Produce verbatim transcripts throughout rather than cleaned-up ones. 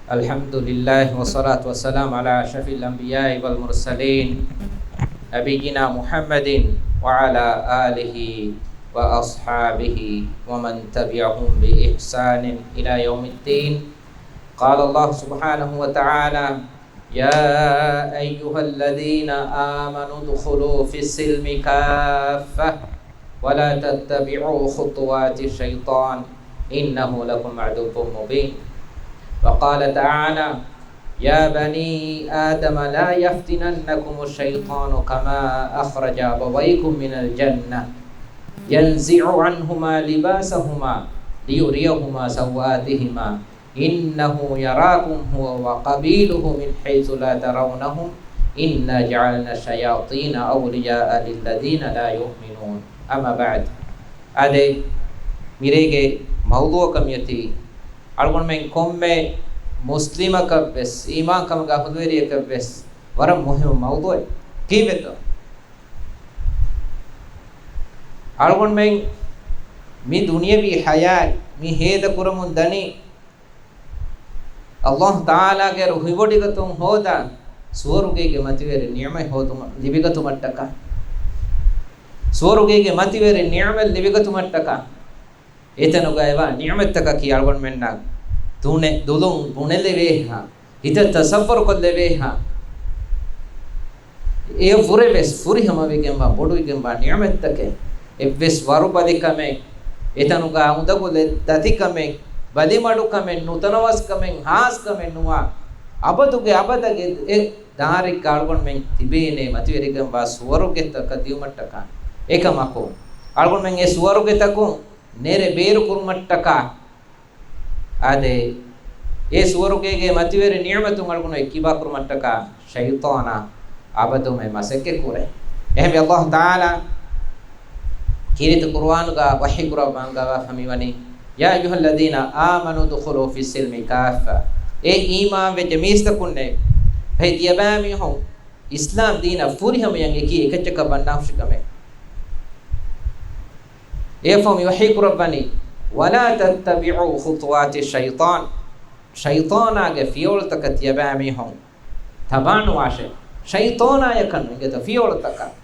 الحمد لله والصلاة والسلام على أشرف الأنبياء والمرسلين نبينا محمد وعلى آله وأصحابه ومن تبعهم بإحسان إلى يوم الدين. قال الله سبحانه وتعالى: يا أيها الذين آمنوا ادخلوا في السلم كافة ولا تتبعوا خطوات الشيطان إنه لكم عدو مبين. وقال تعالى: يا بني آدم لا يفتننكم الشيطان كما أخرج أبويكم من الجنة ينزع عنهما لباسهما ليريهما سوآتهما إنه يراكم هو وقبيله من حيث لا ترونهم إنا جعلنا الشياطين أولياء للذين لا يؤمنون. أما بعد. އާދެ، މިރޭގެ މައުޟޫޢަކަށް މިއޮތީ އަޅުގަނޑުމެން ކޮންމެ މުސްލިމަކަށް ވެސް، އީމާންކަމުގެ އަހުލުވެރިޔަކަށް ވެސް ވަރަށް މުހިއްމު މައުޟޫޢެއް. ކީއްވެތޯ؟ އަޅުގަނޑުމެން މި ދުނިޔަވީ ޙަޔާތް މި ހޭދަ ކުރަމުން ދަނީ، ﷲ ތަޢާލާގެ ރުހިވޮޑިގަތުން ހޯދާ ސުވަރުގޭގެ މަތިވެރި ނިޢުމަތް ހޯދުމަށް ލިބިގަތުމަށްޓަކާ، ސުވަރުގޭގެ މަތިވެރި ނިޢުމަތް ލިބިގަތުމަށްޓަކާ، އެތަނުގައިވާ ނިޢުމަތްތަކަކީ އަޅުގަނޑުމެންނަށް ދުނެ-، ދުލުން ބުނެލެވޭހާ، ހިތަށް ތަޞައްވަރުކޮށްލެވޭހާ، އެޔަށްވުރެވެސް ފުރިހަމަވެގެންވާ ބޮޑުވެގެންވާ ނިޢުމަތްތަކެއް، އެއްވެސް ވަރުބަލިކަމެއް، އެތަނުގަ އުނދަގުލެއް ދަތިކަމެއް، ބަލިމަޑުކަމެއް، ނުތަނަވަސްކަމެއް، ހާސްކަމެއް ނުވާ، އަބަދުގެ އަބަދަށް އެ ދާރިއްކަ އަޅުގަނޑުމެން ތިބޭނޭ މަތިވެރިގެންވާ ސުވަރުގެތަކަށް ދިއުމަށްޓަކާ. އެކަމަކު، އަޅުގަނޑުމެން އެ ސުވަރުގެތަކުން ނެރެ ބޭރުކުރުމަށްޓަކާ، އާދެ، އެ ސުވަރުގޭގެ މަތިވެރި ނިޢުމަތުން އަޅުގަނޑު އެއްކިބާކުރުމަށްޓަކާ ޝައިޠާނާ އަބަދުމެ މަސައްކަތް ކުރޭ. އެހެންވެ، ﷲ ތަޢާލާ ކީރިތި ޤުރުއާނުގަ ވަޙީ ކުރައްވާ އަންގަވާފަ މިވަނީ، يا أيها الذين آمنوا ادخلوا في السلم كافة. އޭ އީމާންވެއްޖެ މީސްތަކުންނޭ، ތިޔަބައިމީހުން އިސްލާމް ދީނަށް ފުރިހަމަޔަށް އެކީ އެކައްޗަކަށް ވަންނާހުށިކަމެއް. އެއަށްފަހު މި ވަޙީ ކުރައްވަނީ، ولا تتبعوا خطوات الشيطان. ޝައިޠާނާގެ ފިޔަވަޅުތަކަށް ތިޔަބައިމީހުން ތަބާނުވާށޭ. ޝައިޠާނާޔަކަށް ނު އިނގޭތޯ ފިޔަވަޅުތަކަށް.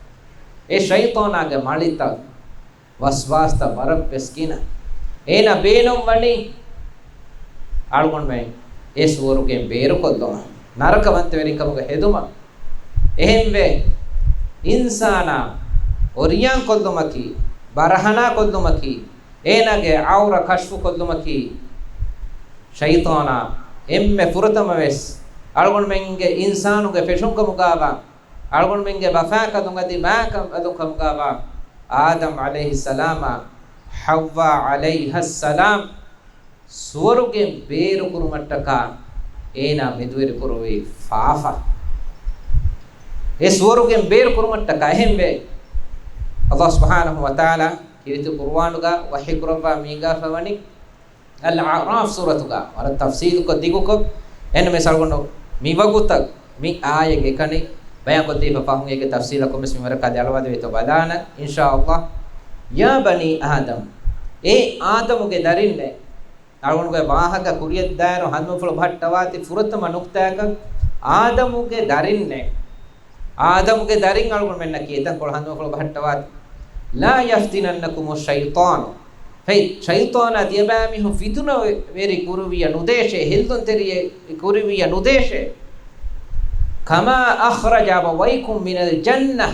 އެ ޝައިޠާނާގެ މަޅިތައް، ވަސްވާސްތައް ވަރަށްވެސް ގިނަ. އޭނާ ބޭނުން ވަނީ އަޅުގަނޑުމެން އެ ސުވަރުގެން ބޭރުކޮށްލުމަށް، ނަރަކަވަންތަވެރިކަމުގަ ހެދުމަށް. އެހެންވެ، އިންސާނާ އޮރިޔާން ކޮށްލުމަކީ، ބަރަހަނާ ކޮށްލުމަކީ، އޭނާގެ އައުރަ ކަޝްފު ކޮށްލުމަކީ، ޝައިޠާނާ އެންމެ ފުރަތަމަވެސް އަޅުގަނޑުމެންގެ އިންސާނުގެ ފެށުންކަމުގާވާ، އަޅުގަނޑުމެންގެ ބަފާކަލުން އަދި މާކަން އަދުން ކަމުގާވާ އާދަމް ޢަލައިހިއްސަލާމާ ޙައްވާ ޢަލައިހައްސަލާމް ސުވަރުގެން ބޭރުކުރުމަށްޓަކާ އޭނާ މެދުވެރިކުރުވި ފާފަ. އެ ސުވަރުގެން ބޭރުކުރުމަށްޓަކާ އެހެންވެ، ﷲ ސުބްޙާނަހޫ ވަތަޢާލާ ކީރިތި ޤުރުއާނުގަ ވަޙީކުރައްވާ މީގާފަ ވަނީ، އަލްއަޢްރާފް ސޫރަތުގަ ވަރަށް ތަފްޞީލުކޮށް ދިގުކޮށް، އެންމެ ސަޅުގަނޑު މި ވަގުތަށް މި އާޔަތް އެކަނި ބަޔާންކޮށްދީފަ ފަހުން އޭގެ ތަފްޞީލަކުން ވެސް މިވަރަކަށް އަލަވާދެވޭތޯ ބަލާނަން، އިންޝާﷲ. يا بني آدم، އޭ އާދަމުގެ ދަރިންނޭ، އަޅުގަނޑުގެ ވާހަކަ ކުރިއަށްދާއިރު ހަނދުމަފުޅު ބަހައްޓަވާތި ފުރަތަމަ ނުކްތާއަކަށް، އާދަމުގެ ދަރިންނޭ، އާދަމުގެ ދަރިން އަޅުގަނޑުމެންނަކީ އެތަންކޮޅު ހަނދުމަފުޅު ބަހައްޓަވާތި. لا يفتننكم الشيطان. ފެތް، ޝައިޠާނާ ތިޔަބައިމީހުން ފިތުނަވެރި ކުރުވިއްޔާ ނުދޭށޭ، ހެއްލުންތެރިޔެއް ކުރުވިއްޔާ ނުދޭށޭ. كما أخرج أبويكم من الجنة.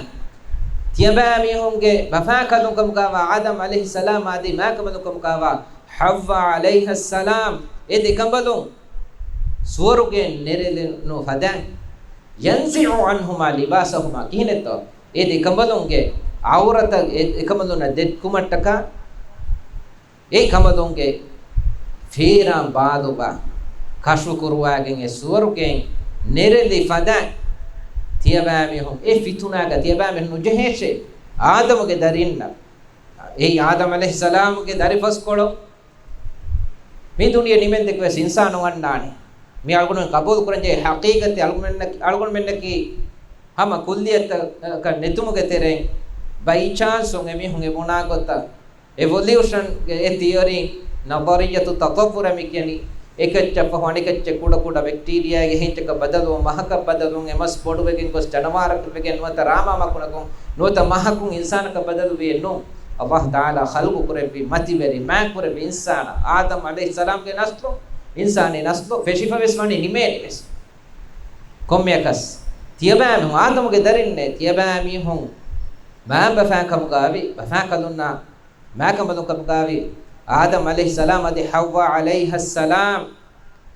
ތިޔަބައިމީހުންގެ ބަފާކަލުން ކަމުގާވާ އާދަމް ޢަލައިހިއްސަލާމް އަދި މާކަނބަލުން ކަމުގާވާ ޙައްވާ ޢަލައިހައްސަލާމް އެ ދެކަނބަލުން ސުވަރުގެން ނެރެލުނު ފަދައިން، ينزع عنهما لباسهما، ކިހިނެއްތޯ؟ އެ ދެކަނބަލުންގެ ޢައުރަތަށް އެ ދެކަނބަލުންނަށް ދެއްކުމަށްޓަކާ، އެ ކަނބަލުންގެ ފޭރާން ބާލުބާ ކަޝްފުކުރުވާގެން އެ ސުވަރުގެން ނެރެލި ފަދައިން ތިޔަބައިމީހުން އެ ފިތުނާގަ ތިޔަބައިމީހުން ނުޖެހޭށޭ. އާދަމުގެ ދަރިންނަށް، އެއީ އާދަމް ޢަލައިހިއްސަލާމުގެ ދަރިފަސްކޮޅު މި ދުނިޔެ ނިމެންދެކެވެސް އިންސާނުން އަންނާނެ. މި އަޅުގަނޑުމެން ޤަބޫލު ކުރަންޖެހޭ ޙަޤީޤަތެއް. އަޅުގަނޑުމެންނަކީ، އަޅުގަނޑުމެންނަކީ ހަމަ ކުއްލިއްޔަތަކަށް ނެތުމުގެ ތެރެއިން ބައިޗާންސުން އެމީހުން އެ ބުނާ ގޮތަށް، އެވޮލިއުޝަންގެ އެ ތިއޮރީ، ނަޒަރިއްޔަތު ތަޠައްވުރަށް މި ކިޔަނީ، އެކައްޗަށްފަހު އަނެކައްޗެއް ކުޑަކުޑަ ބެކްޓީރިއާގެ ހިންޗަކަށް ބަދަލުވުން، މަހަކަށް ބަދަލުވުން، އެ މަސް ބޮޑުވެގެން ގޮސް ޖަނަވާރަކަށް ވެގެން ނުވަތަ ރާމާ މަކުނަކުން ނުވަތަ މަހަކުން އިންސާނަކަށް ބަދަލުވިއެއްނު. އައްލާހު ތަޢާލާ ޚަލްޤު ކުރެއްވި މަތިވެރި، މާތްކުރެއްވި އިންސާނާ، އާދަމް ޢަލައިހިއްސަލާމްގެ ނަސްލު، އިންސާނީ ނަސްލު ފެށިފަވެސް ވަނީ ނިމޭނެވެސް. ކޮންމެއަކަސް ތިޔަބައިމީހުން އާދަމުގެ ދަރިންނޭ، ތިޔަބައިމީހުން މާބަފާކަމުގައިވި، ބަފާކަލުންނާ މާކަމަލުން ކަމުގައިވި އާދަމް ޢަލައިހިއްސަލާމް އަދި ޙައްވާ ޢަލައިހައްސަލާމް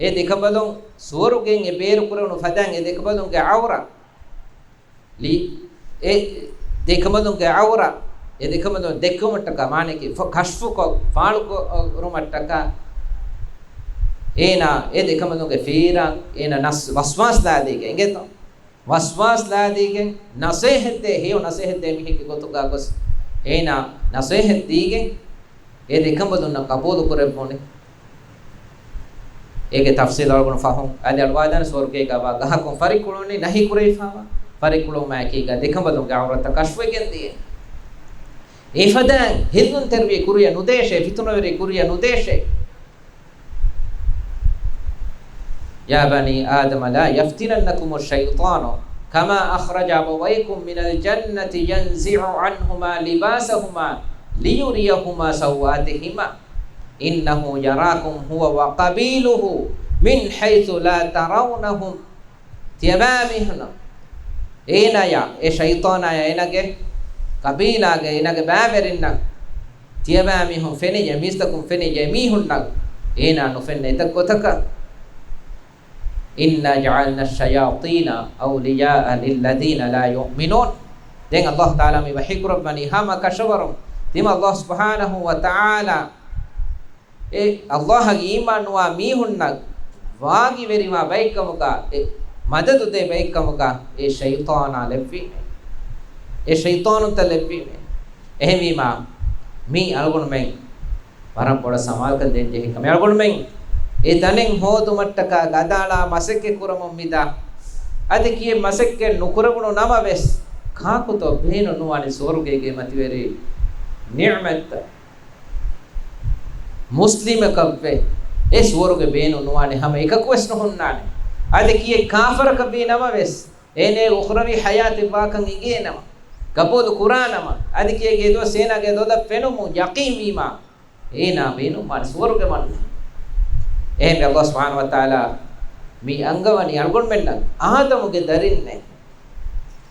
އެ ދެކަނބަލުން ސުވަރުގެއިން އެ ބޭރުކުރެވުނު ފަދައިން އެ ދެކަނބަލުންގެ ޢައުރަ ލި-، އެ ދެކަނބަލުންގެ ޢައުރަ، އެ ދެކަނބަލުން ދެއްކުމަށްޓަކާ، މާނައަކީ ފަ-، ކަޝްފުކޮށް، ފާޅުކުރުމަށްޓަކާ، އޭނާ އެ ދެކަނބަލުންގެ ފީރާ، އޭނާ ނަސް-، ވަސްވާސް ލާދީގެން އިނގޭތޯ. ވަސްވާސް ލާދީގެން ނަސޭހަތްދޭ، ހެޔޮ ނަސޭހަތްދޭ މީހެއްގެ ގޮތުގަ ގޮސް، އޭނާ ނަސޭހަތް ދީގެން، އެ ދެކަނބަލުންނަށް ޤަބޫލު ކުރެއްވުނީ. އޭގެ ތަފްސީލް އަޅުގަނޑު ފަހުން އަދި އަޅުވާދާނެ ސުވަރުގޭގަ ވާ ގަހަކުން ފަރިކުޅުނީ ނަހީ ކުރެވިފައިވާ ފަރިކުޅުމާއެކީގަ ދެކަނބަލުންގެ ޢައުރަތައް ކަޝްފުވެގެން ދިޔަ. އެފަދައިން ހެއްލުންތެރިވި ކުރިޔަށް ނުދޭށޭ، ފިތުނަވެރި ކުރިޔަށް ނުދޭށޭ. يا بني آدم لا يفتننكم الشيطان كما أخرج أبويكم من الجنة ينزع عنهما لباسهما ليريهما سوآتهما إنه يراكم هو وقبيله من حيث لا ترونهم. ތިޔަބައިމީހުންނަށް އޭނާޔާ، އެ ޝައިޠާނާޔާ އޭނާގެ ޤަބީލާގެ، އޭނާގެ ބައިވެރިންނަށް ތިޔަބައިމީހުން ފެނިއްޔާ، މީސްތަކުން ފެނިއްޔާ މީހުންނަށް އޭނާ ނުފެންނަ އެތައް ގޮތަކަށް. إنا جعلنا الشياطين أولياء للذين لا يؤمنون. ދެން އައްލާހު ތަޢާލާ މި ވަޙީ ކުރައްވަނީ ހަމަ ކަށަވަރުން ތިމަ އައްލާހު ސުބްޙާނަހޫ ވަތަޢާލާ އެ އައްލާހަށް އީމާން ނުވާ މީހުންނަށް ވާގިވެރިވާ ބައެއްކަމުގަ، އެ މަދަދު ދޭ ބައެއްކަމުގަ އެ ޝައިޠާނާ ލެއްވީމޭ. އެ ޝައިޠާނުންތައް ލެއްވީމޭ. އެހެންވީމާ، މީ އަޅުގަނޑުމެން ވަރަށް ބޮޑަށް ސަމާލުކަން ދޭން ޖެހޭ ކަމެއް. އަޅުގަނޑުމެން އެ ތަނެއް ހޯދުމަށްޓަކާ ގަދައަޅާ މަސައްކަތް ކުރަމުން މިދާ. އަދި ކިއެއް މަސައްކަތް ނުކުރެވުނު ނަމަވެސް، ކާކުތޯ ބޭނުން ނުވާނެ ސުވަރުގޭގެ މަތިވެރި ނިޢުމަތްތައް؟ މުސްލިމަކަށްވެ އެ ސުވަރުގެ ބޭނުން ނުވާނެ، ހަމަ އެކަކުވެސް ނުހުންނާނެ. އަދި ކިއެއް ކާފަރަކަށް ވީ ނަމަވެސް، އޭނައަށް އުޚްރަވީ ޙަޔާތެއް ވާކަން އެނގޭނަމަ، ގަބޫލު ކުރާނަމަ، އަދި ކިއެއް އެ ދުވަސް އޭނާގެ ލޮލަށް ފެނުމުން ޔަޤީންވީމާ، އޭނާ ބޭނުންވާނެ ސުވަރުގެ މަންނަ. އެހެންވެ، އައްލާހު ސުބްޙާނަހޫ ވަތަޢާލާ މި އަންގަވަނީ އަޅުގަނޑުމެންނަށް އާދަމުގެ ދަރިންނޭ.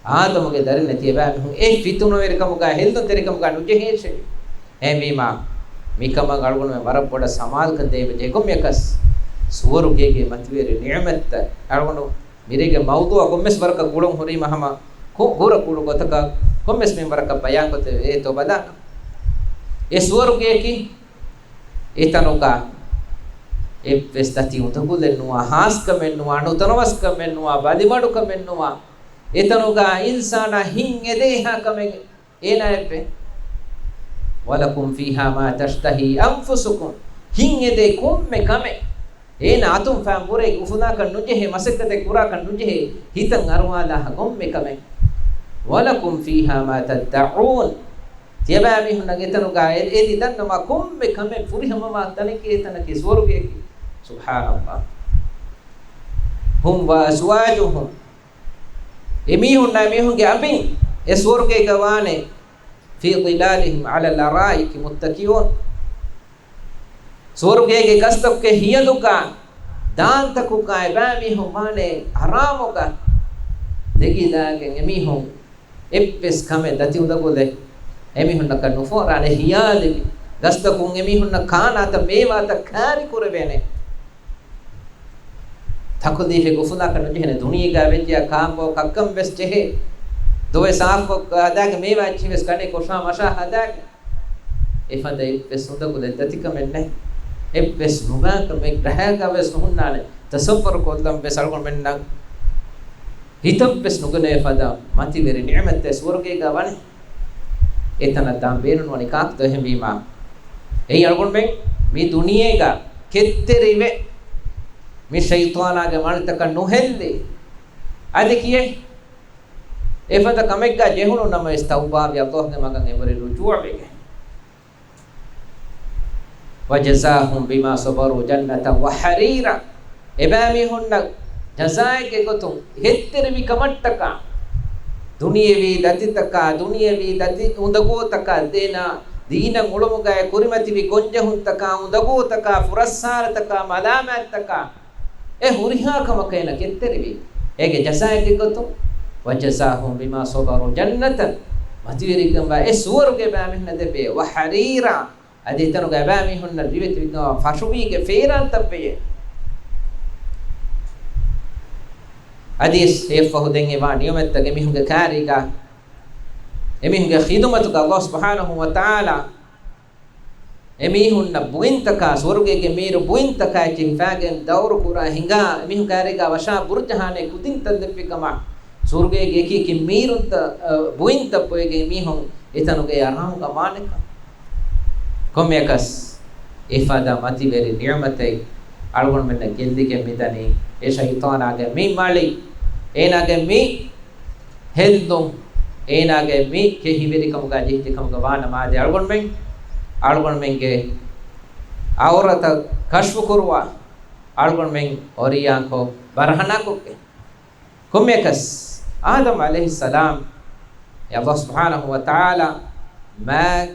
އާދަމުގެ ދަރިންނޭ ތިޔަބައިމީހުން އެ ފިތުނަވެރިކަމުގަ، ހެއްލުންތެރިކަމުގަ ނުޖެހޭށޭ. އެހެންވީމާ، މިކަމަށް އަޅުގަނޑުމެން ވަރަށް ބޮޑަށް ސަމާލުކަން ދޭން ޖެހޭ. ކޮންމެއަކަސް ސުވަރުގޭގެ މަތިވެރި ނިޢުމަތްތައް އަޅުގަނޑު މިރޭގެ މައުޟޫޢަށް ކޮންމެސް ވަރަކަށް ގުޅުން ހުރީމަ ހަމަ ކު-، ކުރަ ކުޑަ ގޮތަކަށް ކޮންމެސް މިންވަރަކަށް ބަޔާންކޮށްދެވޭތޯ ބަލާނަން. އެ ސުވަރުގެއަކީ އެތަނުގަ އެއްވެސް ދަތި އުނދަގުލެއް ނުވާ، ހާސްކަމެއް ނުވާ، ނުތަނަވަސްކަމެއް ނުވާ، ބަލިމަޑުކަމެއް ނުވާ، އެތަނުގަ އިންސާނާ ހިތް އެދޭހާ ކަމެއް އޭނާއެއްވެ. ولكم فيها ما تشتهي أنفسكم. ހިތް އެދޭ ކޮންމެ ކަމެއް އޭނާ އަތުން ފައިން ބުރޭ، އުފުލާކަށް ނުޖެހޭ، މަސައްކަތެއް ކުރާކަށް ނުޖެހޭ، ހިތަށް އަރުވާލާހާ ކޮންމެ ކަމެއް. ولكم فيها ما تدعون. ތިޔަބައިމީހުންނަށް އެތަނުގަ އެ-، އެދި ދަންނަމާ ކޮންމެ ކަމެއް ފުރިހަމަވާ ތަނެކޭ އެތަނަކީ ސުވަރުގެއަކީ. سبحان الله. هم وأزواجهم. އެމީހުންނާ އެމީހުންގެ އަނބިން އެ ސުވަރުގޭގަ ވާނެ. في ظلالهم على الأرائك متكئون. ސުވަރުގޭގެ ގަސްތަކުގެ ހިޔަލުގަ، ދާންތަކުގަ އެބައިމީހުން ވާނެ އަރާމުގަ ދެގިލާގެން. އެމީހުން އެއްވެސް ކަމެއް ދަތި އުނދަގުލެއް އެމީހުންނަކަށް ނުފޯރާނެ. ހިޔާލެވި ގަސްތަކުން އެމީހުންނަށް ކާނާތައް މޭވާތައް ކާރި ކުރެވޭނެ. ތަކުލީފެއް އުފުލާކަށް ނުޖެހޭނެ. ދުނިޔޭގަ ވެއްޖެޔާ ކާނބޯ ކައްކަން ވެސް ޖެހޭ. ދޮވެ ސާފުކޮށް ހަދާގެ މޭވާ އެއްޗިހި ވެސް ކަނޭ ކޮށާ މަށާ ހަދާގެ. އެފަދަ އެއްވެސް އުނދަގުލެއް ދަތިކަމެއް ނެތް. އެއްވެސް ނުބާކަމެއް ރަހައިގަ ވެސް ނުހުންނާނެ. ތަޞައްވަރު ކޮށްލަން ވެސް އަޅުގަނޑުމެންނަށް ހިތަށް ވެސް ނުގަނޭ ފަދަ މަތިވެރި ނިޢުމަތެއް ސުވަރުގޭގަ ވަނީ. އެތަނަށް ދާން ބޭނުންވަނީ ކާކުތޯ؟ އެހެންވީމާ، އެއީ އަޅުގަނޑުމެން މި ދުނިޔޭގަ ކެތްތެރިވެ، މި ޝައިޠާނާގެ މަޅިތަކަށް ނުހެއްލި، އަދި ކިޔެއް އެފަދަ ކަމެއްގަ ޖެހުނު ނަމަވެސް، ތައުބާވެ ﷲ ގެ މަގަށް އެބަހުރި ރުޖޫޢަވެގެން. وجزاهم بما صبروا جنة وحريرا. އެބައިމީހުންނަށް ޖަޒާއެއްގެ ގޮތުން ހެއްތެރިވި ކަމަށްޓަކާ، ދުނިޔެވީ ދަތިތަކާ، ދުނިޔެވީ ދަތި އުނދަގޫތަކާ، ދޭނާ ދީނަށް އުޅުމުގައި ކުރިމަތިވި ގޮންޖެހުންތަކާ، އުނދަގޫތަކާ، ފުރައްސާރަތަކާ، މަލާމާތްތަކާ، އެ ހުރިހާ ކަމަކަށް އޭނަ ކެތްތެރިވި. އޭގެ ޖަޒާއެއްގެ ގޮތުން، وجزاهم بما صبروا جنة، މަތިވެރިކަންވާ އެ ސުވަރުގެ ބައިމީހުންނަށް ދެއްވޭ، وحريرا، އަދި އެތަނުގައި ބައިމީހުންނަށް ރިވެތި ފަށުވީގެ ފޭރާންތައްވެޔޭ. އަދި އެއަށްފަހު ދެން އެވާ ނިޢުމަތްތައް އެމީހުންގެ ކާރީގަ، އެމީހުންގެ ޚިދުމަތުގަ ﷲ ސުބްޙާނަހޫ ވަތަޢާލާ އެމީހުންނަށް ބުއިންތަކާ، ސުވަރުގޭގެ މީރު ބުއިންތަކާ އެއްޗެހި ހިފާގެން ދައުރު ކުރާ ހިނގާ، އެމީހުން ކާރީގަ ވަށާ ބުރުޖަހާނެ ކުދިންތައް ލެއްވި ކަމަށް، ސުވަރުގޭގެ އެކި އެކި މީރުންތައް، އަ، ބުއިންތައް ބޮއެގެން އެމީހުން އެތަނުގެ އަރާމުގަ ވާނެކަން. ކޮންމެއަކަސް އެފަދަ މަތިވެރި ނިޢުމަތެއް އަޅުގަނޑުމެންނަށް ގެއްލިގެން މިދަނީ، އެ ޝައިޠާނާގެ މި މަޅި، އޭނާގެ މި ހެއްލުން، އޭނާގެ މި ކެހިވެރިކަމުގަ ޖެހިއްޖެ ކަމުގަ ވާނަމަ އަދި އަޅުގަނޑުމެން، އަޅުގަނޑުމެންގެ އައުރަތަށް ކަޝްފު ކުރުވާ، އަޅުގަނޑުމެން އޮރިޔާކޮށް ބަރަހަނާކޮށްގެން. ކޮންމެއަކަސް އާދަމް ޢަލައިހިއްސަލާމް އެ ﷲ ސުބްޙާނަހޫ ވަތަޢާލާ މާތް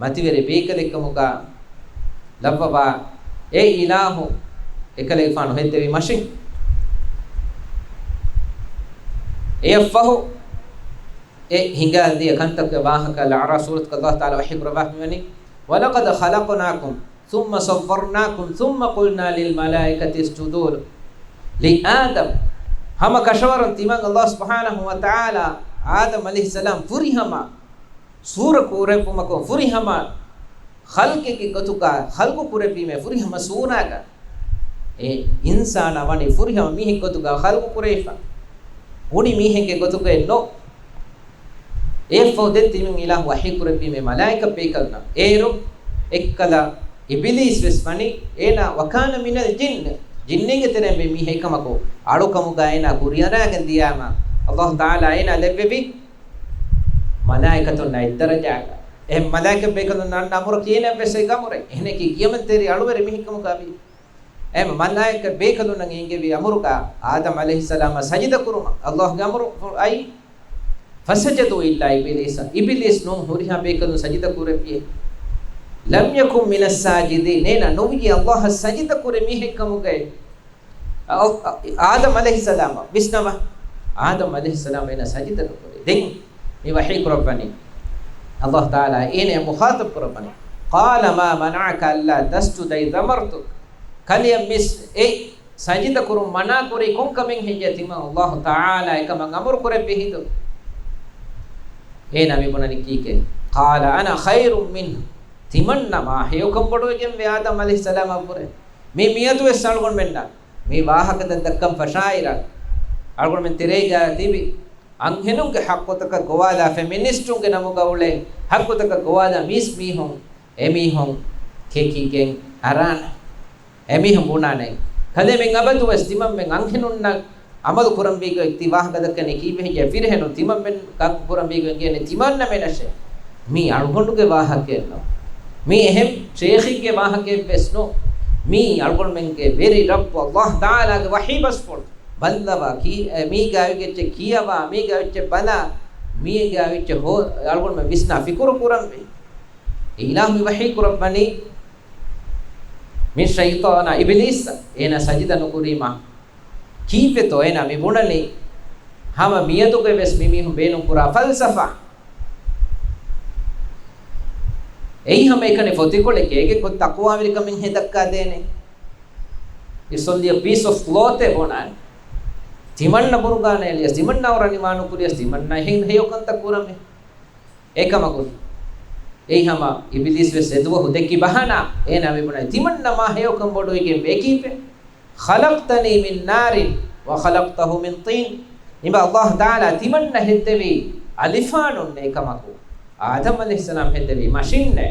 މަތިވެރި ބޭކަލެއްކަމުގަ ލައްވަވާ އެ އިލާހު އެކަލޭގެފާނު ހެއްދެވި މަށިން. އެއަށްފަހު އެ ހިނގާދިޔަ ކަންތަކުގެ ވާހަކަ އަޅާ ސޫރަތުގަ ﷲ ތަޢާލާ ވަޙީ ކުރައްވާފައިވަނީ، وَلَقَدْ خَلَقْنَاكُمْ ثُمَّ صَوَّرْنَاكُمْ ثُمَّ قُلْنَا لِلْمَلَائِكَةِ اسْجُدُوا لِآدَمَ. ހަމަ ކަށަވަރުން ތިމަން ﷲ ސުބްޙާނަހޫ ވަތަޢާލާ އާދަމް ޢަލައިހިއްސަލާމް ފުރިހަމަ ސޫރަ ކުރެއްވުމަކުން ފުރިހަމަ ޚަލްޤެއްގެ ގޮތުގަ ޚަލްޤު ކުރެއްވީމޭ ފުރިހަމަ ސޫރާގަ. އެ އިންސާނާ ވަނީ ފުރިހަމަ މީހެއް ގޮތުގަ ޚަލްޤު ކުރެވިފަ. އުނި މީހެއްގެ ގޮތުގައެއް ނޯ. އެއަށްފަހު ދެން ތިމަން އިލާހު ވަޙީ ކުރެއްވީމޭ މަލާއިކަ ބޭކަލުންނަށް. އޭރު އެއްކަލަ އިބިލީސް ވެސް ވަނީ އޭނާ وَكَانَ مِنَ الْجِنِّ، ޖިންނީންގެ ތެރެއިން މީހެއް ކަމަކު، އަޅުކަމުގަ އޭނާ ކުރިއަރާގެން ދިޔާމަ، ﷲ ތަޢާލާ އޭނާ ލެއްވެވި މަލާއިކަތުންނާ އެއްދަރަޖާގަ. އެ މަލާއިކަ ބޭކަލުންނަށް އަންނަ އަމުރަކީ އޭނަ ވެސް އެ އަމުރެއް. އެހެނަކީ ކިޔަމަންތެރި އަޅުވެރި މީހެއް ކަމުގަ ވީ. އެ މަލާއިކަ ބޭކަލުންނަށް އެނގެވި އަމުރުގަ އާދަމް ޢަލައިހިއްސަލާމަށް ސަޖިދަ ކުރުމަށް ﷲގެ އަމުރު އައި، فَسَجَدُوا إِلَّا إِبْلِيسَ، އިބިލީސް ނޫން ހުރިހާ ބޭކަލުން ސަޖިދަ ކުރެއްވިއޭ. لَمْ يَكُنْ مِنَ السَّاجِدِينَ، އޭނާ ނުވިއޭ ﷲއަށް ސަޖިދަ ކުރި މީހެއް ކަމުގައި. އަ-، އަ-، އާދަމް ޢަލައިހިއްސަލާމަށް ވިސްނަވާ. އާދަމް ޢަލައިހިއްސަލާމް އޭނާ ސަޖިދަ ނުކުރޭ. ދެން މި ވަޙީ ކުރައްވަނީ. ﷲ ތަޢާލާ އޭނާ މުޚާޠަބް ކުރައްވަނީ. قَالَ مَا مَنَعَكَ أَلَّا تَسْجُدَ إِذْ أَمَرْتُكَ؟ ކަލެޔަށް މިސް އެ ސަޖިދަ ކުރުން މަނާ ކުރީ ކޮން ކަމެއް ހެއްޔޭ ތިމަން ﷲ ތަޢާލާ އެކަމަށް އަމުރު ކުރެއްވި ހިނދު؟ އޭނާ މި ބުނަނީ ކީކޭ؟ قَالَ أَنَا خَيْرٌ مِنْهُ. ތިމަންނަ މާ ހެޔޮކަން ބޮޑުވެގެންވޭ އާދަމް ޢަލައިހިއްސަލާމަށްވުރެ. މި މިއަދުވެސް އަޅުގަނޑުމެންނަށް މި ވާހަކަ ދައްކަން ފަށާއިރަށް އަޅުގަނޑުމެން ތެރޭގަ ތިބި އަންހެނުންގެ ޙައްޤުތަކަށް ގޮވާލާ، ފެމިނިސްޓުންގެ ނަމުގަ އުޅޭ ޙައްޤުތަކަށް ގޮވާލާ މީސް މީހުން، އެމީހުން ކެކިގެން އަރާނެ. އެމީހުން ބުނާނެ، ކަލޭމެން އަބަދުވެސް ތިމަންމެން އަންހެނުންނަށް އަމަލު ކުރަންވީގޮތް ތި ވާހަކަ ދައްކަނީ ކީއްވެ ހެއްޔޭ؟ ފިރިހެނުން ތިމަންމެން ކަން ކުރަންވީގޮތް އިނގޭނެ ތިމަންނަމެނަށޭ. މީ އަޅުގަނޑުގެ ވާހަކައެއް ނޫން. މީ އެހެން ޝޭޚެއްގެ ވާހަކައެއްވެސް ނޫން. މީ އަޅުގަނޑުމެންގެ ވެރި ރައްބު ﷲ ތަޢާލާގެ ވަޙީ ބަސްފުޅު. ބައްލަވާ ކީ-، އެ، މީގާ އޮތް އެއްޗެއް ކިޔަވާ، މީގާ އޮތް އެއްޗެއް ބަލާ، މީގާ އޮތް އެއްޗެއް ހޯ-، އަޅުގަނޑުމެން ވިސްނާ ފިކުރު ކުރަންވީ. އެ އިލާހު މި ވަޙީ ކުރައްވަނީ މި ޝައިޠާނާ އިބިލީސްއަށް އޭނާ ސަޖިދަ ނުކުރީމާ. ކީއްވެތޯ އޭނާ މި ބުނަނީ؟ ހަމަ މިއަދުގައި ވެސް މި މީހުން ބޭނުން ކުރާ ފަލްސަފާ. އެއީ ހަމައެކަނި ފޮތިކޮޅެއް އޭގެ ތަޤްވާވެރިކަމެއް ހެދައްކާދޭނެ. It's only a piece of cloth އޭ ބުނާނެ. ތިމަންނަ ބުރުގާނަ އެޅިޔަސް، ތިމަންނަ އައުރަ ނިވާ ނުކުރިޔަސް، ތިމަންނަ އެހެން ހެޔޮކަންތައް ކުރަމޭ. އެކަމަކު، އެއީ ހަމަ އިބިލީސް ވެސް އެދުވަހު ދެއްކި ބަހާނާ، އޭނާ މި ބުނަނީ ތިމަންނަ މާ ހެޔޮކަން ބޮޑުވެގެން ވޭ ކީއްވެ؟ خَلَقْتَنِي مِنْ نَارٍ وَخَلَقْتَهُ مِنْ طِينٍ. އިބަ ﷲ ތަޢާލާ ތިމަންނަ ހެއްދެވީ އަލިފާނުންނޭ ކަމަކު، އާދަމް ޢަލައިހިއްސަލާމް ހެއްދެވީ މަށިންނޭ،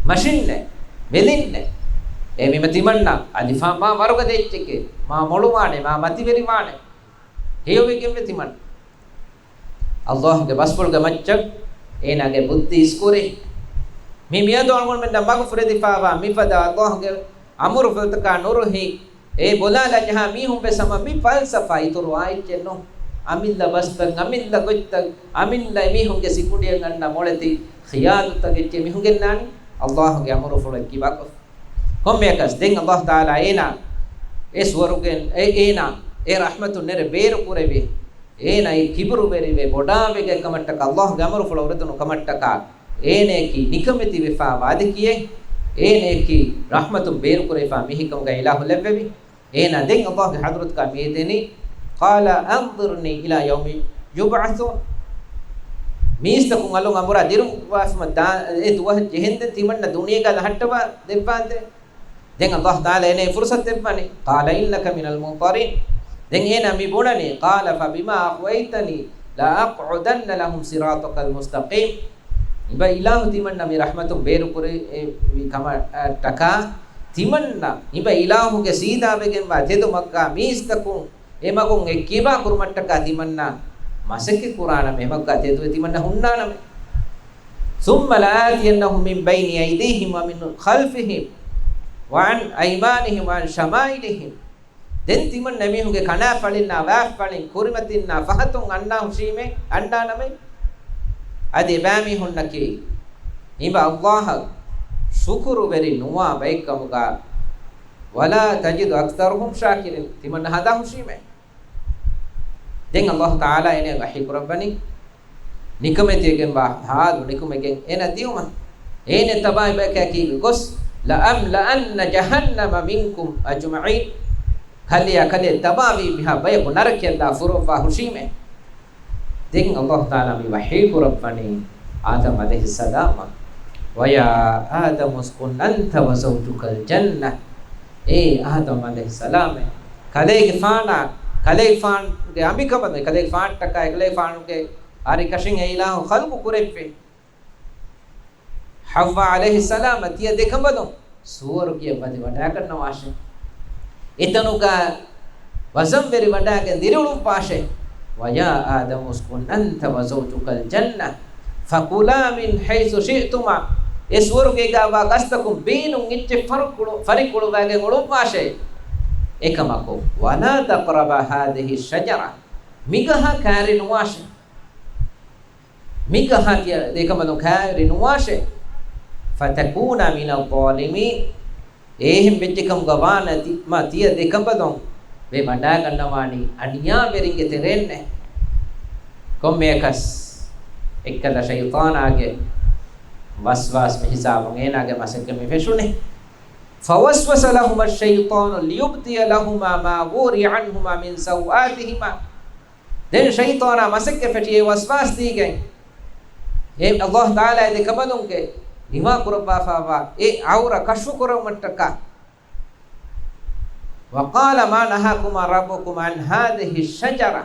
މަށިންނޭ، ވެލިންނޭ. އެ މި ތިމަންނަ އަލިފާން މާ ވަރުގަދަ އެއްޗެކޭ، މާ މޮޅުވާނެ، މާ މަތިވެރިވާނެ. ހެޔޮވެގެންވެ ތިމަން. ﷲގެ ބަސްފުޅުގެ މައްޗަށް އޭނާގެ ބުއްދި އިސްކުރި. މި މިއަދު އަޅުގަނޑުމެންނަށް މަގުފުރެދިފާވާ މިފަދަ ﷲ ގެ އަމުރުފުޅުތަކާ ނުރުހި، އެ ބޮލާލާ ޖަހާ މީހުން ވެސް ހަމަ މި ފަލްސަފާ އިތުރުވާ އެއްޗެއް ނޫން. އަމިއްލަ ބަސްތައް، އަމިއްލަ ގޮތްތައް، އަމިއްލަ އެމީހުންގެ ސިކުނޑިއަށް އަންނަ މޮޅެތި ޚިޔާލުތައް އެއްޗެއް މީހުން ގެންނާނީ ﷲ ގެ އަމުރުފުޅަށް ކިބާކޮށް. ކޮންމެއަކަސް ދެން ﷲ ތަޢާލާ އޭނާ އެ ސުވަރުގެ، އެ، އޭނާ އެ ރަޙްމަތުން ނެރެ ބޭރު ކުރެވި، އޭނާ އެ ކިބުރުވެރިވެ ބޮޑާވެގެ ކަމަށްޓަކާ، ﷲ ގެ އަމުރުފުޅަށް އުރެދުނު ކަމަށްޓަކާ، އޭނަޔަކީ ނިކަމެތިވެފާ ވާދެކިއެއް، އޭނަޔަކީ ރަޙްމަތުން ބޭރުކުރެވިފާ މީހެއް ކަމުގައި އިލާހު ލެއްވެވި. އޭނާ ދެން ﷲ ގެ ޙަޟްރަތުގަ މިއެދެނީ، قال أنظرني إلى يوم يبعثون. މީސްތަކުން އަލުން އަނބުރާ ދިރުވާފަމަ ދާ، އެ ދުވަހަށް ޖެހެންދެން ތިމަންނަ ދުނިޔޭގަ ލަހައްޓަވާ ދެއްވާނދޭ. ދެން ﷲ ތަޢާލާ އޭނައަށް ފުރުޞަތު ދެއްވަނީ. قال إنك من المنظرين. ދެން އޭނާ މި ބުނަނީ، قال فبما أغويتني لأقعدن لهم صراطك المستقيم. އިބަ އިލާހު ތިމަންނަ މި ރަޙްމަތުން ބޭރުކުރެވި ކަމަށްޓަކާ، ތިމަންނަ އިބަ އިލާހުގެ ސީދާވެގެންވާ ތެދު މަގަށް މީސްތަކުން އެ މަގުން އެއްކިބާ ކުރުމަށްޓަކާ ތިމަންނަ މަސައްކަތް ކުރާނަމޭ، އެ މަގަށް ތެދުވެ ތިމަންނަ ހުންނާނަމޭ. ثم لآتينهم من بين أيديهم ومن خلفهم وعن أيمانهم وعن شمائلهم. ދެން ތިމަން އެމީހުންގެ ކަނާފަޅިންނާ، ވާފަޅިން، ކުރިމަތިންނާ ފަހަތުން އަންނާ ހުށީމޭ، އަންނާނަމޭ. އަދި އެބައިމީހުންނަކީ އިބަ ﷲ އަށް ޝުކުރުވެރި ނުވާ ބައެއްކަމުގަ، ولا تجد أكثرهم شاكرين، ތިމަންނަ ހަނދާން ހުށީމޭ. ދެން ﷲ ތަޢާލާ އޭނަ ވަޙީ ކުރައްވަނީ، ނިކަމެތިވެގެންވާ ޙާލު ނިކުމެގެން އޭނަ ދިއުމަށް. އޭނަ ތަބާއި ބަޔަކާ ކީ ގޮސް، لأملأن جهنم منكم أجمعين. ކަލެޔާ ކަލޭ ތަބާވީ މިހާ ބަޔަކު ނަރަކަޔަށްލާ ފުރޮއްވާ ހުށީމޭ. ދެން ﷲ ތަޢާލާ މި ވަޙީ ކުރައްވަނީ އާދަމް ޢަލައިހިއްސަލާމަށް، ويا آدم اسكن أنت وزوجك الجنة. އޭ އާދަމް ޢަލައިހިއްސަލާމޭ، ކަލޭގެފާނާ، ކަލޭގެފާނުގެ އަނބިކަނބަލުން، ކަލޭގެފާނަށްޓަކާ، ކަލޭގެފާނުގެ އަރިކަށިން އެ އިލާހު ޚަލްޤު ކުރެއްވި. ޙައްވާ ޢަލައިހިއްސަލާމަށް ތިޔަ ދެކަނބަލުން ސުވަރުގެއަށް ވަދެ ވަޑާގަންނަވާށޭ. އެތަނުގަ ވަޒަންވެރި ވަޑާގެން ދިރިއުޅުއްވާށޭ. ويا آدم اسكن أنت وزوجك الجنة فكلا من حيث شئتما. އެ ސުވަރުގޭގަ ވާ ގަސްތަކުން ބީނުން އެއްޗެއް ފަރިކުޅު، ފަރިކުޅުވާގެން އުޅުއްވާށޭ. އެކަމަކު، ولا تقربا هذه الشجرة، މިގަހަށް ކައިރި ނުވާށޭ. މިގަހާ ތިޔަ ދެކަނބަލުން ކައިރި ނުވާށޭ. فتكونا من الظالمين. އެހެން ވެއްޖެކަމުގަ ވާނަ ތި-، މާ ތިޔަ ދެކަނބަލުން ވެ ވަޑާގަންނަވާނީ އަނިޔާވެރިންގެ ތެރެއިންނޭ. ކޮންމެއަކަސް އެއްކަލަ ޝައިޠާނާގެ ވަސްވާސް މިހިސާބުން އޭނާގެ މަސައްކަތް މި ފެށުނީ. فوسوس لهما الشيطان ليبدي لهما ما وري عنهما من سوآتهما. ދެން ޝައިޠާނާ މަސައްކަތް ފެށި އެ ވަސްވާސް ދީގެން، އެ ﷲ ތަޢާލާ އެ ދެކަނބަލުންގެ ނިވާ ކުރައްވާފައިވާ އެ ޢައުރަ ކަޝްފު ކުރުމަށްޓަކާ. وقال ما نهاكما ربكما عن هذه الشجرة.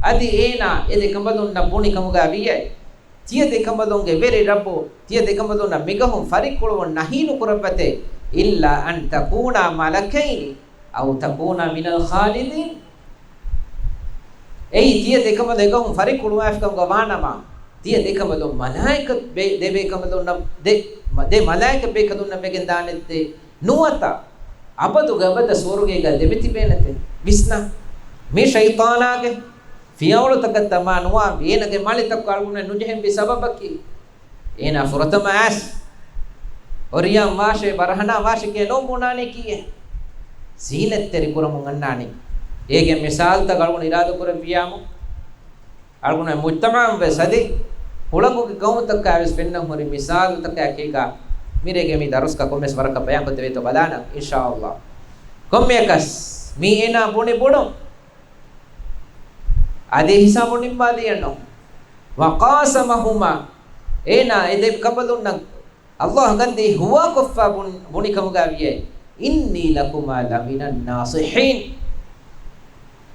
އަދި އޭނާ އެ ދެކަނބަލުންނަށް ބުނި ކަމުގަ ވިޔައި، ތިޔަ ދެކަނބަލުންގެ ވެރި ރައްބު، ތިޔަ ދެކަނބަލުންނަށް މިގަހުން ފަރިކުޅުވުން ނަހީ ނުކުރައްވަތޭ، إلا أن تكونا ملكين أو تكونا من الخالدين. އެއީ، ތިޔަ ދެކަނބަލުން އެގަހުން ފަރިކުޅުވާފިކަމުގަ ވާނަމަ، ތިޔަ ދެކަނބަލުން މަލާއިކަ ބޭ-، ދެބޭކަނބަލުންނަށް، ދެ-، މަ-، ދެ މަލާއިކަ ބޭކަލުންނަށް ވެގެން ދާނެއްތެ ނުވަތަ އަބަދުގެ އަބަދަށް ސުވަރުގޭގަ ދެމިތިބޭނެތެ. ވިސްނާ، މި ޝައިޠާނާގެ ފިޔަވަޅުތަކަށް ދަމާ ނުވާ އޭނަގެ މަޅިތަކު އަޅުގަނޑު ނުޖެހެންވީ ސަބަބަކީ، އޭނާ ފުރަތަމަ އައިސް އޮރިޔާން ވާށޭ، ބަރަހަނާ ވާށޭ ކިޔެ ނޯން ބުނާނީ ކީއެއް؟ ޒީނަތްތެރި ކުރަމުން އަންނާނީ. އޭގެ މިސާލުތައް އަޅުގަނޑު އިރާދަ ކުރެއްވިޔާމު، އަޅުގަނޑު މުޖްތަމަޢަށް ވެސް އަދި ހުޅަނގުގެ ގައުމުތަކާ ވެސް ފެންނަން ހުރި މިސާލުތަކާ އެކީގަ މިރޭގެ މި ދަރުސްގަ ކޮންމެސް ވަރަކަށް ބަޔާންކޮށްދެވޭތޯ ބަލާނަން، އިންޝާﷲ. ކޮންމެއަކަސް މީ އޭނާ ބުނި ބުނުން. އަދި ހިސާބު ނިންމާލިއެއްނު. وقاسمهما، އޭނާ އެ ދެ ކަނބަލުންނަށް ﷲ ގަންދީ ހުވާކޮށްފަ ބުން-، ބުނިކަމުގަ ވިޔައި، إني لكما لمن الناصحين.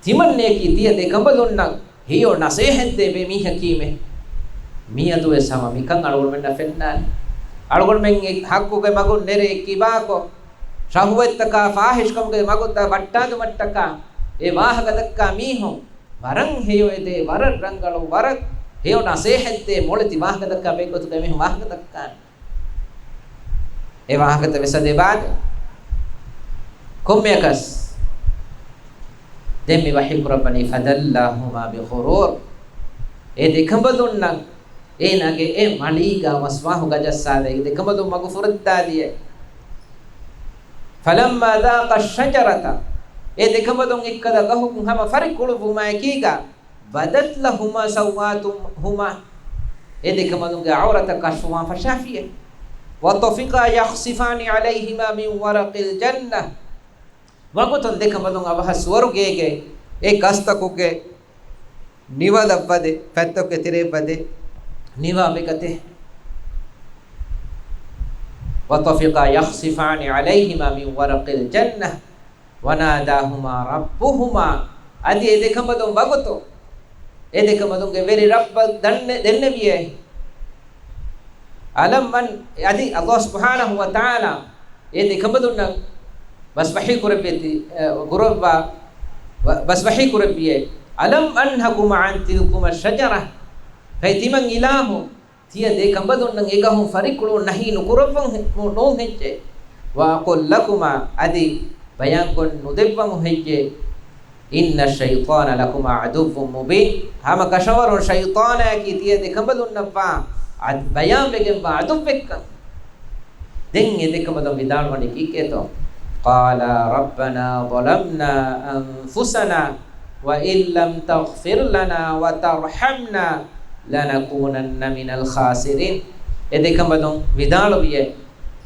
ތިމަންނަޔަކީ ތިޔަ ދެ ކަނބަލުންނަށް ހެޔޮ ނަސޭހަތްދޭ ބޭ މީހަކީމެ. މިއަދުވެސް ހަމަ މިކަން އަޅުގަނޑުމެންނަށް ފެންނާނެ. އަޅުގަނޑުމެން އެ ޙައްޤުގެ މަގުން ނެރެ ކިބާކޮށް، ޝަހުވަތްތަކާ ފާޙިޝްކަމުގެ މަގުތައް ވައްޓާލުމަށްޓަކާ އެ ވާހަކަ ދައްކާ މީހުން ވަރަށް ހެޔޮ އެދޭ، ވަރަށް ރަނގަޅު، ވަރަށް ހެޔޮ ނަސޭހަތްދޭ މޮޅެތި ވާހަކަ ދައްކާ ބައެއްގޮތުގަ މީހުން ވާހަކަ ދައްކާނެ. އެ ވާހަކަތައް ވެސް އަދި އެބާދެ. ކޮންމެއަކަސް ދެން މި ވަޙީ ކުރައްވަނީ، فَدَلَّاهُمَا بِغُرُورٍ. އެ ދެކަނބަލުންނަށް އޭނާގެ އެ މަޅީގާ މަސްވާހުގަ ޖައްސާލައި، ދެކަނބަލުން މަގު ފުރައްދާލިއެ. فَلَمَّا ذَاقَا الشَّجَرَةَ، އެ ދެކަނބަލުން އެއްކަލަ ގަހުގަ ހަމަ ފަރި ކުޅުއްވުމާއެކީގަ، بَدَتْ لَهُمَا سَوْآتُهُمَا، އެ ދެކަނބަލުންގެ އައުރަތައް ކަށުވާން ފަށާފިއެ. وَطَفِقَا يَخْصِفَانِ عَلَيْهِمَا مِنْ وَرَقِ الْجَنَّةِ، ވަގުތުން ދެކަނބަލުން އަވަހަށް ސުވަރުގޭގެ އެ ގަސްތަކުގެ ނިވަލަށްވަދެ، ފަތްތަކުގެ ތެރެއަށްވަދެ ނިވާ ވެގަތެ. وَطَفِقَا يَخْصِفَانِ عَلَيْهِمَا مِنْ وَرَقِ الْجَنَّةِ وَنَادَاهُمَا رَبُّهُمَا، އަދި އެ ދެކަނބަލުން ވަގުތު އެ ދެކަނބަލުންގެ ވެރި ރައްބަށް ދަންނެ-، ދެންނެވިއޭ. أَلَمْ أَنْ، އަދި ﷲ ސުބްޙާނަހޫ ވަތަޢާލާ އެ ދެކަނބަލުންނަށް ބަސް ވަޙީ ކުރެއްވިއޭ، އެ، ކުރައްވާ، ބަ-، ބަސް ވަޙީ ކުރެއްވިއޭ، أَلَمْ أَنْهَكُمَا عَنْ تِلْكُمَا الشَّجَرَةِ، ހަތް ތިމަން އިލާހު، ތިޔަ ދެ ކަނބަލުންނަށް އެ ގަހުން ފަރިކުޅުން ނަހީ ނުކުރައްވަން ހެ-، ނޫ-، ނޫން ހެއްޔޭ؟ وَأَقُلْ لَكُمَا، އަދި ބަޔާންކޮށް ނުދެއްވަމު ހެއްޔޭ؟ إِنَّ الشَّيْطَانَ لَكُمَا عَدُوٌّ مُّبِينٌ، ހަމަ ކަށަވަރުން ޝައިޠާނާއަކީ ތިޔަ ދެ ކަނބަލުންނަށްވާ އަދް-، ބަޔާންވެގެންވާ އަދުއްވެއްކަން. ދެން އެ ދެ ކަނބަލުން ވިދާޅުވަނީ ކީކޭތޯ؟ قَالَا رَبَّنَا ظَلَمْنَا أَنفُسَنَا وَإِن لَّمْ تَغْفِرْ لَنَا وَتَرْحَمْنَا لَنَكُونَنَّ مِنَ الْخَاسِرِينَ. އެ ދެ ކަނބަލުން ވިދާޅުވިއޭ،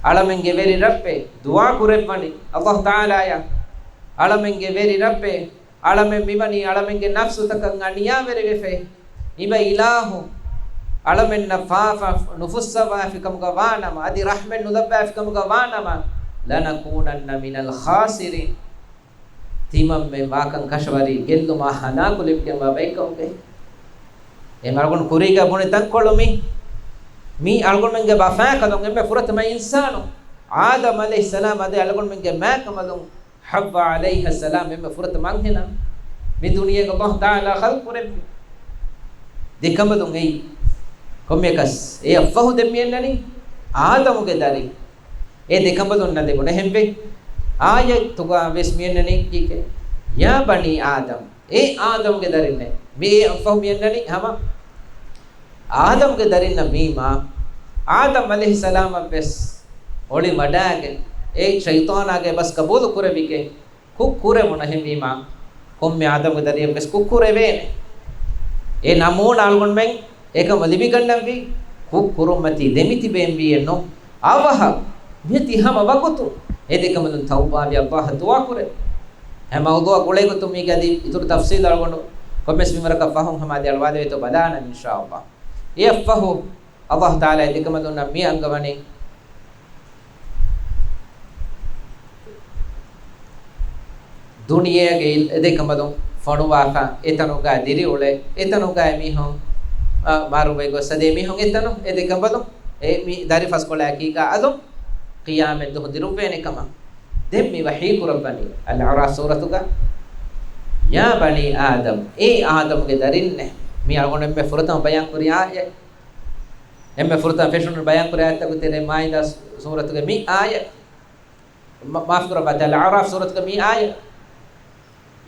އަޅަމެންގެ ވެރި ރައްބޭ، ދުޢާ ކުރެއްވަނީ ﷲ ތަޢާލާއަށް، އަޅަމެންގެ ވެރި ރައްބޭ، އަޅަމެން މިވަނީ އަޅަމެންގެ ނަފްސުތަކަށް އަނިޔާވެރިވެފައި. އިބަ އިލާހު، އަޅަމެންނަށް ފާފަ ނުފުއްސަވާފިކަމުގަ ވާނަމަ، އަދި ރަޙްމަތް ނުލައްވާފިކަމުގަ ވާނަމަ، لَنَكُونَنَّ مِنَ الْخَاسِرِينَ، ތިމަންމެން ވާކަން ކަށަވަރީ ގެއްލުމާ ހަލާކު ލިބިގެންވާ ބައެއްކަމުގައި. އެ އަޅުގަނޑު ކުރީގަ ބުނި ތަންކޮޅު މި، މީ އަޅުގަނޑުމެންގެ ބަފާކަލުން އެންމެ ފުރަތަމަ އިންސާނު އާދަމް ޢަލައިހިއްސަލާމް އަދި އަޅުގަނޑުމެންގެ މާކަމަލުން ޙައްވާ ޢަލައިހައްސަލާމް އެންމެ ފުރަތަމަ އަންހެނާ މި ދުނިޔޭގަ ﷲ ތަޢާލާ ޚަލްޤު ކުރެއްވި. ދެ ކަނބަލުން އެއީ ކޮންމެއަކަސް އެއަށްފަހު ދެން މި އަންނަނީ އާދަމުގެ ދަރިން. އެ ދެ ކަނބަލުންނަށް ލިބުނު އެހެންވެ، އާޔަތުގަ ވެސް މި އަންނަނީ ކީކޭ؟ يَا بَنِي آدَمَ، އޭ އާދަމުގެ ދަރިންނޭ. މި އެއަށްފަހު މި އަންނަނީ ހަމަ އާދަމްގެ ދަރިންނަށް ވީމާ، އާދަމް ޢަލައިހިއްސަލާމަށް ވެސް އޮޅި ވަޑާގެން، އެ ޝައިޠާނާގެ ބަސް ޤަބޫލު ކުރެވިގެން، ކުށް ކުރެވުނު އެހެންވީމާ، ކޮންމެ އާދަމްގެ ދަރިއެއް ވެސް ކުށް ކުރެވޭނެ. އެ ނަމޫނާ އަޅުގަނޑުމެން އެކަމަށް ލިބިގަންނަންވީ، ކުށް ކުރުންމަތީ ދެމިތިބޭންވީއެއްނު. އަވަހަށް މިއޮތީ ހަމަ ވަގުތު އެ ދެ ކަނބަލުން ތައުބާވެ ﷲ އަށް ދުޢާ ކުރޭ. ހަމަ މައުޟޫޢާ ގުޅޭގޮތުން މީގެ އަދި އިތުރު ތަފްޞީލް އަޅުގަނޑު ކޮންމެސް މިންވަރަކަށް ފަހުން ހަމަ އަދި އަޅުވާދެވޭތޯ ބަލާނަން އިންޝާﷲ. އެއަށްފަހު ﷲ ތަޢާލާ އެ ދެ ކަނބަލުންނަށް މި އަންގަވަނީ ދުނިޔޭގެ އެ ދެ ކަނބަލުން ފޮނުވާފަ، އެތަނުގަ ދިރިއުޅޭ، އެތަނުގައި މީހުން، އަ، މަރުވެ ގޮސް އަދި މީހުން އެތަނު އެ ދެ ކަނބަލުން އެ މި ދަރި ފަސްކޮޅާއަކީގަ އަލުން ޤިޔާމަތްދުވަހު ދިރުއްވޭނެ ކަމަށް. ދެން މި ވަޙީ ކުރައްވަނީ އަލްއަޢްރާފް ސޫރަތުގަ، يَا بَنِي آدَمَ، އޭ އާދަމްގެ ދަރިންނޭ. މި އަޅުގަނޑު އެންމެ ފުރަތަމަ ބަޔާން ކުރި އާޔަތް، އެންމެ ފުރަތަމަ ފެށުނު ބަޔާން ކުރި އާޔަތްތަކުގެ ތެރޭ މާއިދާ ސޫރަތުގެ މި އާޔަތް، މަ-، މާފު ކުރައްވާތި، އަލްއަޢްރާފް ސޫރަތުގެ މި އާޔަތް.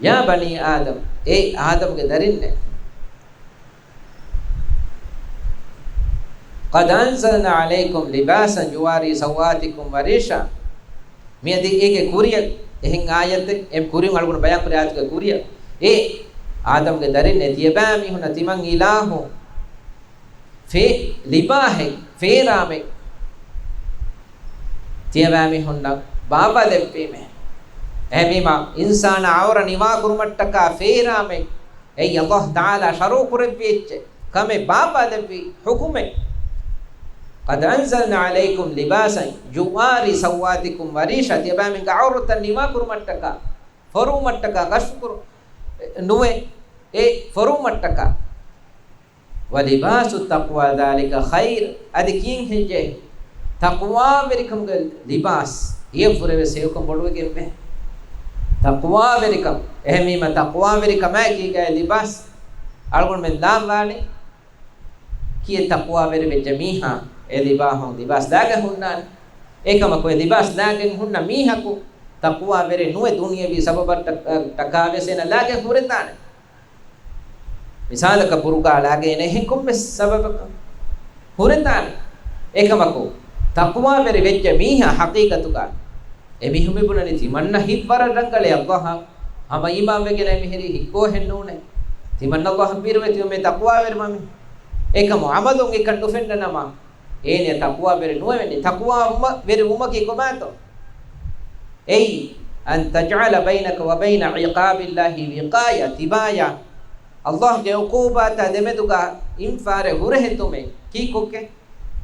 يَا بَنِي آدَمَ، އޭ އާދަމްގެ ދަރިންނޭ. قَدْ أَنْزَلْنَا عَلَيْكُمْ لِبَاسًا يُوَارِي سَوْآتِكُمْ وَرِيشًا. މިއަދި އޭގެ ކުރިއަށް އެހެން އާޔަތެއް، އެ ކުރިން އަޅުގަނޑު ބަޔާން ކުރި އާޔަތުގެ ކުރިއަށް، އޭ އާދަމްގެ ދަރިންނޭ، ތިޔަބައިމީހުންނަށް ތިމަން އިލާހު ފޭ-، ލިބާހެއް، ފޭރާމެއް ތިޔަބައިމީހުންނަށް ބާއްވާ ދެއްވީމޭ. އެހެންވީމާ، އިންސާނާ އައުރަ ނިވާކުރުމަށްޓަކާ ފޭރާމެއް، އެއީ ﷲ ތަޢާލާ ޝަރުޢު ކުރެއްވި އެއްޗެއް، ކަމެއް ބާއްވާ ދެއްވި ޙުކުމެއް. قَدْ أَنْزَلْنَا عَلَيْكُمْ لِبَاسًا يُوَارِي سَوْآتِكُمْ وَرِيشًا، ތިޔަބައިމީހުންގެ އައުރަތައް ނިވާކުރުމަށްޓަކާ، ފޮރުވުމަށްޓަކާ، ކަޝްފު ކުރު-، ނުވެ، އެ ފޮރުވުމަށްޓަކާ. وَلِبَاسُ التَّقْوَىٰ ذَٰلِكَ خَيْرٌ، އަދި ކިހިނެއްހެއްޔޭ؟ ތަޤްވާވެރިކަމުގެ ލިބާސް، އެއަށްވުރެވެސް ހެޔޮކަން ބޮޑުވެގެންވޭ. ތަޤްވާވެރިކަން، އެހެންވީމަ ތަޤްވާވެރިކަމާއެކީގައި ލިބާސް، އަޅުގަނޑުމެން ލާންވާނީ ކިއެއް ތަޤްވާވެރިވެއްޖެ މީހާ އެ ލިބާހުން ލިބާސް ލާގެ ހުންނާނެ. އެކަމަކު އެ ލިބާސް ލާގެން ހުންނަ މީހަކު ތަޤްވާވެރި ނުވެ ދުނިޔަވީ ސަބަބަށްޓަކާވެސް އޭނަ ލާގެން ހުރެދާނެ. މިސާލަކަށް ބުރުގާ ލާގެން އޭނަ އެހެން ކޮންމެސް ސަބަބަކަށް ހުރެދާނެ. އެކަމަކު ތަޤްވާވެރި ވެއްޖެ މީހާ ޙަޤީޤަތުގަ އެމީހުން މިބުނަނީ ތިމަންނަ ހިތްވަރަށް ރަނގަޅޭ ﷲ އާ. ހަމަ އީމާންވެގެން އެމީހެރީ ހިތްގޯހެއް ނޫނޭ. ތިމަންނަ ﷲ އަށް ބިރުވެ ތިމަންމެ ތަޤްވާވެރި މަ މީހުން. އެކަމު ޢަމަލުން އެކަން ނުފެންނަ ނަމަ، އޭނަ ތަޤްވާވެރި ނުވެވެނީ. ތަޤްވާ ވުމަ-، ވެރި ވުމަކީ ކޮބާތޯ؟ އެއީ، أن تجعل بينك وبين عقاب الله وقاية، ތިބާޔާ ﷲ ގެ ޢުޤޫބާތާ ދެމެދުގަ އިންފާރެއް ހުރެހެއް ދުމެ. ކީއްކޮށްގެ؟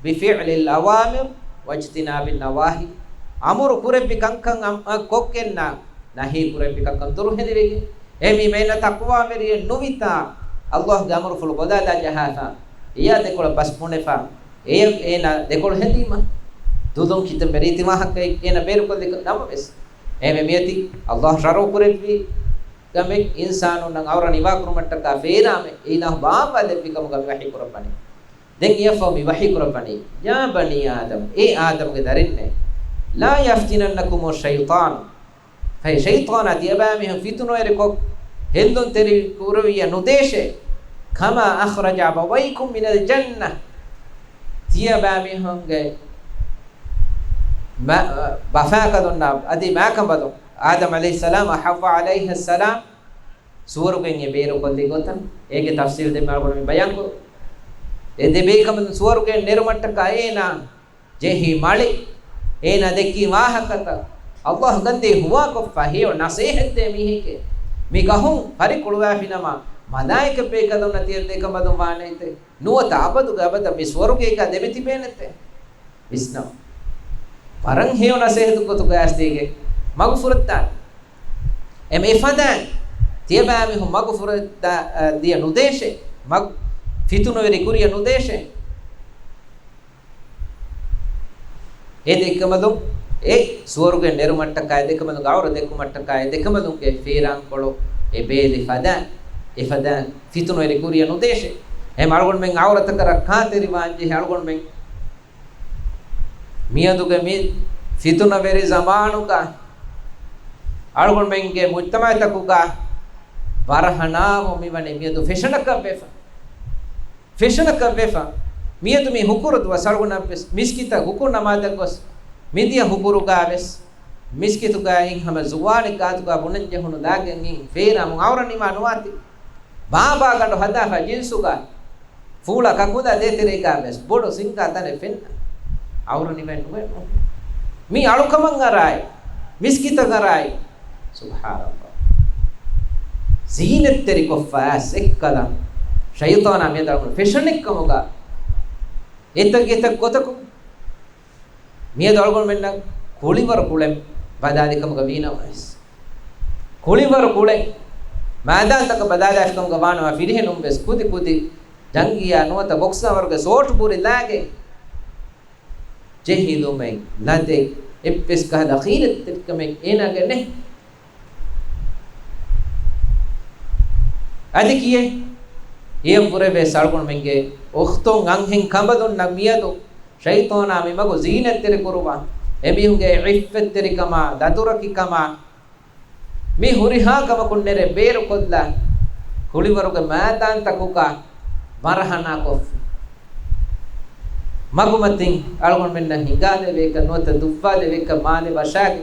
بفعل الأوامر واجتناب النواهي. އަމުރު ކުރެއްވި ކަންކަން އަމް-، އަ، ކޮށްގެންނާ، ނަހީ ކުރެއްވި ކަންކަން ދުރުހެލިވެގެން. އެހެންވީމަ އޭނަ ތަޤްވާވެރިއެއް ނުވިތާ، ﷲ ގެ އަމުރުފުޅު ބޮލާލާ ޖަހާފަ، އެޔާ ދެކޮޅަށް ބަސް ބުނެފަ، އެޔަށް އޭނަ ދެކޮޅު ހެދީމަ، ދުލުން ކިތަންމެ ރީތި ވާހަކައެއް އޭނަ ބޭރުކޮށްލި ނަމަވެސް، އެހެންވެ މިއޮތީ ﷲ ޝަރުޢު ކުރެއްވި ކަމެއް އިންސާނުންނަށް ޢައުރަ ނިވާކުރުމަށްޓަކާ ފޭރާމެއް އިލާހު ބާއްވާލެއްވި ކަމުގަ މި ވަޙީ ކުރައްވަނީ. ދެން އެއަށްފަހު މި ވަޙީ ކުރައްވަނީ، يا بني آدم، އޭ އާދަމްގެ ދަރިންނޭ، لا يفتننكم الشيطان، ފަހެ ޝައިޠާނާ ތިޔަބައިމީހުން ފިތުނަވެރިކޮށް، ހެއްލުންތެރި ކުރެވިއްޔާ ނުދޭށޭ، كما أخرج أبويكم من الجنة، ތިޔަބައިމީހުންގެ މަ-، ބަފާކަލުންނާ އަދި މާކަނބަލުން، އާދަމް ޢަލައިހިއްސަލާމާ ޙައްވާ ޢަލައިހައްސަލާމް، ސުވަރުގެން އެ ބޭރުކޮށްލި ގޮތަށް، އޭގެ ތަފްސީލް ދެންމެ އަޅުގަނޑު މި ބަޔާންކޮށް، އެ ދެ ބޭކަނބަލުން ސުވަރުގެއިން ނެރުމަށްޓަކާ އޭނާ ޖެހި މަޅި، އޭނާ ދެއްކި ވާހަކަތައް، ﷲ ގަންދީ ހުވާކޮށްފަ ހެޔޮ ނަސޭހަތްދޭ މީހެކޭ. މި ގަހުން ފަރި ކުޅުވާފިނަމަ، މަލާއިކަ ބޭކަލުންނަށް ތިޔަ ދެކަނބަލުން ވާނެތެ. ނުވަތަ އަބަދުގެ އަބަދަށް މި ސުވަރުގޭގަ ދެމިތިބޭނެތެ. ވިސްނަވަ. ވަރަށް ހެޔޮ ނަސޭހަތު ގޮތުގަ އަސްލީގެ މަގު ފުރައްދާނެ. އެމެ އެފަދައިން ތިޔަބައިމީހުން މަގު ފުރައްދާ، އަ، ދިޔަ ނުދޭށޭ، މަގު ފިތުނަވެރި ކުރިޔަ ނުދޭށޭ. އެ ދެކަނބަލުން އެ ސުވަރުގެ ނެރުމަށްޓަކާ، އެ ދެކަނބަލުންގެ އައުރަ ދެއްކުމަށްޓަކާ، އެ ދެކަނބަލުންގެ ފޭރާންކޮޅު އެ ބޭލި ފަދަ، އެ ފަދަ ފިތުނަވެރި ކުރިޔަ ނުދޭށޭ. އެހެން އަޅުގަނޑުމެން އައުރަތަކަށް ރައްކާތެރިވާން ޖެހޭ އަޅުގަނޑުމެން މިއަދުގެ މި ފިތުނަވެރި ޒަމާނުގަ އަޅުގަނޑުމެންގެ މުޖްތަމަޢުތަކުގަ ވަރަހަނާވު މިވަނީ މިއަދު ފެޝަނަކަށް ވެފަ. ފެޝަނަކަށް ވެފަ. މިއަދު މި ހުކުރު ދުވަސް އަޅުގަނޑަށް ވެސް މިސްކިތަށް ހުކުރު ނަމާދަށް ގޮސް މިދިޔަ ހުކުރުގަ ވެސް މިސްކިތުގައި ހަމަ ޒުވާނެއް ގާތުގަ ބުނަން ޖެހުނު ލާގެން އިން ފޭރާމު އައުރަ ނިވާ ނުވާތީ. ބާބާގަނޑު ހަދާފަ ޖިންސުގަ ފޫޅަ ކަކުލާ ދޭތެރޭގަ ވެސް ބޮޑު ސިންގާ ތަނެއް ފެންނަ. އައުރަ ނިވެން ނުވެ ނޫން. މީ އަޅުކަމަށް އަރާއި، މިސްކިތަށް އަރާއި. ސުބްޙާނަﷲ. ޒީނަތްތެރިކޮށްފަ އައިސް އެއްކަލަ ޝައިޠާނާ މިއަދު އަޅުގަނޑު ފެޝަނެއް ކަމުގަ އެތައް އެތައް ގޮތަކުން މިއަދު އަޅުގަނޑުމެންނަށް ކުޅިވަރު ކުޅެން ބަލާލި ކަމުގަ ވީނަމަވެސް، ކުޅިވަރު ކުޅެން މައިދާންތަކަށް ބަލާލާފި ކަމުގަ ވާނަމަ، ފިރިހެނުން ވެސް ކުދި ކުދި ޖަންގިޔާ ނުވަތަ ބޮކްސާ ވަރުގެ ސޯޓް ބުރި ލާގެން ޖެހިލުމެއް ލަދެއް އެއްވެސް ކަހަލަ ޚީލަތްތެރިކަމެއް އޭނާގެ ނެތް. އަދި ކިޔޭ، އެއަށްވުރެ ވެސް އަޅުގަނޑުމެންގެ އުޚްތުން އަންހެން ކަނބަލުންނަށް މިއަދު ޝައިޠާނާ މި މަގު ޒީނަތްތެރި ކުރުވާ، އެމީހުންގެ ޢިއްފަތްތެރިކަމާ، ދަތުރަކިކަމާ، މި ހުރިހާ ކަމަކުން ނެރެ ބޭރުކޮށްލާ، ކުޅިވަރުގެ މައިދާންތަކުގަ ވަރަހަނާކޮށްފި. މަގުމަތިން އަޅުގަނޑުމެންނަށް ހިނގާދެވޭކަށް ނުވަތަ ދުއްވާދެވޭކަށް މާލެ ވަށާގެ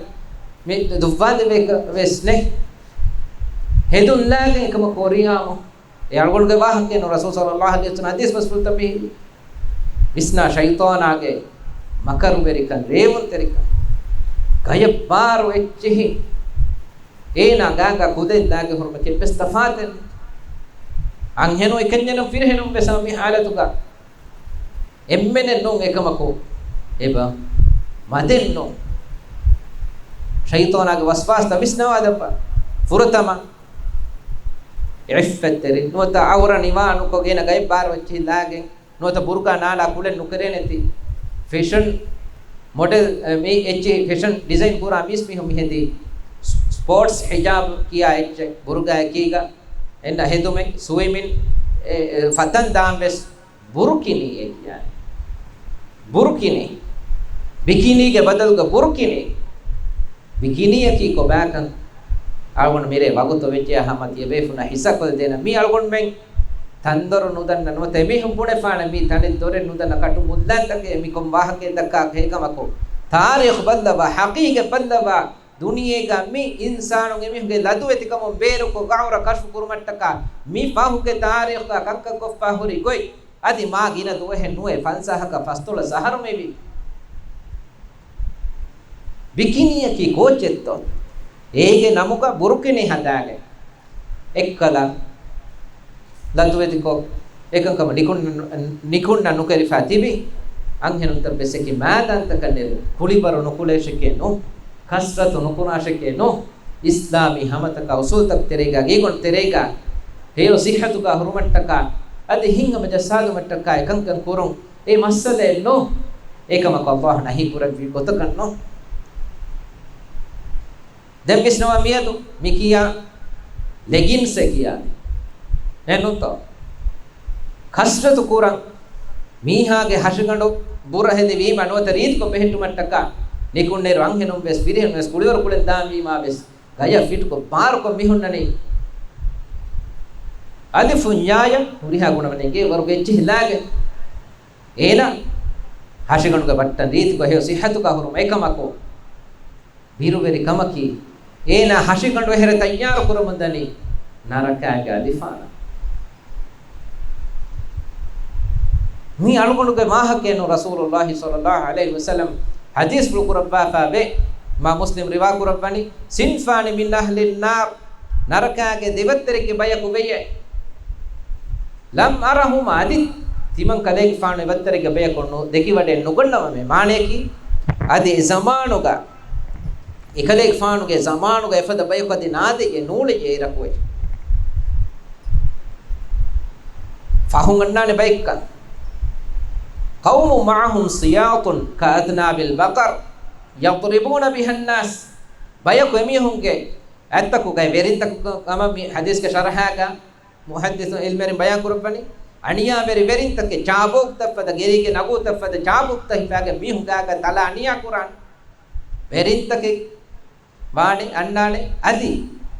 މި ދުއްވާދެވޭކަށް ވެސް ނެތް. ހެދުންލާގެން އެކަމަކު ހުރިހާމު އެ އަޅުގަނޑުގެ ވާހަކައެއް ނޫން، ރަސޫލު ޞައްލައްލާހު ޢަލައިހި ވަސައްލަމް ޙަދީޘް ބަސްފުޅުތައް މި ވިސްނާ ޝައިޠާނާގެ މަކަރުވެރިކަން، ރޭވުންތެރިކަން، ގަޔަށް ބާރު އެއްޗިހި. އޭނާ ގާގާ ކުދައިން ލާގެ ހުރުމަކީ އެއްވެސް ތަފާތެއް ނެތް. އަންހެނުން އެކަންޏެއް ނޫން، ފިރިހެނުން ވެސް ހަމަ މި ޙާލަތުގަ އެންމެނެއް ނޫން އެކަމަކު އެބަ މަދެއް ނޫން. ޝައިޠާނާގެ ވަސްވާސްތައް ވިސްނަވާލައްވާ. ފުރަތަމަ ޢިއްފަތްތެރި ނުވަތަ އައުރަ ނިވާ ނުކޮށް އޭނަ ގަޔަށް ބާރު އެއްޗިހި ލާގެން ނުވަތަ ބުރުގާ ނާލާ ކުޅެން ނުކެރޭނެތީ. ފެޝަން މޮޑެލް، އެ، މި އެއްޗެހި ފެޝަން ޑިޒައިން ކުރާ މީސް މީހުން މިހެދީ ސް-، ސްޕޯޓްސް ހިޖާބް ކިޔާ އެއްޗެއް ބުރުގާއަކީގަ އެންނަ ހެދުމެއް، ސުވިމިން، އެ، އެ، ފަތަން ދާން ވެސް ބުރުކިނީ އެ ކިޔާނެ. ބުރުކިނީ. ބިކިނީގެ ބަދަލުގަ ބުރުކިނީ. ބިކިނީއަކީ ކޮބާކަން އަޅުގަނޑު މިރޭ ވަގުތު ވެއްޖެޔާ ހަމަ ތިޔަބޭފުންނަށް ހިސާބު ކޮށްދޭނަން. މީ އަޅުގަނޑުމެން ތަންދޮރު ނުދަންނަ ނުވަތަ އެމީހުން ބުނެފާނެ މީ ތަނެއް ދޮރެއް ނުދަންނަ ކަޓު މުއްލާންތަކެއް މިކޮން ވާހަކައެއް ދައްކާކަށް. އެކަމަކު ތާރީޚު ބައްލަވާ، ހަޤީގަތް ބައްލަވާ، ދުނިޔޭގަ މި އިންސާނުން އެމީހުންގެ ލަދުވެތިކަމުން ބޭރުކޮށް ގައުރަށް ކަޝްފު ކުރުމަށްޓަކާ މި ފަހުގެ ތާރީޚުގަ ކަންކަން ކޮށްފާ ހުރި ގޮތް އަދި މާ ގިނަ ދުވަހެއް ނުވެ، ފަންސާހަކަށް ފަސްދޮޅަސް އަހަރު މިވީ. ބިކިނީއަކީ ކޯއްޗެއްތޯ؟ އޭގެ ނަމުގަ ބުރުކިނީ ހަދާގެން އެއްކަލަ ލަދުވެތިކޮށް، އެކަންކަމަށް ނިކުން، ނިކުންނަ ނުކެރިފާ ތިބި އަންހެނުންތައް ވެސް އެކި މާދާންތަކަށް ނެރު، ކުޅިވަރު ނުކުޅޭށެކޭ ނޫ، ކަސްރަތު ނުކުރާށެކޭ ނޫ، އިސްލާމީ ހަމަތަކާ އުސޫލްތައް ތެރޭގާ، ގީގޮން ތެރޭގާ، ހެޔޮ ސިއްހަތުގާ ހުރުމަށްޓަކާ، އަދި ހިތްހަމަ ޖައްސާލުމަށްޓަކާ އެކަންކަން ކުރުން އެ މައްސަލައެއް ނޫ. އެކަމަކު އައްލާހު ނަހީ ކުރެއްވި ގޮތަކަށް ނޫ. ދެން ވިސްނަވާ މިއަދު މި ކިޔާ ލެގިންސް ކިޔާ އެއްނުތޯ؟ ކަސްރަތު ކުރަން މީހާގެ ހަށިގަނޑު ބުރަ ހެދި ވީމަ ނުވަތަ ރީތިކޮށް ބެހެއްޓުމަށްޓަކާ ނިކުންނޭރު އަންހެނުން ވެސް ފިރިހެން ވެސް ކުޅިވަރު ކުޅެން ދާން ވީމާ ވެސް ގަޔަށް ފިޓްކޮށް ބާރުކޮށް މި ހުންނަނީ. އަލިފުން ޔާޔަށް ހުރިހާ ގުނަވަނެއްގެ ވަރުގެ އެއްޗިހި ލާގެ އޭނާ ހަށިގަނޑުގެ ބައްޓަން ރީތިކޮށް ހެޔޮ ސިއްހަތުގަ ހުރުމަށް އެކަމަކު ބިރުވެރި ކަމަކީ، އޭނާ ހަށިގަނޑު އެހެރަ ތައްޔާރު ކުރަމުން ދަނީ ނަރަކާގެ އަލިފާނަށް. މީ އަޅުގަނޑުގެ ވާހަކައެއް ނޫން، ރަސޫލުﷲ ޞައްލަﷲ ޢަލައިހި ވަސައްލަމް ޙަދީޘްފުޅު ކުރައްވާފާ ވޭ. އިމާމް މުސްލިމް ރިވާ ކުރައްވަނީ، صنفان من أهل النار، ނަރަކާގެ ދެ ބައްތަރެއްގެ ބަޔަކު ވެޔޭ. لم أرهما، އަދި ތިމަން ކަލޭގެފާނު އެ ބައްތަރެއްގެ ބަޔަކު ނު-، ދެކިވަޑައެއް ނުގަންނަވަމޭ. މާނަޔަކީ، އަދި އެ ޒަމާނުގަ، އެކަލޭގެފާނުގެ ޒަމާނުގަ އެފަދަ ބަޔަކު އަދި ނާދެއްޔޭ ނޫޅެއްޔޭ އިރަކުވެ. ފަހުން އަންނާނެ ބައެއްކަން. قوم معهم سياط كأذناب البقر يضربون بها الناس. ބަޔަކު އެމީހުންގެ އަތްތަކުގައި ވެރިންތަކުގަ ހަމަ މި ޙަދީޘްގެ ޝަރަޙާގަ މުޙައްދިޘުން ޢިލްމުވެރިން ބަޔާން ކުރައްވަނީ، އަނިޔާވެރި ވެރިންތަކެއް ޗާބޯކްތައްފަދަ، ގެރީގެ ނަގޫތައްފަދަ ޗާބޯކްތައް ހިފާގެން މީހުން ގާގަ ތަޅާ އަނިޔާ ކުރާނެ ވެރިންތަކެއް ވާނެ އަންނާނެ. އަދި،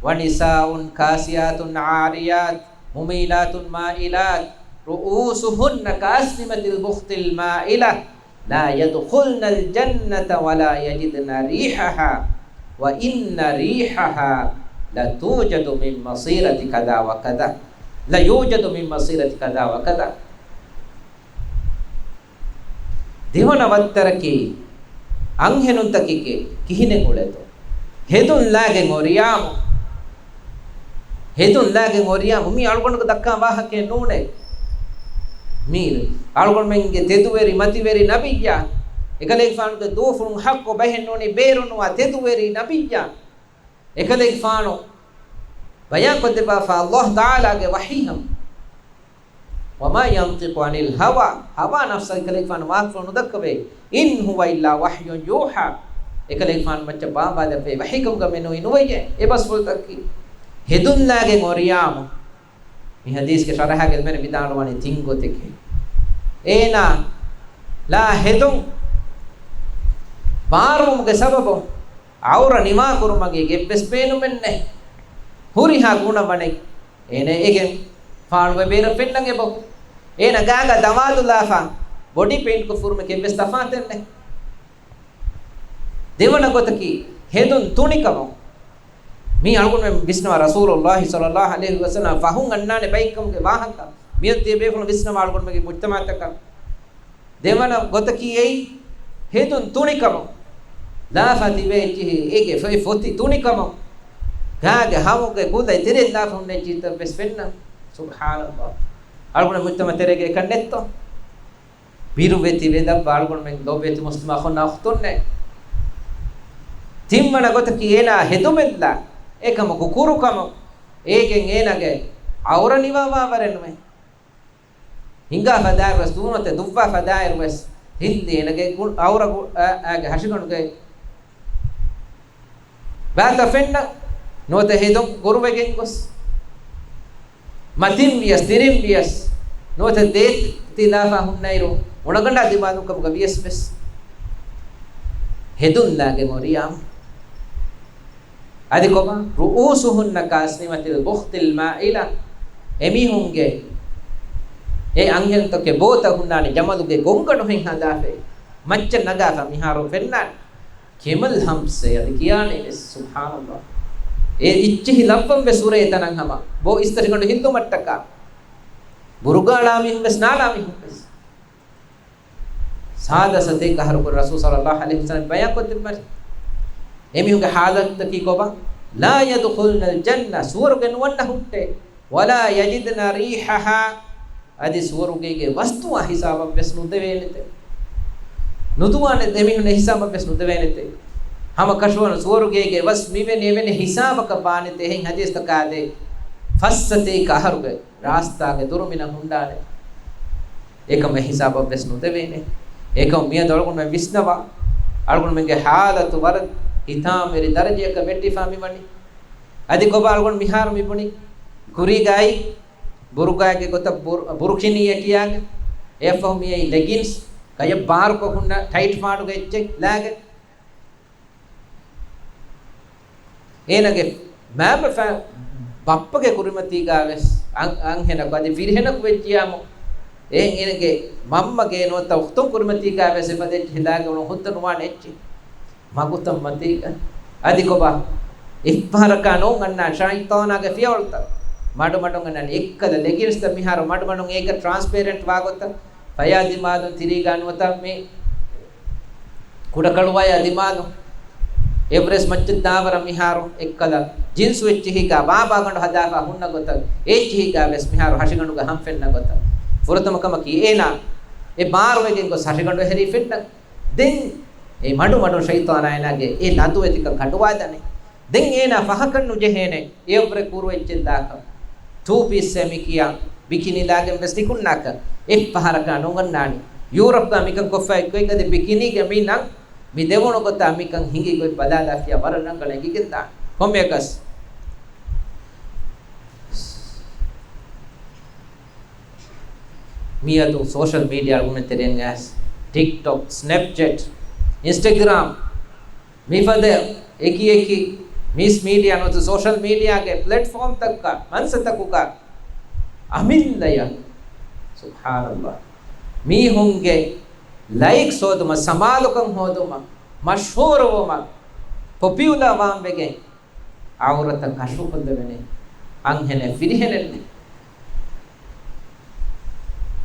ونساء كاسيات عاريات مميلات مائلات رؤوسهن كأسنمة البخت المائلة لا يدخلن الجنة ولا يجدن ريحها وإن ريحها لتوجد من مسيرة كذا وكذا، ليوجد من مسيرة كذا وكذا. ދެވަނަ ވައްތަރަކީ، އަންހެނުންތަކެކޭ ކިހިނެއް އުޅޭތޯ؟ ހެދުން ލާގެން އޮރިޔާމު. ހެދުން ލާގެން އޮރިޔާމު. މީ އަޅުގަނޑުގެ ދައްކާ ވާހަކައެއް ނޫނޭ. މީ އަޅުގަނޑުމެންގެ ތެދުވެރި، މަތިވެރި ނަބިއްޔާ، އެކަލޭގެފާނުގެ ދޫފުޅުން ޙައްޤު ބަހެއް ނޫނީ ބޭރުނުވާ ތެދުވެރި ނަބިއްޔާ، އެކަލޭގެފާނު ބަޔާންކޮށްދެއްވާފާ އައްލާހު ތަޢާލާގެ ވަޙީހަމަ. وما ينطق عن الهوى، ހަވާ ނަފްސަށް އެކަލޭގެފާނު ވާހަކަފުޅު ނުދައްކަވޭ. إن هو إلا وحي يوحى، އެކަލޭގެފާނު މައްޗަށް ބާއްވާލެއްވޭ ވަޙީކަމުގަ މެނުވީ ނުވެއްޔޭ. އެ ބަސްފުޅުތަކަކީ ހެދުން ލާގެން އޮރިޔާމު. މި ޙަދީޘްގެ ޝަރަޙާގަ އިލްމުވެރިން ވިދާޅުވަނީ ތިން ގޮތެކޭ. އޭނާ ލާ ހެދުން ބާރުވުމުގެ ސަބަބުން ޢައުރަ ނިވާކުރުމަކީ އެއްވެސް ބޭނުމެއްނެތް. ހުރިހާ ގުނަވަނެއް އޭނަ އެގެން ފާޅުވެ ބޭރަށް ފެންނަން އެބަ. އޭނަ ގާގަ ދަވާލުލާފަ ބޮޑީ ޕެއިންޓްކޮށް ފުރުމެކޭ އެއްވެސް ތަފާތެއްނެތް. ދެވަނަ ގޮތަކީ ހެދުން ތުނިކަމުން. މީ އަޅުގަނޑުމެން ވިސްނަވާ ރަސޫލުﷲ ޞައްލަﷲ ޢަލައިހި ވަސައްލަމަ ފަހުން އަންނާނެ ބައެއްކަމުގެ ވާހަކަ. މިއޮތީ ބޭފުޅުން ވިސްނަވާ އަޅުގަނޑުމެންގެ މުޖްތަމަޢުތަކަށް. ދެވަނަ ގޮތަކީ އެއީ ހެދުން ތުނިކަމުން. ލާފަ ތިބޭ އެއްޗިހި އޭގެ ފޮތި ތުނިކަމުން. ގާގެ ހަމުގެ ކުލައި ތެރެއިން ލާފަ ހުންނަ އެއްޗިހިތައް ވެސް ފެންނަ. ސުބްޙާނަﷲ. އަޅުގަނޑު މުޖްތަމަޢު ތެރޭގަ އެކަން ނެތްތޯ؟ ބިރުވެތި ވެލަށްވާ އަޅުގަނޑުމެން ލޯބިވެތި މުސްލިމް އަޚުންނާ އުޚްތުންނޭ. ތިންވަނަ ގޮތަކީ އޭނާ ހެދުމެއްލާ އެކަމަކު ކުރުކަމުން އޭގެން އޭނާގެ ޢައުރަ ނިވާވާވަރެއް ނުވޭ. ހިނގާ ފަދައިރުވެސް ދޫނޮތެ ދުއްވާ ފަދައިރުވެސް ހިންދީ އޭނަގެ ގު-، އައުރަ ގު-، އާ، އާގެ ހަށިގަނޑުގެ ބާތަ ފެންނަ ނުވަތަ ހެދުން ގުރުވެގެން ގޮސް. މަތިން ވިޔަސް، ތިރިން ވިޔަސް، ނުވަތަ ދޭތިލާފާ ހުންނައިރު، އުނަގަނޑާ ދިމާލުކަމުގަ ވިޔަސް ވެސް. ހެދުންލާގެ މޮރިޔާމު. އަދި ކޮބާ؟ رؤوسهن كأسنمة البخت المائلة. އެމީހުންގެ އެ އަންހެންތަކެއް ބޯތައް ހުންނާނެ ޖަމަލުގެ ގޮންގަނޑުހެން ހަދާފައި. މައްޗަށް ނަގާފަ މިހާރު ފެންނާނެ. ކެމަލް ހަމްޕްސޭ އަދި ކިޔާނެ ވެސް. ސުބްޙާނަﷲ. އެ އިއްޗިހި ލައްވަން ވެސް ހުރޭ ތަނަށް ހަމަ. ބޯ އިސްތަށިގަނޑު ހިންދުމަށްޓަކާ. ބުރުގާ އަޅާ މީހުން ވެސް ނާލާ މީހުން ވެސް. ސާދަ ސަތޭކަ އަހަރު ކުރި ރަސޫލު ޞައްލަﷲ ޢަލައިހި ވަސައްލަމް ބަޔާންކޮށްދެއްވި މަރި. އެމީހުންގެ ޙާލަތަކީ ކޮބާ؟ لا يدخلن الجنة، ސުވަރުގެ ނުވަންނަ ހުއްޓޭ. ولا يجدن ريحها، އަދި ސުވަރުގޭގެ ވަސް ދުވާ ހިސާބަށް ވެސް ނުދެވޭނެތެ. ނުދުވާނެ އެމީހުން އެ ހިސާބަށް ވެސް ނުދެވޭނެތެ. ހަމަ ކަށަވަރު ސުވަރުގޭގެ ވަސް މިވެނި އެވެނި ހިސާބަކަށް ވާނެތެ. އެހެން ޙަދީޘްތަކާ ދޭ ފަސް ސަތޭކަ އަހަރުގެ ރާސްތާގެ ދުރުމިނަށް ހުންނާނެ. އެކަމަށް ހިސާބަށް ވެސް ނުދެވޭނެ. އެކަމަށް މިއަދު އަޅުގަނޑުމެން ވިސްނަވާ. އަޅުގަނޑުމެންގެ ޙާލަތު ވަރަށް ހިތާމަވެރި ދަރަޖަޔަކަށް ވެއްޓިފާ މިވަނީ. އަދި ކޮބާ އަޅުގަނޑު މިހާރު މިބުނީ؟ ކުރީގައި ބުރުގާގެ ގޮތަށް ބުރު-، ބުރުކިނީއޭ ކިޔާގެ. އެއަށްފަހު މިއައީ ލެގިންސް، ގަޔަށް ބާރުކޮށް ހުންނަ ޓައިޓް ފާޑުގެ އެއްޗެއް ލާގެ. އޭނާގެ މައިންބަފައިން ބައްޕަގެ ކުރިމަތީގަ ވެސް އަން-، އަންހެނަކު އަދި ފިރިހެނަކު ވެއްޖިޔާމު، އެހެން އޭނަގެ މަންމަގެ ނުވަތަ އުޚްތުން ކުރިމަތީގަ ވެސް އެފަދަ އެއްޗެއް ހިލާގެ އުޅުން ހުއްދަ ނުވާނެ އެއްޗެއް. މަގުތައް މަތީގަ. އަދި ކޮބާ؟ އެއްފަހަރަކާ ނޫން އަންނާނެ ޝައިޠާނާގެ ފިޔަވަޅުތައް. މަޑުމަޑުން އަންނާނެ އެއްކަލަ ލެގިންސްތައް މިހާރު މަޑުމަޑުން އޭގަ ޓްރާންސްޕޭރެންޓް ވާގޮތަށް. ފަޔާ ދިމާލުން ތިރީގަ ނުވަތަ މި ކުޑަކޮޅުވަޔާ ދިމާލުން. އެވްރެސް މައްޗަށް ދާވަރަށް މިހާރު އެއްކަލަ ޖިންސު އެއްޗިހީގަ ބާބާގަނޑު ހަދާފަ ހުންނަ ގޮތަށް، އެއްޗިހީގަ ވެސް މިހާރު ހަށިގަނޑުގަ ހަން ފެންނަ ގޮތަށް. ފުރަތަމަ ކަމަކީ އޭނާ އެ ބާރުވެގެން ގޮސް ހަށިގަނޑު އެހެރީ ފެންނަ. ދެން އެ މަޑުމަޑުން ޝައިޠާނާ އޭނާގެ އެ ލަދުވެތިކަން ކަނޑުވާދާނެ. ދެން އޭނާ ފަހަކަށް ނުޖެހޭނެ އެއަށްވުރެ ކުރު އެއްޗެއް ދާކަށް. ޓޫ ޕީސްއޭ މި ކިޔާ ބިކިނީ ލާގެން ވެސް ނިކުންނާކަށް. އެއްފަހަރަކާ ނުގަންނާނީ. ޔޫރަޕްގަ މިކަން ކޮށްފައި ގޮތް އަދި ބިކިނީގެ މި ނަން މި ދެވުނު ގޮތާ މިކަން ހިނގި ގޮތް ބަލާލާފިޔާ ވަރަށް ރަނގަޅަށް އެނގިގެންދާނެ. ކޮންމެއަކަސް މިއަދު ސޯޝަލް މީޑިއާ އަޅުގަނޑުމެން ތެރެއިން އައިސް ޓިކްޓޮކް، ސްނެޕްޗެޓް، އިންސްޓަގްރާމް، މިފަދަ އެކި އެކި މިސް މީޑިއާ ނުވަތަ ސޯޝަލް މީޑިއާގެ ޕްލެޓްފޯމްތަކަށް މަންސަތަކުގަ އަމިއްލަޔަށް، ސުބްޙާނަﷲ، މީހުންގެ ލައިކްސް ހޯދުމަށް، ސަމާލުކަން ހޯދުމަށް، މަޝްހޫރުވުމަށް، ޕޮޕިއުލާ ވާން ވެގެން އައުރަތައް ކަޝްފުކޮށްލެވެނީ އަންހެނެއް ފިރިހެނެއްނެއް.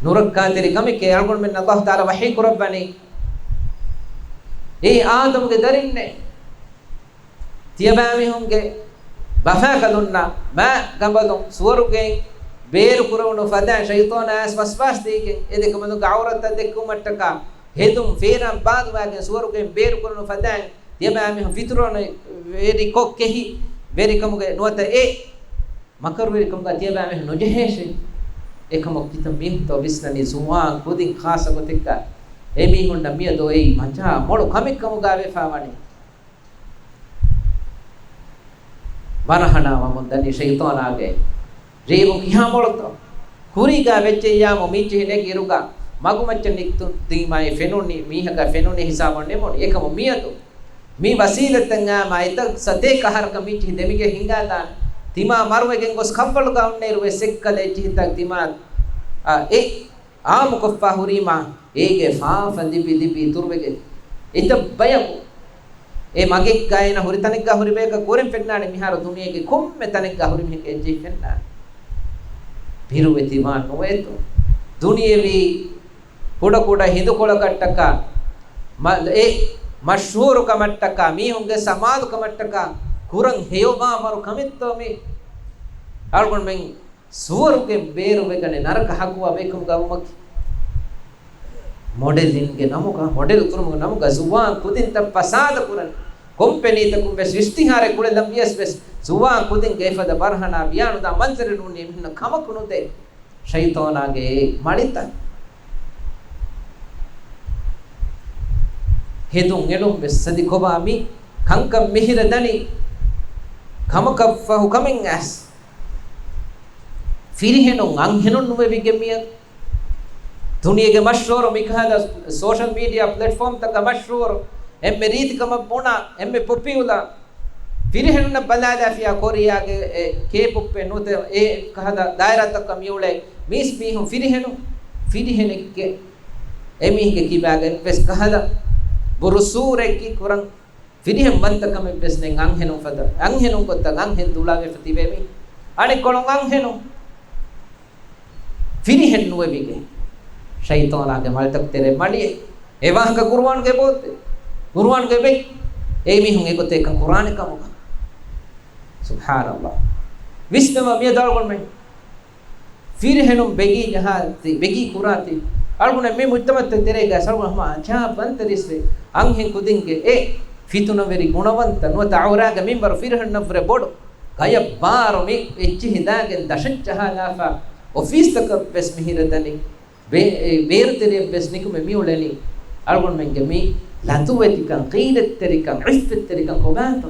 ނުރައްކާތެރި ކަމެކޭ. އަޅުގަނޑުމެން ﷲ ތަޢާލާ ވަޙީ ކުރައްވަނީ، އޭ އާދަމުގެ ދަރިންނޭ! ތިޔަބައިމީހުންގެ ބަފާކަލުންނަށް މާ ގަނބަލުން ސުވަރުގެއިން ބޭރު ކުރެވުނު ފަދައިން ޝައިޠާނާ އައިސް ވަސްވާސް ދީގެން އެ ދެކެމެންގެ އައުރަތަށް ދެއްކުމަށްޓަކާ ހެދުން ފޭރާން ބާލުވާގެން ސުވަރުގެއިން ބޭރު ކުރެވުނު ފަދައިން ތިޔަބައިމީހުން ފިތުރުވަނީ ވެރިކޮށް ކެހި ވެރިކަމުގެ ނުވަތަ އެ މަކަރުވެރިކަމުގަ ތިޔަބައިމީހުން ނުޖެހޭށޭ. އެކަމަކު ކިތައް މީހުންތޯ ވިސްނަނީ ޒުވާން ކުދިން ޚާއްޞަ ގޮތެއްގަ އެމީހުންނަށް މިއަދު އެއީ މަޖާ މޮޅު ކަމެއް ކަމުގަ ވެފަ ވަނީ. ވަރަހަނާ ވަމުން ދަނީ ޝައިޠާނާގެ ރޭވުން ކިހާ މޮޅުތޯ؟ ކުރީގަ ވެއްޖެއްޔާމު މީޗިހި ނެގި އިރުގަ މަގުމައްޗަށް ނިކުތުން ތިމާއި ފެނުނީ މީހަކަށް ފެނުނީ ހިސާބަށް ނިމުނީ. އެކަމު މިއަދު މި ވަސީލަތްތައް އާމާ އެތައް ސަތޭކަ އަހަރަކަށް މީޗިހި ދެމިގެ ހިނގާދާނެ. ތިމާ މަރުވެގެން ގޮސް ކަށްވަޅުގަ އޮންނައިރު ވެސް އެއްކަލަ އެއްޗިހިތައް ތިމާ، އާ، އެ އާއްމުކޮށްފަ ހުރީމާ، އޭގެ ފާފަ ލިބި ލިބި އިތުރުވެގެން އެތައް ބަޔަކު އެ މަގެއްގަ އޭނަ ހުރި ތަނެއްގަ ހުރި ބަޔަކަށް ކުރިން ފެންނާނެ. މިހާރު ދުނިޔޭގެ ކޮންމެ ތަނެއްގަ ހުރި މީހެއްގެ އެއްޗެހި ފެންނާނެ. ބިރުވެތި ވާން ނުވޭތޯ؟ ދުނިޔެވީ ކުޑަކުޑަ ހިނދުކޮޅަކަށްޓަކާ، މަ-، އެ މަޝްހޫރުކަމަށްޓަކާ، މީހުންގެ ސަމާލުކަމަށްޓަކާ ކުރަން ހެޔޮވާ ވަރު ކަމެއްތޯ މީ؟ އަޅުގަނޑުމެން ސުވަރުގެ ބޭރުވެގަނެ ނަރަކަ ހައްގުވާ ބޭކަމުގަ ވުމަކީ. މޮޑެލިންގެ ނަމުގަ، މޮޑެލް ކުރުމުގެ ނަމުގަ ޒުވާން ކުދިންތައް ފަސާދަ ކުރަން. ކޮމްޕެނީތަކުން ވެސް އިޝްތިހާރެއް ކުޅެލަން ވިޔަސް ވެސް ޒުވާން ކުދިންގެ އެފަދަ ބަރަހަނާ ބިޔާނުދާ މަންޒަރެއް ނޫނީ އެމީހުންނަށް ކަމަކު ނުދޭ. ޝައިޠާނާގެ އެ މަޅިތައް. ހެދުން އެޅުން ވެސް އަދި ކޮބާ މި ކަންކަން މިހިރަ ދަނީ ކަމަކަށްފަހު ކަމެއް އައިސް. ފިރިހެނުން އަންހެނުން ނުވެވިގެން މިއަދު ދުނިޔޭގެ މަޝްހޫރު މިކަހަލަ ސޯޝަލް މީޑިއާ ޕްލެޓްފޯމްތަކަށް މަޝްހޫރު އެންމެ ރީތިކަމަށް ބުނާ، އެންމެ ޕޮޕިއުލާ ފިރިހެނުންނަށް ބަލާލާފިޔާ ކޮރިއާގެ އެ ކޭޕުއްޕެއް ނުވަތަ އެ ކަހަލަ ދާއިރާތަކަށް މިއުޅޭ މީސް މީހުން ފިރިހެނުން، ފިރިހެނެއްގެ އެމީހެއްގެ ކިބާގަ އެއްވެސް ކަހަލަ ބުރުސޫރައެއްގެ ކުރަން ފިރިހެން ވަންތަކަމެއްވެސް ނެތް. އަންހެނުން ފަދަ، އަންހެނުން ގޮތަށް އަންހެން ދުޅާވެފަ ތިބޭ މީ. އަނެއްކޮޅުން އަންހެނުން ފިރިހެން ނުވެވިގެން ޝައިޠާނާގެ މަލްތަކު ތެރޭ މަޑިއެ. އެ ވާހަކަ ޤުރުއާނުގެ ބޯތެ. ޤުރުއާނުގެ ބެ. އެ މީހުން އެގޮތަށް ކަން ކުރާނެ ކަމުގަ. ސުބްޙާނަﷲ. ވިސްނަވާ މިއަދު އަޅުގަނޑުމެން ފިރިހެނުން ބެގީ ޖަހާ، ބެގީ ކުރާތީ. އަޅުގަނޑު މި މުޖްތަމަޢުތައް ތެރޭގަ އަޅުގަނޑު ހަމަ އަޖާބްވަންތަ ރިސްވެ. އަންހެން ކުދިންގެ އެ ފިތުނަވެރި ގުނަވަންތަ ނުވަތަ އައުރާގެ މިންވަރު ފިރިހެންނަށްވުރެ ބޮޑު. ގަޔަށް ބާރު މި އެއްޗިހި ދާގެން ދަށަށް ޖަހާލާފަ އޮފީސްތަކަށް ވެސް މިހިރަ ދަނީ. ބޭ-، އެ ބޭރުތެރެއަށް ވެސް ނިކުމެ މިއުޅެނީ. އަޅުގަނޑުމެންގެ މި ލަދުވެތިކަން، ޣީރަތްތެރިކަން، ޢިއްފަތްތެރިކަން ކޮބާތޯ؟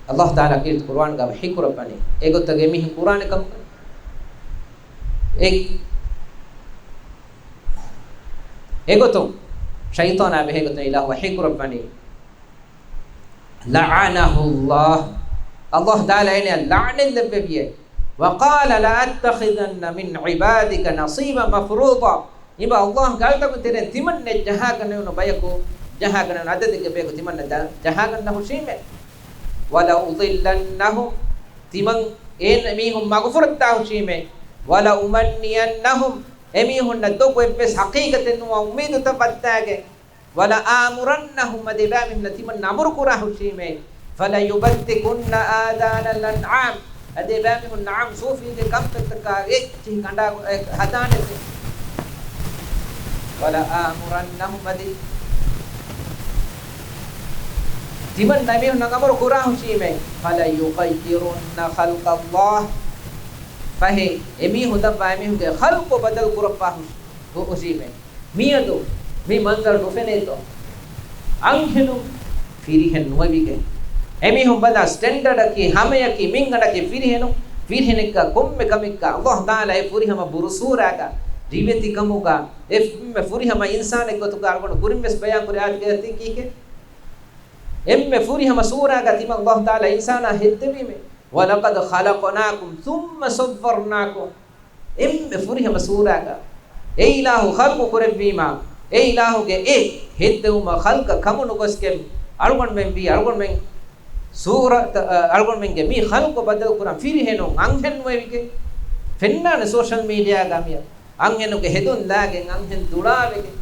ﷲ ތަޢާލާ ކީރިތި ޤުރުއާންގަ ވަޙީކުރައްވަނީ. އެގޮތަށް އެމީހުން ކުރާނެ ކަމަކަށް. އެ-، އެގޮތުން ޝައިޠާނާ ބެހޭ ގޮތުން އިލާހު ވަޙީކުރައްވަނީ. لعنه الله. ﷲ ތަޢާލާ އޭނައަށް ލަޢްނަތް ލެއްވެވިއޭ. وقال لأتخذن من عبادك نصيبا مفروضا. އިބަ ﷲ ގާތަކު ތެރެ ތިމަންނެ ޖަހާގަނެވުނު ބަޔަކު، ޖަހާގަނެވުނު އަދަދެއްގެ ބަޔަކު ތިމަންނަ ދަ-، ޖަހާގަންނަ ހުށީމެ. ولأضلنهم. ތިމަން އޭނަ މީހުން މަގުފުރައްދާ ހުށީމެ. ولأمنينهم. އެމީހުންނަށް ދޮގު އެއްވެސް ހަޤީޤަތެއް ނުވާ އުއްމީދުތައް ވައްދާގެ. ولآمرنهم، އަދި އެބައިމީހުންނަށް ތިމަން އަމުރު ކުރާ ހުށީމޭ. فليبتكن آذان الأنعام، އަދި އެބައިމީހުން ނަޢާމް ސޫފީގެ ކަންތައްތަކާ އެއްޗިހި ކަނޑާ އެ ހަދާނެތެ. ولآمرنهم، އަދި ތިމަން އެމީހުންނަށް އަމުރު ކުރާ ހުށީމޭ. فليغيرن خلق الله، ފަހެ އެމީހުން ދައްވާ އެމީހުންގެ ޚަލްޤު ބަދަލު ކުރައްވާ ހުށީމޭ. މިއަދު މި މަންޒަރު ނުފެނޭތޯ؟ އަންހެނުން ފިރިހެން ނުވެވިގެން. އެމީހުން ބަލާ، ސްޓެންޑަޑަކީ ހަމަޔަކީ މިންގަނޑަކީ ފިރިހެނުން، ފިރިހެނެއްގަ ކޮންމެ ކަމެއްގަ ﷲ ތަޢާލާ އެ ފުރިހަމަ ބުރުސޫރާގަ ރިވެތިކަމުގަ އެ ފުރިހަމަ އިންސާނެއް ގޮތުގަ އަޅުގަނޑު ކުރިން ވެސް ބަޔާން ކުރި އާޔަތުގައި ތި ކީކޭ؟ އެންމެ ފުރިހަމަ ސޫރާގަ ތިމަން ﷲ ތަޢާލާ އިންސާނާ ހެއްދެވީމޭ. ولقد خلقناكم ثم صورناكم. އެންމެ ފުރިހަމަ ސޫރާގަ އެ އިލާހު ޚަލްޤު ކުރެއްވީމާ، އެ އިލާހުގެ އެ ހެއްދެވުމަށް ޚަލްޤަށް ކަމުނުގޮސްގެން އަޅުގަނޑުމެން ވީ، އަޅުގަނޑުމެން ސޫރަ-، އަޅުގަނޑުމެންގެ މި ޚަލްޤު ބަދަލު ކުރަން ފިރިހެނުން އަންހެން ނުވެވިގެން ފެންނާނެ ސޯޝަލް މީޑިއާގަ މިއަދު. އަންހެނުންގެ ހެދުން ލާގެން އަންހެން ދުޅާވެގެން،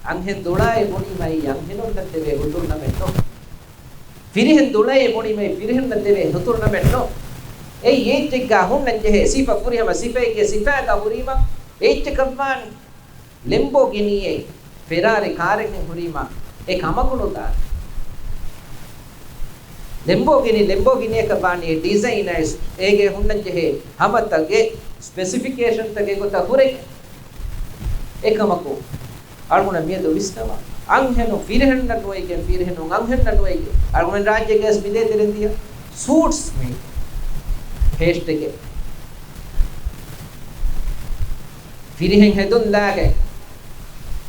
އަންހެން ދުޅާއޭ ބުނީމައި އަންހެނުންނަށް ދެވޭ ހުތުރު ނަމެއް ނޫން. ފިރިހެން ދުޅައޭ ބުނީމައި ފިރިހެންނަށް ދެވޭ ހުތުރު ނަމެއް ނޫން. އެއީ އެއްޗެއްގަ ހުންނަން ޖެހޭ ސިފަ ފުރިހަމަ ސިފައެއްގެ ސިފައިގަ ހުރީމަ އެއްޗަކަށްވާނެ. ލެމްބޯގިނީއެއް ފެރާރި ކާރެއްހެން ހުރީމަ އެ ކަމަކު ނުދާނެ. ލެމްބޯގިނީ، ލެމްބޯގިނީއަކަށް ވާނީ ޑިޒައިނަރސް، އޭގެ ހުންނަން ޖެހޭ ހަމަތައް އެ ސްޕެސިފިކޭޝަންތަކެއް ގޮތަށް ހުރެ އެކަމަކު. އަޅުގަނޑަށް މިއަދު ވިސްނަވާ. އަންހެނުން ފިރިހެންނަށް ނުވެގެން، ފިރިހެނުން އަންހެންނަށް ނުވެގެން. އަޅުގަނޑު ރާއްޖޭގަސް މިދޭތެރެން ދިޔަ ސޫޓްސް މީ ފޭސްޓެކެ. ފިރިހެން ހެދުން ލާގެ.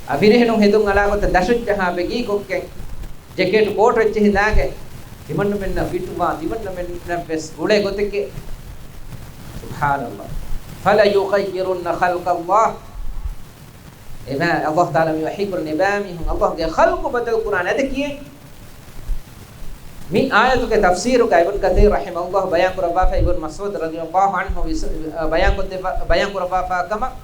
އަ، ފިރިހެނުން ހެދުން އަޅާ ގޮތަށް ދަށަށް ޖަހާ ބެގީ ކޮށްގެން. ޖެކެޓް ކޯޓް އެއްޗެހި ލާގެ. ތިމަންނަމެންނަށް ފިޓުވާ، ތިމަންނަމެންނަށް ވެސް ގުޅޭ ގޮތެކޭ. ސުބްޙާނަﷲ. فليغيرن خلق الله. އެބަ-، ﷲ ތަޢާލާ މި ވަޙީ ކުރަނީ އެބައިމީހުން ﷲ ގެ ޚަލްޤު ބަދަލު ކުރާނެ އަދި ކިޔޭ. މި އާޔަތުގެ ތަފްސީރުގަ އިބްނު ކަޘީރު ރަޙިމަހުﷲ ބަޔާން ކުރައްވާފަ، އިބްނު މަސްޢޫދު ރަޟިޔަﷲ ޢަންހު ވިސް-، ބަޔާން ކޮށްދެއްވާ-، ބަޔާން ކުރައްވާފާ ކަމަށް،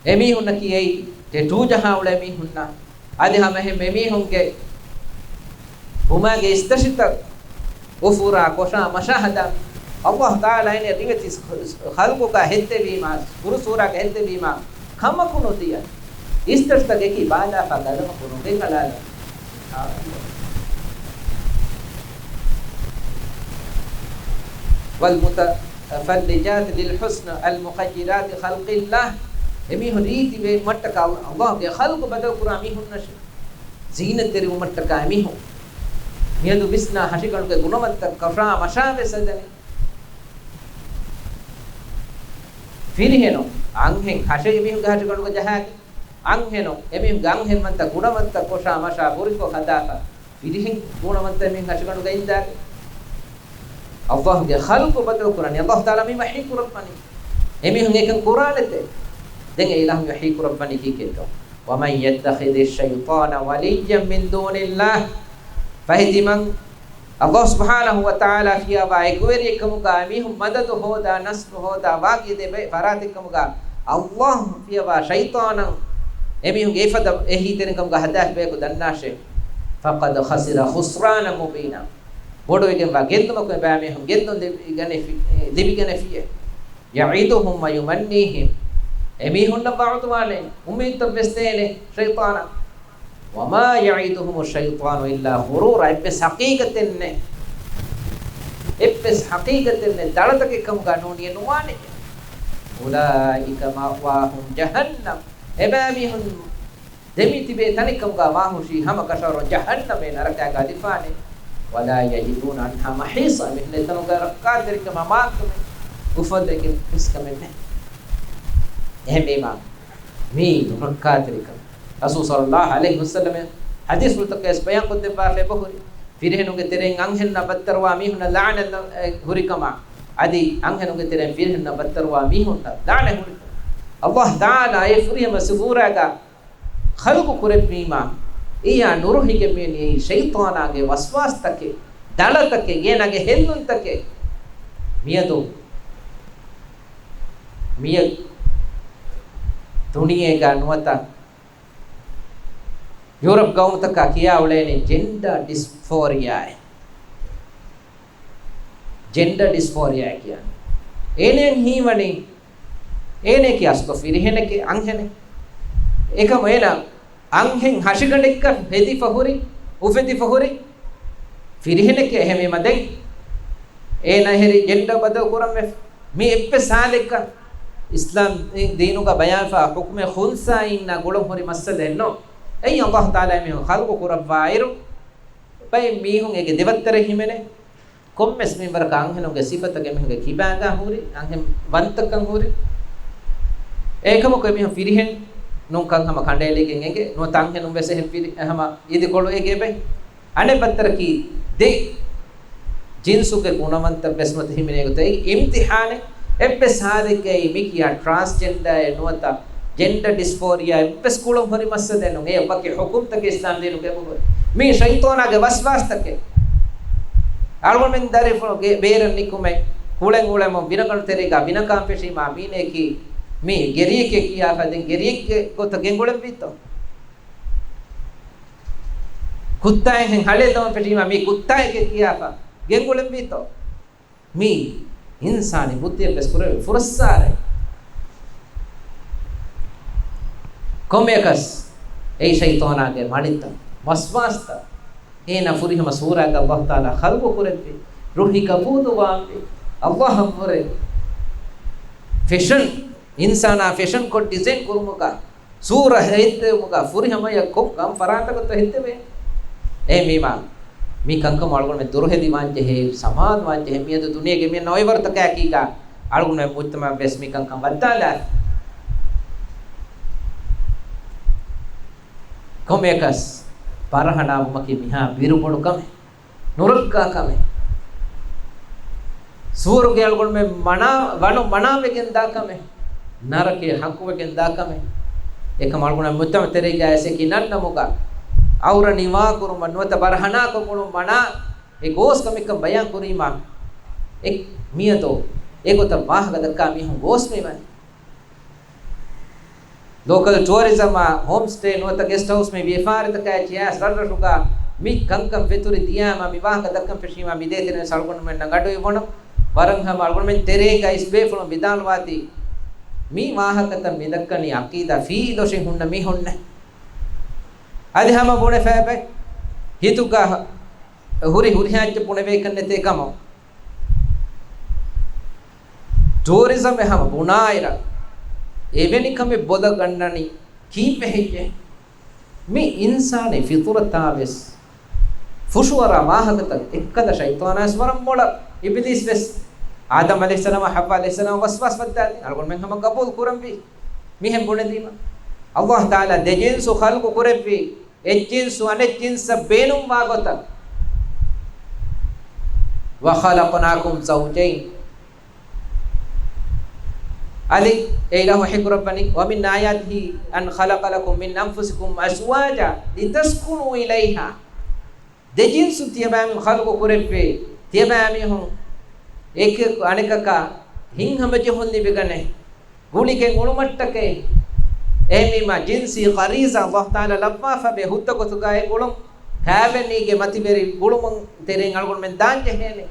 އެމީހުންނަކީ އެއީ ޓެޓޫ ޖަހާ އުޅޭ މީހުންނަށް. އަދި ހަމަ އެހެން އެމީހުންގެ ބުމާގެ އިސްތަށިތައް އުފުރާ ކޮށާ މަށާ ހަދާ. ﷲ ތަޢާލާ އޭނަ ރިވެތި ޚަލްޤުގަ ހެއްދެވީމާ، ކުރު ސޫރާގަ ހެއްދެވީމާ، ކަމަކު ނުދިޔަ. އިސްތަށިތަކަކީ ބާލާފާ ގަލަމަކު ނުގެން އަޅާލާ. والمتفلجات للحسن المغيرات خلق الله. އެމީހުން ރީތިވެ މައްޓަކާ ﷲ ގެ ޚަލްޤު ބަދަލު ކުރާ މީހުންނަށެ. ޒީނަތްތެރިވުމަށްޓަކާ އެމީހުން މިއަދު ވިސްނާ ހަށިގަނޑުގެ ގުނަވަންތައް ކޮށާ މަށާ ވެސް ހަދަނީ. ފިރިހެނުން އަންހެން ހަށި އެމީހުންގެ ހަށިގަނޑުގަ ޖަހާގެ، އަންހެނުން އެމީހުންގެ އަންހެންވަންތަ ގުނަވަންތަ ކޮށާ މަށާ ހުރިކޮށް ހަދާފަ، ފިރިހެން ގުނަވަންތަ އެމީހުން ހަށިގަނޑުގަ އިންދާގެ. އައްލާހުގެ ޚަލްޤު ބަދަލު ކުރަނީ. އައްލާހު ތަޢާލާ މި ވަޙީ ކުރައްވަނީ. އެމީހުން އެކަން ކުރާނެތޭ. ދެން އެ އިލާހު ވަޙީ ކުރައްވަނީ ކީކޭތޯ؟ وَمَن يَتَّخِذِ الشَّيْطَانَ وَلِيًّا مِّن دُونِ اللَّهِ. ފަހެ ތިމަން އައްލާހު ސުބްޙާނަހު ވަ ތަޢާލާ ފިޔަވާ އެކުވެރިއެއްކަމުގަ އެމީހުން މަދަދު ހޯދާ، ނަޞްރު ހޯދާ، ވާގި ދެ ބެ-، ފަރާތެއްކަމުގަ އައްލާހު ފިޔަވާ ޝައިޠާނަށް އެމީހުން އެފަދަ އެހީތެރިކަމުގަ ހަދާފި ބަޔަކު ދަންނާށޭ. فَقَدْ خَسِرَ خُسْرَانًا مُّبِينًا. ބޮޑުވެގެންވާ ގެއްލުމަކު އެބައިމީހުން ގެއްލުން ލިބިގަނެފި-، ލިބިގަނެފިއޭ. يَعِدُهُمْ وَيُمَنِّيهِمْ. އެމީހުންނަށް ވަޢުދުވާނެ، އުއްމީދުތައް ވެސް ދޭނެ ޝައިޠާނާ. وَمَا يَعِدُهُمُ الشَّيْطَانُ إِلَّا غُرُورًا. އެއްވެސް ޙަޤީޤަތެއް ނެތް. އެއްވެސް ޙަޤީޤަތެއް ނެތް. ދަޅަތަކެއް ކަމުގަ ނޫނީ ނުވާނެ. أُولَٰئِكَ مَأْوَاهُمْ جَهَنَّمُ. އެބައިމީހުން ދެމިތިބޭ ތަނެއްކަމުގަ ވާހުށީ ހަމަ ކަށަވަރުން ޖަހަންނަމޭ ނަރަކައިގަ އަލިފާނެ. وَلَا يَجِدُونَ عَنْهَا مَحِيصًا. މި އެތަނުގަ ރައްކާތެރިކަމާ މާތްކަމެއް އުފައްލައިގެން ވެސް ކަމެއް ނެތް. އެހެންވީމާ، މީ ނުރައްކާތެރިކަން. ރަސޫލު ޞައްލައްލާހު ޢަލައިހި ވަސައްލަމަ ޙަދީޘްފުޅުތަކަށް ވެސް ބަޔާންކޮށްދެއްވާފައި އެބަހުރި. ފިރިހެނުންގެ ތެރެއިން އަންހެނުންނާ ބައްތަރުވާ މީހުންނަށް ލަޢުނަތް ހުރިކަމާ، އަދި އަންހެނުންގެ ތެރެއިން ފިރިހެނުންނާ ބައްތަރުވާ މީހުންނަށް ލަޢުނަތް ހުރިކަމާ. އައްލާހު ތަޢާލާ އެ ފުރިހަމަ ސޫރާގަ ޚަލްޤު ކުރެއްވީމާ، އެޔާ ނުރުހިގެން މިވަނީ ޝައިޠާނާގެ ވަސްވާސްތަކެއް، ދަޅަތަކެއް، އޭނާގެ ހެއްލުންތަކެއް. މިއަދު، މިއަދު ދުނިޔޭގަ ނުވަތަ ޔޫރަޕް ގައުމުތަކާ ކިޔާ އުޅޭނީ ޖެންޑާ ޑިސްފޯރިއާއޭ. ޖެންޑަ ޑިސްފޯރިއާ ކިޔާ. އޭނައަށް ހީވަނީ، އޭނައަކީ އަސްލު ފިރިހެނެކޭ، އަންހެނެއް. އެކަމު އޭނަ އަންހެން ހަށިގަނޑެއްކަ ހެދިފަ ހުރި، އުފެދިފަ ހުރި ފިރިހެނެކޭ. އެހެންވީމަ ދެން އޭނަ އެހެރީ ޖެންޑަ ބަދަލު ކުރަން ވެފަ. މީ އެއްވެސް ހާލެއްގަ އިސްލާމް ދީނުގަ ބަޔާންފާ ޙުކުމެއް ޚުންސާއީންނާ ގުޅަން ހުރި މައްސަލައެއް ނޫން. އެއީ އައްލާހު ތަޢާލާ އެމީހުން ޚަލްޤު ކުރައްވާއިރު، ބައެއް މީހުން އޭގެ ދެވައްތަރެއް ހިމެނޭ. ކޮންމެސް މިންވަރަކަށް އަންހެނުންގެ ސިފަތައް އެމީހުންގެ ކިބާގަ ހުރި، އަންހެން ވަންތަކަން ހުރި. އެކަމަކު އެމީހުން ފިރިހެން ނޫންކަން ހަމަ ކަނޑައެޅިގެން އެނގޭ. ނުވަތަ އަންހެނުން ވެސް އެހެން ފިރި-، ހަމަ އިދިކޮޅު އެގޭބެ. އަނެއް ބައްތަރަކީ ދެ ޖިންސުގެ ގުނަވަންތައް ވެސް ނުވަތަ ހިމެނޭ ގޮތަށް އިމްތިޙާނެއް. އެއްވެސް ހާލެއްގައި މި ކިޔާ ޓްރާންސްޖެންޑާއެއް ނުވަތަ ޖެންޑަ ޑިސްފޯރިއާ އެއްވެސް ކުޅުން ހުރި މައްސަލައެއް ނޫން. އެ ވަކި ޙުކުމްތަކެއް އިސްލާމް ދީނުގައި އެބަހުރި. މީ ޝައިޠާނާގެ ވަސްވާސްތަކެއް. އަޅުގަނޑުމެން ދަރިފުޅުގެ ބޭރަށް ނިކުމެ ކުޅެން އުޅެމުން ބިނަކަނޑު ތެރޭގަ ބިނަކާން ފެށީމާ މީނައަކީ މީ ގެރިއެކޭ ކިޔާފަ ދެން ގެރިއެއްގެ ގޮތަށް ގެންގުޅެންވީތޯ؟ ކުއްތާއެއްހެން ހަޅޭލަމުން ފެށީމާ މީ ކުއްތާއެކޭ ކިޔާފަ ގެންގުޅެންވީތޯ؟ މީ އިންސާނީ ބުއްދިއަށްވެސް ކުރެވޭ ފުރައްސާރައެއް. ކޮންމެއަކަސް އެއީ ޝައިޠާނާގެ މަނިތައް، ވަސްވާސްތައް. އޭނާ ފުރިހަމަ ސޫރާގަ އައްލާހު ތަޢާލާ ޚަލްޤު ކުރެއްވި، ރުހި ގަބޫލުވާންވި، އައްލާހަށްވުރެ ފެޝަން، އިންސާނާ ފެޝަންކޮށް ޑިޒައިން ކުރުމުގަ ސޫރަ ހެއްދެވުމުގަ ފުރިހަމަޔަށް ކޮން ކަން ފަރާތަކަށްތޯ ހެއްދެވޭ؟ އެހެންވީމާ، މި ކަންކަމަށް އަޅުގަނޑުމެން ދުރުހެލިވާންޖެހޭ، ސަމާލުވާންޖެހޭ. މިއަދު ދުނިޔޭގެ މި ނަވައިވަރުތަކާއެކީގަ އަޅުގަނޑުމެން މުޖްތަމަޢަށްވެސް މި ކަންކަން ވައްދާލާފަ. ކޮންމެއަކަސް ބަރަހަނާވުމަކީ މިހާ ބިރުބޮޑު ކަމެއް. ނުރައްކާ ކަމެއް. ސުވަރުގެ އަޅުގަނޑުމެން މަނާ، ވަނު މަނާވެގެން ދާ ކަމެއް. ނަރަކައެއް ޙައްޤުވެގެން ދާ ކަމެއް. އެކަމަ އަޅުގަނޑު މުޖްތަމަޢު ތެރޭގައި އެކި ނަންނަމުގަ އައުރަ ނިވާކުރުމަށް ނުވަތަ ބަރަހަނާކޮށް ގުޅުން މަނާ އެ ގޯސް ކަމެއްކަން ބަޔާން ކުރީމާ، އެ މިއަދު އެގޮތަށް ވާހަކަ ދައްކާ މީހުން ގޯސް މިވަނީ. ލޯކަލް ޓުއަރިޒަމާ ހޯމް ސްޓޭ ނުވަތަ ގެސްޓް ހައުސް މި ވިޔަފާރިތަކާއި ޗިއާސް ރަށްރަށުގަ މި ކަންކަން ފެތުރި ދިޔާމަ މި ވާހަކަ ދައްކަން ފެށީމަ މި ދޭތެރެން އަޅުގަނޑުމެންނަށް ގަޑު އިވުނު. ވަރަށް ހަމަ އަޅުގަނޑުމެން ތެރޭގަ އިސް ބޭފުޅުން ވިދާޅުވާތީ މި ވާހަކަތައް މި ދައްކަނީ ޢަޤީދާ ފިއިލުށި ހުންނަ މީހުންނޭ. އަދި ހަމަ ބުނެފައިބެ ހިތުގަ ހުރި ހުރިހާ އެއްޗެއް ބުނެވޭކަށް ނެތޭ ކަމަށް. ޓޫރިޒަމް އެ ހަމަ ބުނާއިރަށް އެވެނި ކަމެއް ބޮލަ ގަންނަނީ ކީއްވެ ހެއްޔޭ؟ މި އިންސާނީ ފިޠުރަތާ ވެސް ފުށުއަރާ ވާހަކަތައް އެއްކަލަ ޝައިޠާނާ ވެސް ވަރަށް މޮޅަށް އިބިލީސް ވެސް އާދަމް ޢަލައިހިއްސަލާމް، ޙައްވާ ޢަލައިހިއްސަލާމް ވަސްވާސް ވައްދާލި. އަޅުގަނޑުމެން ހަމަ ޤަބޫލު ކުރަންވީ. މިހެން ބުނެދީމަ، ﷲ ތަޢާލާ ދެ ޖިންސު ޚަލްޤު ކުރެއްވީ، އެއް ޖިންސު އަނެއް ޖިންސަށް ބޭނުންވާ ގޮތަށް. وَخَلَقْنَاكُمْ زَوْجَيْنِ. އަދި އެ އިލާހު ވަޙީ ކުރައްވަނީ، وَمِنْ آيَاتِهِ أَنْ خَلَقَ لَكُمْ مِنْ أَنْفُسِكُمْ أَزْوَاجًا لِتَسْكُنُوا إِلَيْهَا. ދެ ޖިންސު ތިޔަބައިމީހުން ޚަލްޤު ކުރެއްވި، ތިޔަބައިމީހުން އެކެއް އަނެކަކާ ހިތްހަމަޖެހުން ލިބިގަނެ ގުޅިގެން އުޅުމަށްޓަކައި. އެހެންވީމާ، ޖިންސީ ޣަރީޒާ ﷲ ތަޢާލާ ލައްވާފަ ބޭ ހުއްދަ ގޮތުގައި އުޅުން، ކާވެނީގެ މަތިވެރި ގުޅުމުން ތެރެއިން އަޅުގަނޑުމެން ދާން ޖެހޭނެ.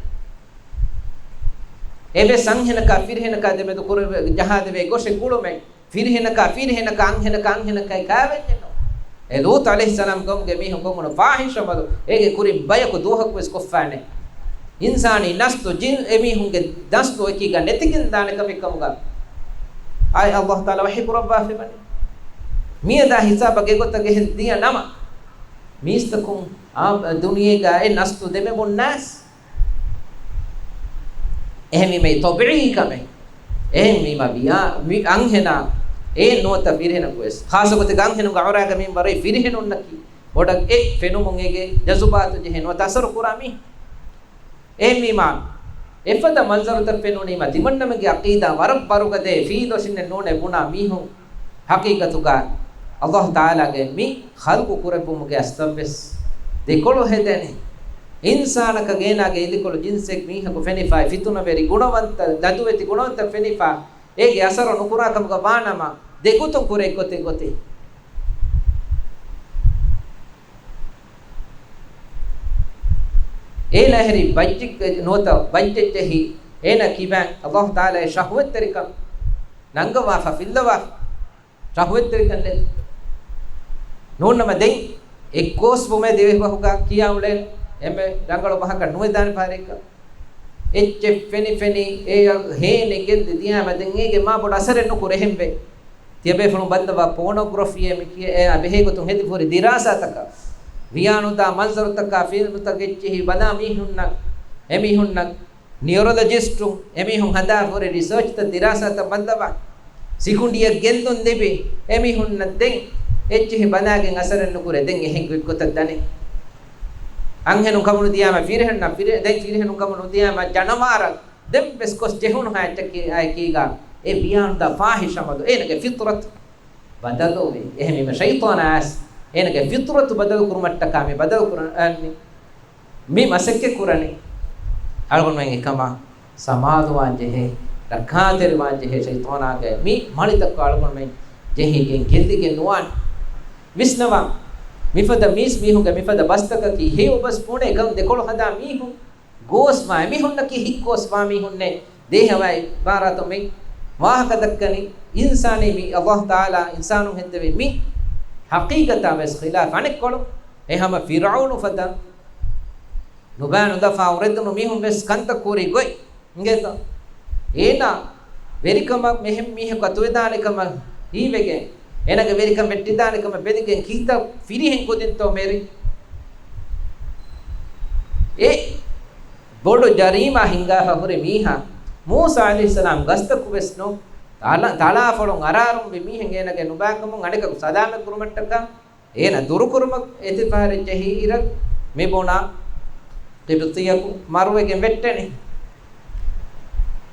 އެވެސް އަންހެނަކާ ފިރިހެނަކާ ދެމެދު ކުރެވެ-، ޖަހާދެވޭ ގޮށެއް ގުޅުމެއް. ފިރިހެނަކާ ފިރިހެނަކަށް، އަންހެނަކާ އަންހެނަކަށް ކާވެންޏެއް ނޫން. އެ ލޫޠު ޢަލައިހިއްސަލާމް ގައުމުގެ މީހުން ކޮށް ހުންނަ ފާޙިޝް ޢަމަލު، އޭގެ ކުރިން ބަޔަކު ދުވަހަކުވެސް ކޮށްފާނެ. އިންސާނީ ނަސްލު ޖިން އެމީހުންގެ ނަސްލު އެކީގަ ނެތިގެން ދާނެ ކަމެއް ކަމުގަ އާއި ﷲ ތަޢާލާ ވަޙީ ކުރައްވާފައިވަނީ. މިއަދާ ހިސާބަށް އެގޮތަށް އެހެން ދިޔަ ނަމަ، މީސްތަކުން އާ ދުނިޔޭގަ އެ ނަސްލު ދެމެމުންނާސް. އެހެންވީމަ އެ ޠަބީޢީ ކަމެއް. އެހެންވީމަ ވިޔާ، މި އަންހެނާ އޭން ނުވަތަ ފިރިހެނަކު ވެސް. ޚާއްޞަ ގޮތެއްގަ އަންހެނުންގެ އަވަރާގަ މިންވަރު އެ ފިރިހެނުންނަކީ ބޮޑަށް އެ ފެނުމުން އޭގެ ޖަޒުބާތު ޖެހޭ ނުވަތަ އަސަރު ކުރާ މީހުން. އެހެންވީމާ، އެފަދަ މަންޒަރުތައް ފެނުނީމަ، ތިމަންނަމެންގެ ޢަޤީދާ ވަރަށް ވަރުގަދަ ފީލޯ ޝިންނެއް ނޫނޭ ބުނާ މީހުން. ޙަޤީޤަތުގަ ﷲ ތަޢާލާގެ މި ޚަލްޤު ކުރެއްވުމުގެ އަސްލަށްވެސް ދެކޮޅު ހެދޭނެ. އިންސާނަކަށް އޭނާގެ އިދިކޮޅު ޖިންސެއް މީހަކު ފެނިފައި، ފިތުނަވެރި ގުނަވަންތަ، ލަދުވެތި ގުނަވަންތަ ފެނިފަ، އޭގެ އަސަރު ނުކުރާ ކަމުގަ ވާނަމަ، ދެގޮތުން ކުރޭ ގޮތެއް ގޮތެއް. އޭނާ އެހެރީ ބައްޖެއް ނުވަތަ ބައްޖެއް ޖެހި، އޭނާ ކިބައިން ﷲ ތަޢާލާ ޝަހުވަތްތެރިކަން ނަންގަވާފަ ފިއްލަވާފަ. ޝަހުވަތްތެރިކަން ނެތް. ނޫންނަމަ ދެން އެއްކޯސްވުމޭ ދިވެހިބަހުގަ ކިޔާ އުޅޭ އެންމެ ރަނގަޅު ބަހަކަށް ނުވެދާނެ ފަހަރެއްގަ. އެއްޗެއް ފެނި ފެނި އެޔަށް ހޭނެ ގެއްލި ދިޔާމަ ދެން އޭގެ މާ ބޮޑު އަސަރެއް ނުކުރެ އެހެންވެ. ތިޔަބޭފުޅުން ބައްލަވާ ޕޯނޯގްރަފީއޭ މި ކިޔޭ އެއާ ބެހޭ ގޮތުން ހެދިފަހުރި ދިރާސާތަކަށް، ވިޔާނުދާ މަންޒަރުތަކާ ފިލްމުތައް އެއްޗެހި ބަލާ މީހުންނަށް، އެމީހުންނަށް ނިއުރޮލޮޖިސްޓުން އެމީހުން ހަދާފަހުރި ރިސާޗްތައް ދިރާސާތައް ބައްލަވާ، ސިކުނޑިއަށް ގެއްލުން ލިބި އެމީހުންނަށް ދެން އެއްޗެހި ބަލާގެން އަސަރެއް ނުކުރޭ. ދެން އެހެން ގޮތްގޮތަށް ދަނީ. އަންހެނުން ކަމުނު ދިޔާމަ ފިރިހެންނަށް ފިރި-، ދެން ފިރިހެނުން ކަމުނު ދިޔާމަ ޖަނަވާރަށް ދެން ވެސް ގޮސް ޖެހުނު ހާއްޗަކީ އާއެކީގަ އެ ވިޔާނުދާ ފާހިޝް ޢަމަލު އޭނަގެ ފިޠުރަތު ބަދަލުވި. އެހެންވީމަ ޝައިޠާނާ އައިސް އޭނަގެ ފިޠުރަތު ބަދަލު ކުރުމަށްޓަކާ މި ބަދަލު ކުރަން މި މަސައްކަތް ކުރަނީ. އަޅުގަނޑުމެން އެކަމާ ސަމާލުވާން ޖެހޭ، ރައްކާތެރިވާން ޖެހޭ ޝައިޠާނާގެ މި މަޅިތަކު އަޅުގަނޑުމެން ޖެހިގެން ގެއްލިގެން ނުވާނެ. ވިސްނަވާ، މިފަދަ މީސް މީހުންގެ މިފަދަ ބަސްތަކަކީ ހެޔޮ ބަސް ބުނެ ކަން ދެކޮޅު ހަދާ މީހުން ގޯސްވާ އެމީހުންނަކީ ހިތްގޯސްވާ މީހުންނޭ. ދޭހަވާ އިބާރާތު މި ވާހަކަ ދައްކަނީ އިންސާނީ މި ﷲ ތަޢާލާ އިންސާނުން ހެއްދެވި މި ޙަޤީޤަތާ ވެސް ޚިލާފް އަނެއްކޮޅު. އެހަމަ ފިރްޢައުނު ފަދަ ނުބާ ނުލަފާ އުރެދުނު މީހުން ވެސް ކަންތައް ކުރި ގޮތް އިނގޭތޯ؟ އޭނާ ވެރިކަމަށް މިހެން މީހަކު އަތުވެދާނެ ކަމަށް ހީވެގެން، އޭނާގެ ވެރިކަން ވެއްޓިދާނެ ކަމަށް ބެލިގެން ކިތައް ފިރިހެން ކުދިންތޯ މެރި؟ އެ ބޮޑު ޖަރީމާ ހިންގާފަ ހުރި މީހާ މޫސާ ޢަލައިހިއްސަލާމް ގަސްތަކު ވެސް ނު، ތަޅާ-، ތަޅާފޮޅުން އަރާރުންވި މީހެއް އޭނާގެ ނުބާކަމުން އަނެކަކު ސަލާމަތް ކުރުމަށްޓަކާ އޭނަ ދުރުކުރުމަށް އެތިފަހަރެއް ޖެހި އިރަށް މި ބުނާ ޤިބްޠިޔަކު މަރުވެގެން ވެއްޓެނީ.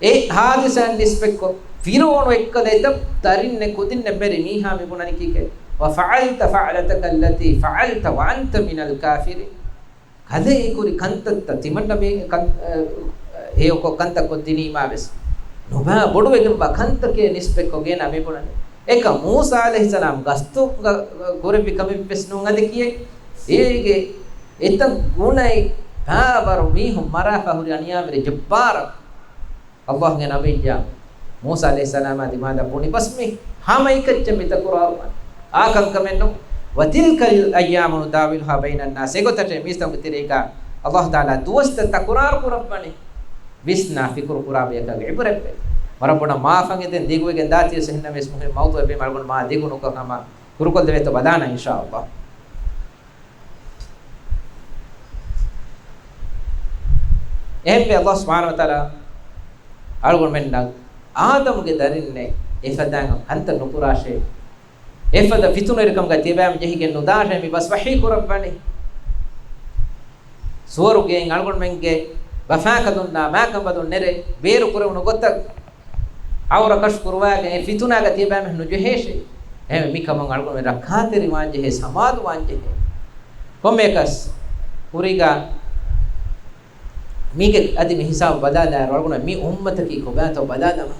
އެ ހާދިސާއިން ނިސްބަތްކޮށް، ފިރްޢައުނު އެއްކަލަ އެތައް ދަރިންނެއް ކުދިންނެއް މެރި މީހާ މި ބުނަނީ ކީކޭ؟ وَفَعَلْتَ فَعْلَتَكَ الَّتِي فَعَلْتَ وَأَنْتَ مِنَ الْكَافِرِينَ. ކަލޭ ކުރި ކަންތައްތައް ތިމަންނަ މި ކަން-، އެ، ހެޔޮކޮށް ކަންތައް ކޮށްދިނީމާ ވެސް ނުބާ ބޮޑުވެގެންވާ ކަންތަކޭ ނިސްބަތްކޮށް އޭނާ މި ބުނަނީ. އެކަ މޫސާ ޢަލައިހިއްސަލާމް ގަސްތު ގަ-، ގަ-، ކުރެއްވި ކަމެއް ވެސް ނޫން އަދި ކިޔޭ. އޭގެ އެތައް ގުނައެއް ބާވަރު މީހުން މަރާފަ ހުރި އަނިޔާވެރި ޖައްބާރަ ﷲ ގެ ނަބިއްޔާ މޫސާ ޢަލައިހިއްސަލާމާ ދިމާލަށް ބުނި ބަސް މި ހަމަ އެކައްޗެއް މި ތަކުރާރުވާނެ. އާ ކަންކަމެއް ނޫން. وَتِلْكَ الْأَيَّامُ نُدَاوِلُهَا بَيْنَ النَّاسِ. އެގޮތަށޭ މީސްތަކުންގެ ތެރޭގަ ﷲ ތަޢާލާ ދުވަސްތައް ތަކުރާރު ކުރައްވަނީ. ވިސްނާ ފިކުރު ކުރާ ބަޔަކަށް ޢިބްރަތްވޭ. ވަރަށް ބޮޑަށް މާފަށް އެދެން ދިގުވެގެން ދާތީވެސް އެހެންނަމަވެސް މުހިންމު މައުޟޫޢެއް ވީމަ އަޅުގަނޑު މާ ދިގު ނުކޮށް ހަމަ ކުރުކޮށްލެވޭތޯ ބަލާނަން އިންޝާﷲ. އެހެންވެ ﷲ ސުބްޙާނަހޫ ވަތަޢާލާ އަޅުގަނޑުމެންނަށް އާދަމުގެ ދަރިންނޭ އެފަދައިން ކަންތައް ނުކުރާށޭ. އެފަދަ ފިތުނައިރުކަމުގަ ތިޔަބައިމީހުން ޖެހިގެން ނުދާށޭ މި ބަސް ވަޙީ ކުރައްވަނީ. ސުވަރުގެއިން އަޅުގަނޑުމެންގެ ބަފާކަލުންނާ މާކަނބަލުން ނެރެ ބޭރު ކުރެވުނު ގޮތަށް އައުރަ ކަށު ކުރުވާގެން އެ ފިތުނާގަ ތިޔަބައިމީހުން ނުޖެހޭށޭ. އެހެންވެ މިކަމުން އަޅުގަނޑުމެން ރައްކާތެރިވާންޖެހޭ، ސަމާލުވާންޖެހޭ. ކޮންމެއަކަސް ކުރީގަ މީގެ އަދި މި ހިސާބު ބަލާލާއިރު އަޅުގަނޑު މި އުއްމަތަކީ ކޮބާތޯ ބަލާލަމާ.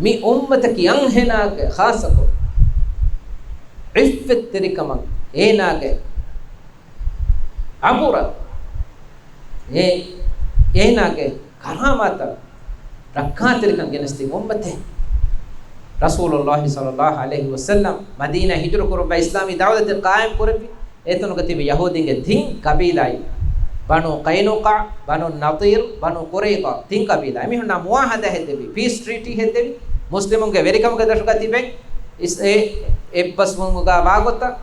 މި އުއްމަތަކީ އަންހެނާގެ ޚާއްޞަކޮށް ޢިއްފަތްތެރިކަމަށް އޭނާގެ އަބުރަށް އެ އޭނާގެ ކަރާމާތަށް ރައްކާތެރިކަން ގެނެސްދިން އުއްމަތެއް. ރަސޫލުﷲ ޞައްލަﷲ ޢަލައިހި ވަސައްލަމް މަދީނާ ހިޖުރަ ކުރައްވާ އިސްލާމީ ދަޢުވަތެއް ޤާއިމް ކުރެއްވި. އެތަނުގަ ތިބި ޔަހޫދީންގެ ތިން ޤަބީލާއި، ބަނޫ ޤައިނުޤާޢު، ބަނޫ ނަޟީރު، ބަނޫ ޤުރައިޡާ ތިން ޤަބީލާ އެމީހުންނާ މުޢާހަދާ ހެއްދެވި، ޕީސް ޓްރީޓީ ހެއްދެވި، މުސްލިމުންގެ ވެރިކަމުގެ ދަށުގަ ތިބެން އިސް-، އެ އެއްބަސްވުމުގަ ވާގޮތަށް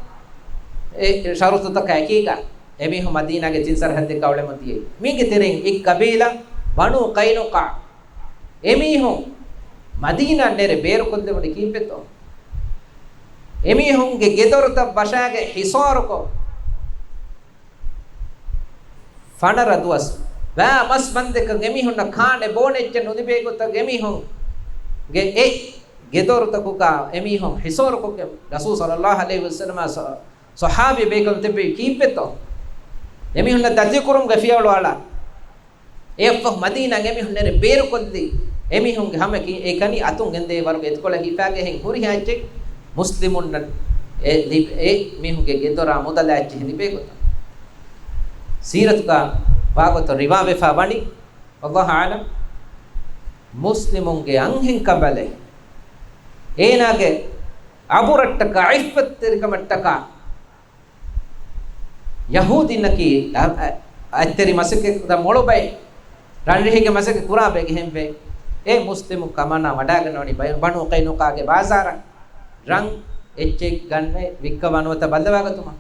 އެ ޝަރުޠުތަކާ އެކީގަ އެމީހުން މަދީނާގެ ތިން ސަރަހައްދެއްގަ އުޅެމުން ދިޔައީ. މީގެ ތެރެއިން އެއް ޤަބީލާ ބަނޫ ޤައިނުޤާޢު. އެމީހުން މަދީނާ ނެރެ ބޭރުކޮށްލެވުނީ ކީއްވެތޯ؟ އެމީހުންގެ ގެދޮރުތައް ވަށާގެ ހިސާރުކޮށް، ފަނަރަ ދުވަސް ވާ މަސް ބަންދެކަށް އެމީހުންނަށް ކާނެ ބޯނެ އެއްޗެއް ނުލިބޭ ގޮތަށް އެމީހުންގެ އެ ގެދޮރުތަކުގަ އެމީހުން ހިސާރުކޮށްގެން ރަސޫލު ޞައްލަﷲ ޢަލައިހި ވަސައްލަމާ ޞަ-، ޞަޙާބީ ބޭކަލުން ތިއްބެވީ ކީއްވެތޯ؟ އެމީހުންނަށް ދަތިކުރުމުގެ ފިޔަވަޅު އަޅާ. އެއަށްފަހު މަދީނާ އެމީހުން ނެރެ ބޭރުކޮށްލި. އެމީހުންގެ ހަމަ ކި-، އެކަނި އަތުން ގެންދޭ ވަރުގެ އެތިކޮޅަށް ހިފާގެ ހެން ހުރިހާ އެއްޗެއް މުސްލިމުންނަށް އެ ލިބ-، އެ މީހުންގެ ގެދޮރާ މުދަލާ އެއްޗެހި ލިބޭ ގޮތަށް. ސީރަތުގަ ވާގޮތަށް ރިވާވެފާ ވަނީ، ވައްލާހު އަޢުލަމް، މުސްލިމުންގެ އަންހެން ކަނބަލެއް އޭނާގެ އަބުރަށްޓަކާ، ޢިއްފަތްތެރިކަމަށްޓަކާ، ޔަހޫދީންނަކީ އަ-، އަ-، އަތްތެރި މަސައްކަތް ކުރާ މޮޅު ބައެއް، ރަންރިހިގެ މަސައްކަތް ކުރާ ބައެއް. އެހެންވެ، އެ މުސްލިމު ކަމަނާ ވަޑާގަންނަވަނީ ބަ-، ބަނޫ ޤައިނުޤާޢުގެ ބާޒާރަށް ރަން އެއްޗެއް ގަންނަ ވިއްކަވާ ނުވަތަ ބައްލަވާގަތުމަށް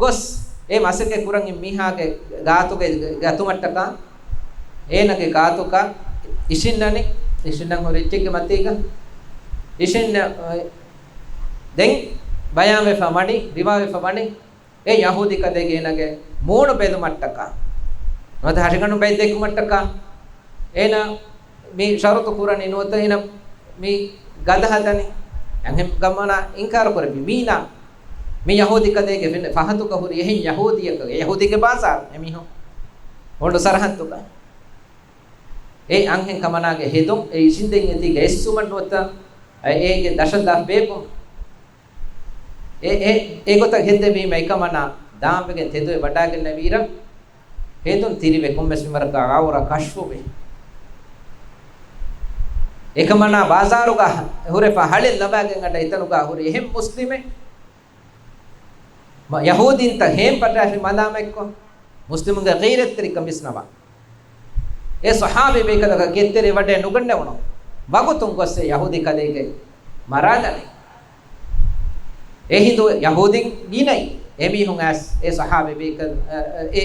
ގޮސް، އެ މަސައްކަތް ކުރަން މީހާގެ ގާތުގެ ގަތުމަށްޓަކާ، އޭނަގެ ގާތުގަ އިށިންނަނީ، އިށިންނަން ހުރި އެއްޗެއްގެ މަތީގަ އިށިންނަ-، ދެން ބަޔާންވެފަ ވަނީ، ރިވާވެފަ ވަނީ، އެ ޔަހޫދީ ކަލޭގެ އޭނަގެ މޫނު ބެލުމަށްޓަކާ، ނުވަތަ ހަށިގަނޑު ބައެއް ދެއްކުމަށްޓަކާ، އޭނަ މި ޝަރުތު ކުރަނީ ނުވަތަ އޭނަ މި ގަދަ ހަދަނީ. އަންހެން ކަމަނާ އިންކާރު ކުރެއްވި މީނާ، މި ޔަހޫދީ ކަލޭގެ ފެން-، ފަހަތުގަ ހުރި އެހެން ޔަހޫދީއަކަށް، އެ ޔަހޫދީގެ ބާޒާރު އެމީހުން އޮނޑު ސަރަހައްދުގަ. އެ އަންހެން ކަމަނާގެ ހެދުން، އެ އިށިންދެން އެތީގަ އެއްސުމަށް ނުވަތަ އެ-، އޭގެ ދަށަށް ލާފް ބޭއްވުން. އެ-، އެ-، އެގޮތަށް ހެއްދެވީމަ އެކަމަނާ ދާންވެގެން ތެދުވެ ވަޑާގެންނެވިއިރަށް، ހެދުން ތިރިވެ ކޮންމެސް މިންވަރަކަށް އައުރަ ކަޝްފުވެ. އެކަމަނާ ބާޒާރުގަ ހުރެފަ ހަޅެއް ލަވާގެން އަޑަ އެތަނުގަ ހުރި އެހެން މުސްލިމެއް މަ-، ޔަހޫދީންތައް ހޭން ޕަޓާފި މަލާމަތްކޮށް، މުސްލިމުންގެ ޣީރަތްތެރިކަން ވިސްނަވާ. އެ ޞަޙާބީ ބޭކަލަކަށް ގެތެރެ ވަޑައެއް ނުގަންނެވުނު ވަގުތުން ގޮސް އެ ޔަހޫދީ ކަލޭގެ މަރާލަނީ. އެހިނދު ޔަހޫދީން ގިނައި އެމީހުން އައިސް އެ ޞަޙާބީ ބޭކަލް، އެ، އެ، އެ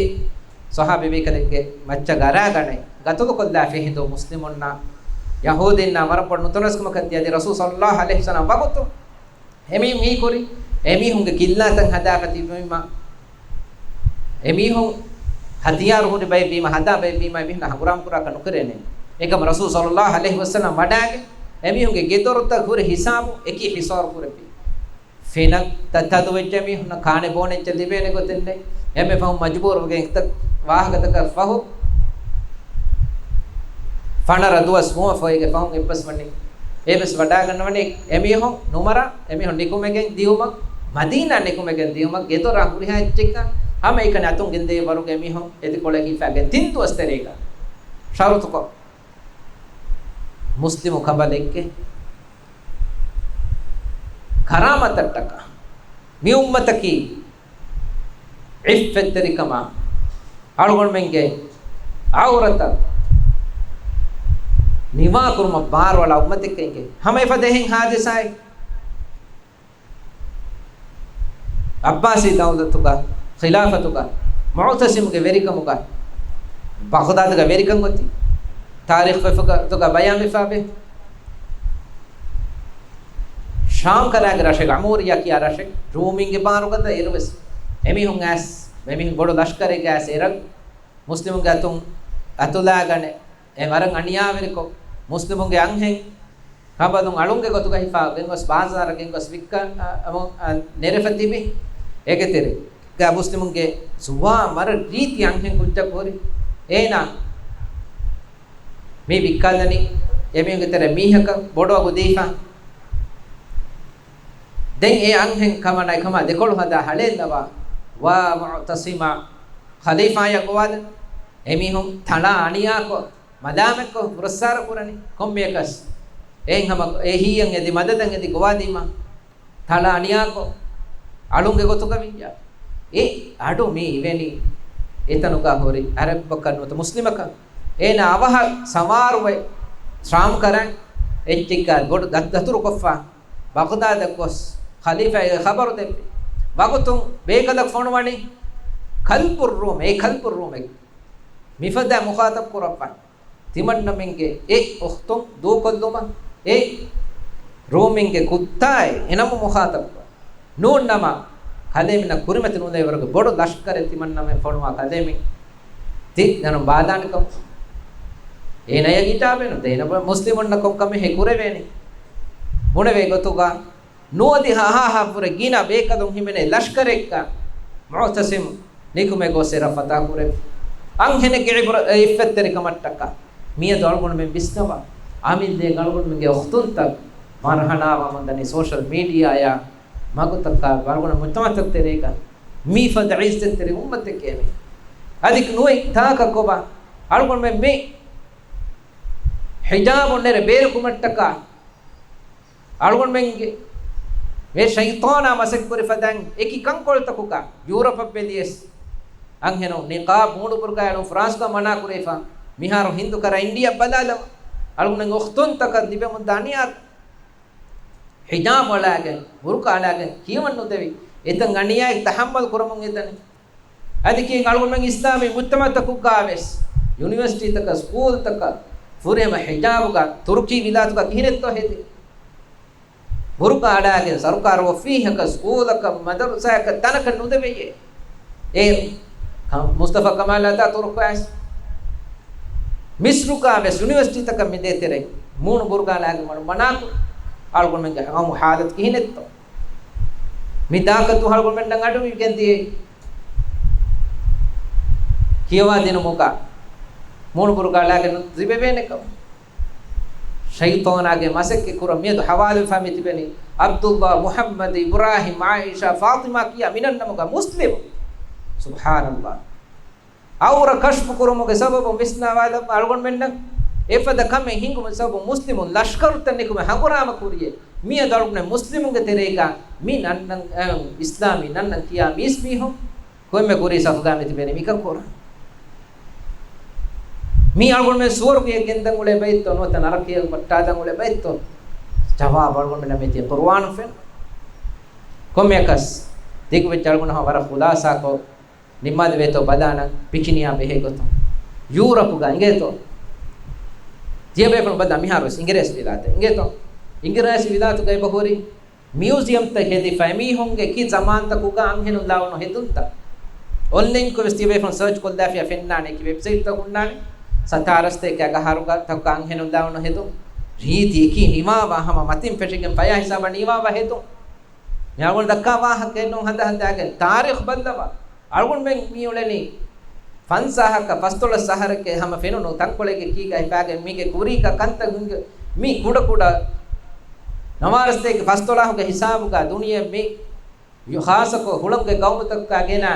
ޞަޙާބީ ބޭކަލެއްގެ މައްޗަށް ގަރާގަނެ ގަތުލުކޮށްލާފި. އެހިނދު މުސްލިމުންނާ ޔަހޫދީންނާ ވަރަށް ބޮޑު ނުތަނަވަސްކަމަކަށް ދިޔަ އަދި ރަސޫލު ޞައްލައްލާހު ޢަލައިހި ވަސައްލަމް ވަގުތު އެމީ މީ ކުރި، އެމީހުންގެ ގިއްލާތައް ހަދާފަ ތިބީމަ، އެމީހުން ހަތިޔާރު ހުރި ބައެއް ވީމަ، ހަދާ ބައެއް ވީމަ، އެމީހުން ހަނގުރާމަ ކުރާކަށް ނުކެރޭނެ. އެކަމަ ރަސޫލު ޞައްލައްލާހު ޢަލައިހި ވަސައްލަމް ވަޑާގެ، އެމީހުންގެ ގެދޮރުތައް ހުރި ހިސާބު އެކީ ހިސާރު ކުރެއްވި. ފެނަށް ތަ-، ތަދުވެއްޖެ މީހުންނަށް ކާނެ ބޯނެއްޗެއް ލިބޭނެ ގޮތެއް ނެތް. އެންމެ ފަހުން މަޖުބޫރުވެގެން އެތައް ވާހަކަތަކަށް ފަހު، ފަނަރަ ދުވަސް ހުވަފައިގެ ފަހުން އެއްބަސްވަނީ. އެއްބަސް ވަޑާގަންނަވަނީ އެމީހުން ނުމަރާ، އެމީހުން ނިކުމެގެން ދިޔުމަށް، މަދީނާ ނިކުމެގެން ދިޔުމަށް، ގެދޮރާ ހުރިހާ އެއްޗެއްކަން ހަމައެކަނި އަތުން ގެންދޭ ވަރުގެ އެމީހުން އެތިކޮޅެއް ހިފާގެން ތިން ދުވަސް ތެރޭގަ ޝަރުތުކޮށް، މުސްލިމު ކަނބަލެއްގެ ކަރާމަތަށްޓަކާ މި އުއްމަތަކީ ޢިއްފަތްތެރިކަމާ، އަޅުގަނޑުމެންގެ ޢައުރަތަށް ނިވާކުރުމަށް ބާރުއަޅާ އުއްމަތެއްގެ ހަމަ އެފަދަ އެހެން ހާދިސާއެއް. ޢައްބާސީ ދައުލަތުގަ، ޚިލާފަތުގަ، މުޢުތަސިމްގެ ވެރިކަމުގަ، ބަޣްދާދުގަ ވެރިކަން އޮތީ. ތާރީޚް ފޮތުގަ ބަޔާންވެފައިވޭ. ޝާމް ކަރާގެ ރަށެއް، އަމޫރިޔާ ކިޔާ ރަށެއް، ރޫމީންގެ ބާރުގަދަ އިރުވެސް އެމީހުން އައިސް، އެމީހުން ބޮޑު ލަޝްކަރެއްގެ އައިސް އެރަށް މުސްލިމުންގެ އަތުން އަތުލާގަނެ، އެ ވަރަށް އަނިޔާވެރިކޮށް، މުސްލިމުންގެ އަންހެން ކަނބަލުން އަޅުންގެ ގޮތުގަ ހިފާ ގެންގޮސް ބާޒާރަށް ގެންގޮސް ވިއްކަ، އަ، އަ، ނެރެފަ ތިބި. އޭގެ ތެރޭގަ މުސްލިމުންގެ ޒުވާން ވަރަށް ރީތި އަންހެން ކުއްޖަކު ހުރި. އޭނާ މި ވިއްކާލަނީ އެމީހުންގެ ތެރެ މީހަކަށް ބޮޑު އަގު ދީފަ. ދެން އެ އަންހެން ކަމަނާ އެކަމާ ދެކޮޅު ހަދާ ހަޅޭއްލަވާ، ވާ މުޢުތަޞިމާ، ޚަލީފާއަށް ގޮވާލަން. އެމީހުން ތަޅާ އަނިޔާކޮށް، މަލާމަތްކޮށް، ފުރައްސާރަ ކުރަނީ ކޮންމެއަކަސް. އެހެން ހަމަ އެ ހީއަށް އެދި، މަދަދަށް އެދި ގޮވާލީމަ، ތަޅާ އަނިޔާކޮށް، އަޅުންގެ ގޮތުގަ ވިއްޔާ. އެ އަޑު މި އިވެނީ އެތަނުގަ ހުރި އަރަބަކަށް ނުވަތަ މުސްލިމަކަށް. އޭނާ އަވަހަށް ސަވާރުވެ ޝާމް ކަރަން އެއްޗެއްގަ ބޮޑު ދަތުރުކޮށްފަ، ބަޣްދާދަށް ގޮސް ޚަލީފާގެ ޚަބަރު ދެއްވި. ވަގުތުން ބޭކަލަކު ފޮނުވަނީ ކަލްބުއްރޫމް، އޭ ކަލްބުއްރޫމެއް. މިފަދަ މުޚާޠަބް ކުރައްވަން. ތިމަންނަމެންގެ އެ އުޚްތުން ދޫކޮށްލުމަށް އެ ރޫމީންގެ ކުއްތާއެއް އެނަމު މުޚާޠަބްކޮށް. ނޫން ނަމަ، ކަލޭމެންނަށް ކުރިމަތި ނުލެވޭވަރުގެ ބޮޑު ލަޝްކަރެއް ތިމަންނަމެން ފޮނުވާ ކަލޭމެން ތި ދަނުން ބާދާނެ ކަމަށް. އޭނަޔަށް އިޖާބައެއް ނުދޭ. އޭނަ މުސްލިމުންނަށް ކޮންކަމެއް ހޭ ކުރެވޭނެ. ބުނެވޭ ގޮތުގަ ނުވަދިހަ އަހާހާ ފުރެ ގިނަ ބޭކަލުން ހިމެނޭ ލަޝްކަރެއްގަ މުޢުތަޞިމް ނިކުމެ ގޮސް އެރަށް ފަތާ ކުރެވި. އަންހެނެއްގެ އިބްރަ-، އެ އިއްފަތްތެރިކަމަށްޓަކާ. މިއަދު އަޅުގަނޑުމެން ވިސްނަވާ. އަމިއްލައިގެ އަޅުގަނޑުމެންގެ އުޚްތުންތައް މަރުހަނާވާ މަންދަނީ ސޯޝަލް މީޑިއާއާ މަގުތަކާ އަޅުގަނޑު މުޖްތަމަޢުތައް ތެރޭގަ މިފަދަ ޢިއްޒަތްތެރި އުއްމަތެއްގެ މި. އަދި ނުވަތަ ތާކަށް ކޮބާ އަޅުގަނޑުމެން މި ހިޖާބުން ނެރެ ބޭރުކުމަށްޓަކާ އަޅުގަނޑުމެންގެ މި ޝައިޠާނާ މަސައްކަތްކުރި ފަދައިން އެކި ކަންކޮޅުތަކުގަ ޔޫރަޕަށް ބެލިޔަސް އަންހެނުން ނިޤާބް މޫނު ބުރުގާ އެޅުން ފްރާންސްގަ މަނާ ކުރެވިފަ. މިހާރު ހިންދު ކަރަ އިންޑިއާ ބަލާލަމާ އަޅުގަނޑުމެން އުޚްތުންތަކަށް ލިބެމުންދާ އަނިޔާ ހިޖާބް އަޅާގެން، ބުރުޤާ އަޅާގެން ކިޔަމަން ނުދެވި، އެތަން އަނިޔާއެއް ތަޙައްމަލް ކުރަމުން އެދަނީ. އަދި ކިޔެން އަޅުގަނޑުމެން އިސްލާމީ މުޖްތަމަޢުތަކުގަ ވެސް، ޔުނިވަރސިޓީތަކަށް، ސްކޫލްތަކަށް، ފުރިހަމަ ހިޖާބުގަ ތުރުކީ ވިލާތުގަ ކިހިނެއްތޯ ހެދި؟ ބުރުޤާ އަޅާގެން ސަރުކާރު އޮފީހަކަށް، ސްކޫލަކަށް، މަދަރުސާއަކަށް ތަނަކަށް ނުދެވެޔޭ. އޭރު މުސްތަފާ ކަމާލާ ތުރުކު އައިސް މިސްރުގަ ވެސް ޔުނިވަރސިޓީތަކަށް މިދޭތެރޭ މޫނު ބުރުގާ އަޅާގެން ވަނު މަނާކުރި. އަޅުގަނޑުމެންގެ ޤައުމު ޙާލަތު ކިހިނެއްތޯ؟ މި ދާކަތު އަޅުގަނޑުމެންނަށް އަޑު މި ގެންދިޔައީ ކިޔަވާ ދިނުމުގަ މޫނު ބުރުގާ އަޅާގެން ލިބެވޭނެ ކަމަށް. ޝައިޠާނާގެ މަސައްކަތް ކުރަން މިއަދު ޙަވާލުވެފަ މި ތިބެނީ ޢަބްދުﷲ، މުޙައްމަދު، އިބްރާހީމް، ޢާއިޝާ، ފާޠިމާ ކިޔާ މި ނަންނަމުގަ މުސްލިމު. ސުބްޙާނަﷲ. ޢައުރަ ކަޝްފު ކުރުމުގެ ސަބަބުން ވިސްނާވާލައްވާ އަޅުގަނޑުމެންނަށް އެފަދަ ކަމެއް ހިނގުމުގެ ސަބަބުން މުސްލިމުން ލަޝްކަރުތައް ނިކުމެ ހަނގުރާމަ ކުރިޔޭ. މިއަދު އަޅުގަނޑުމެން މުސްލިމުންގެ ތެރޭގަ މި ނަންނަން، އަ، އިސްލާމީ ނަންނަން ކިޔާ މީސްމީހުން ކޮންމެ ކުރީ ސަފުގަ މި ތިބެނީ މިކަން ކުރަން. މީ އަޅުގަނޑުމެން ސުވަރުގެއަށް ގެންދަން އުޅޭ ބައެއްތޯ ނުވަތަ ނަރަކަޔަށް ވައްޓާދަން އުޅޭ ބައެއްތޯ؟ ޖަވާބު އަޅުގަނޑުމެންނަށް މިތި ޤުރުއާނުން ފެން. ކޮންމެއަކަސް ދިގުވެއްޖެ އަޅުގަނޑު ހަމަ ވަރަށް ޚުލާސާކޮށް ނިންމާލެވޭތޯ ބަލާނަން ޕިކިނިއާ ބެހޭ ގޮތުން. ޔޫރަޕުގަ އިނގޭތޯ؟ ތިޔަބޭފުޅުން ބަލާ މިހާރު ވެސް އިނގިރޭސި ވިލާތެއް އިނގޭތޯ؟ އިނގިރޭސި ވިލާތުގަ އެބަ ހުރި މިއުޒިއަމްތައް ހެދިފަ އެމީހުންގެ ކި ޒަމާންތަކުގަ އަންހެނުން ލާވަނު ހެދުންތައް. އޮންލައިންކޮށް ވެސް ތިޔަބޭފުޅުން ސަރޗް ކޮށްލާފިޔާ ފެންނާނެ ކި ވެބްސައިޓްތައް ހުންނާނެ. ސަތާރަ ސަތޭކަ އަގަހަރުގަ ތަކުގަ އަންހެނުން ލާވަނު ހެދުން. ރީތި އެކީ ނިވާވާ ހަމަ މަތިން ފެށިގެން ފަޔާ ހިސާބަށް ނިވާވާ ހެދުން. މި އަޅުގަނޑު ދައްކާ ވާހަކައެއް ނޫން ހަނދާން ހަދާގެން ތާރީޚު ބައްލަވާ. އަޅުގަނޑުމެން މި އުޅެނީ ފަންސާހަކަށް ފަސްދޮޅަސް އަހަރެއްގެ ހަމަ ފެނުނު ތަންކޮޅެއްގެ ކީގަ ހިފާގެން މީގެ ކުރީގަ ކަންތައް ހިނގި މި ކުޑަ ކުޑަ ނަވާރަސްތޭކަ ފަސްދޮޅަހުގެ ހިސާބުގަ ދުނިޔެ މި ޚާއްޞަކޮށް ހުޅަނގުގެ ގައުމުތަކުގަ ގެނަ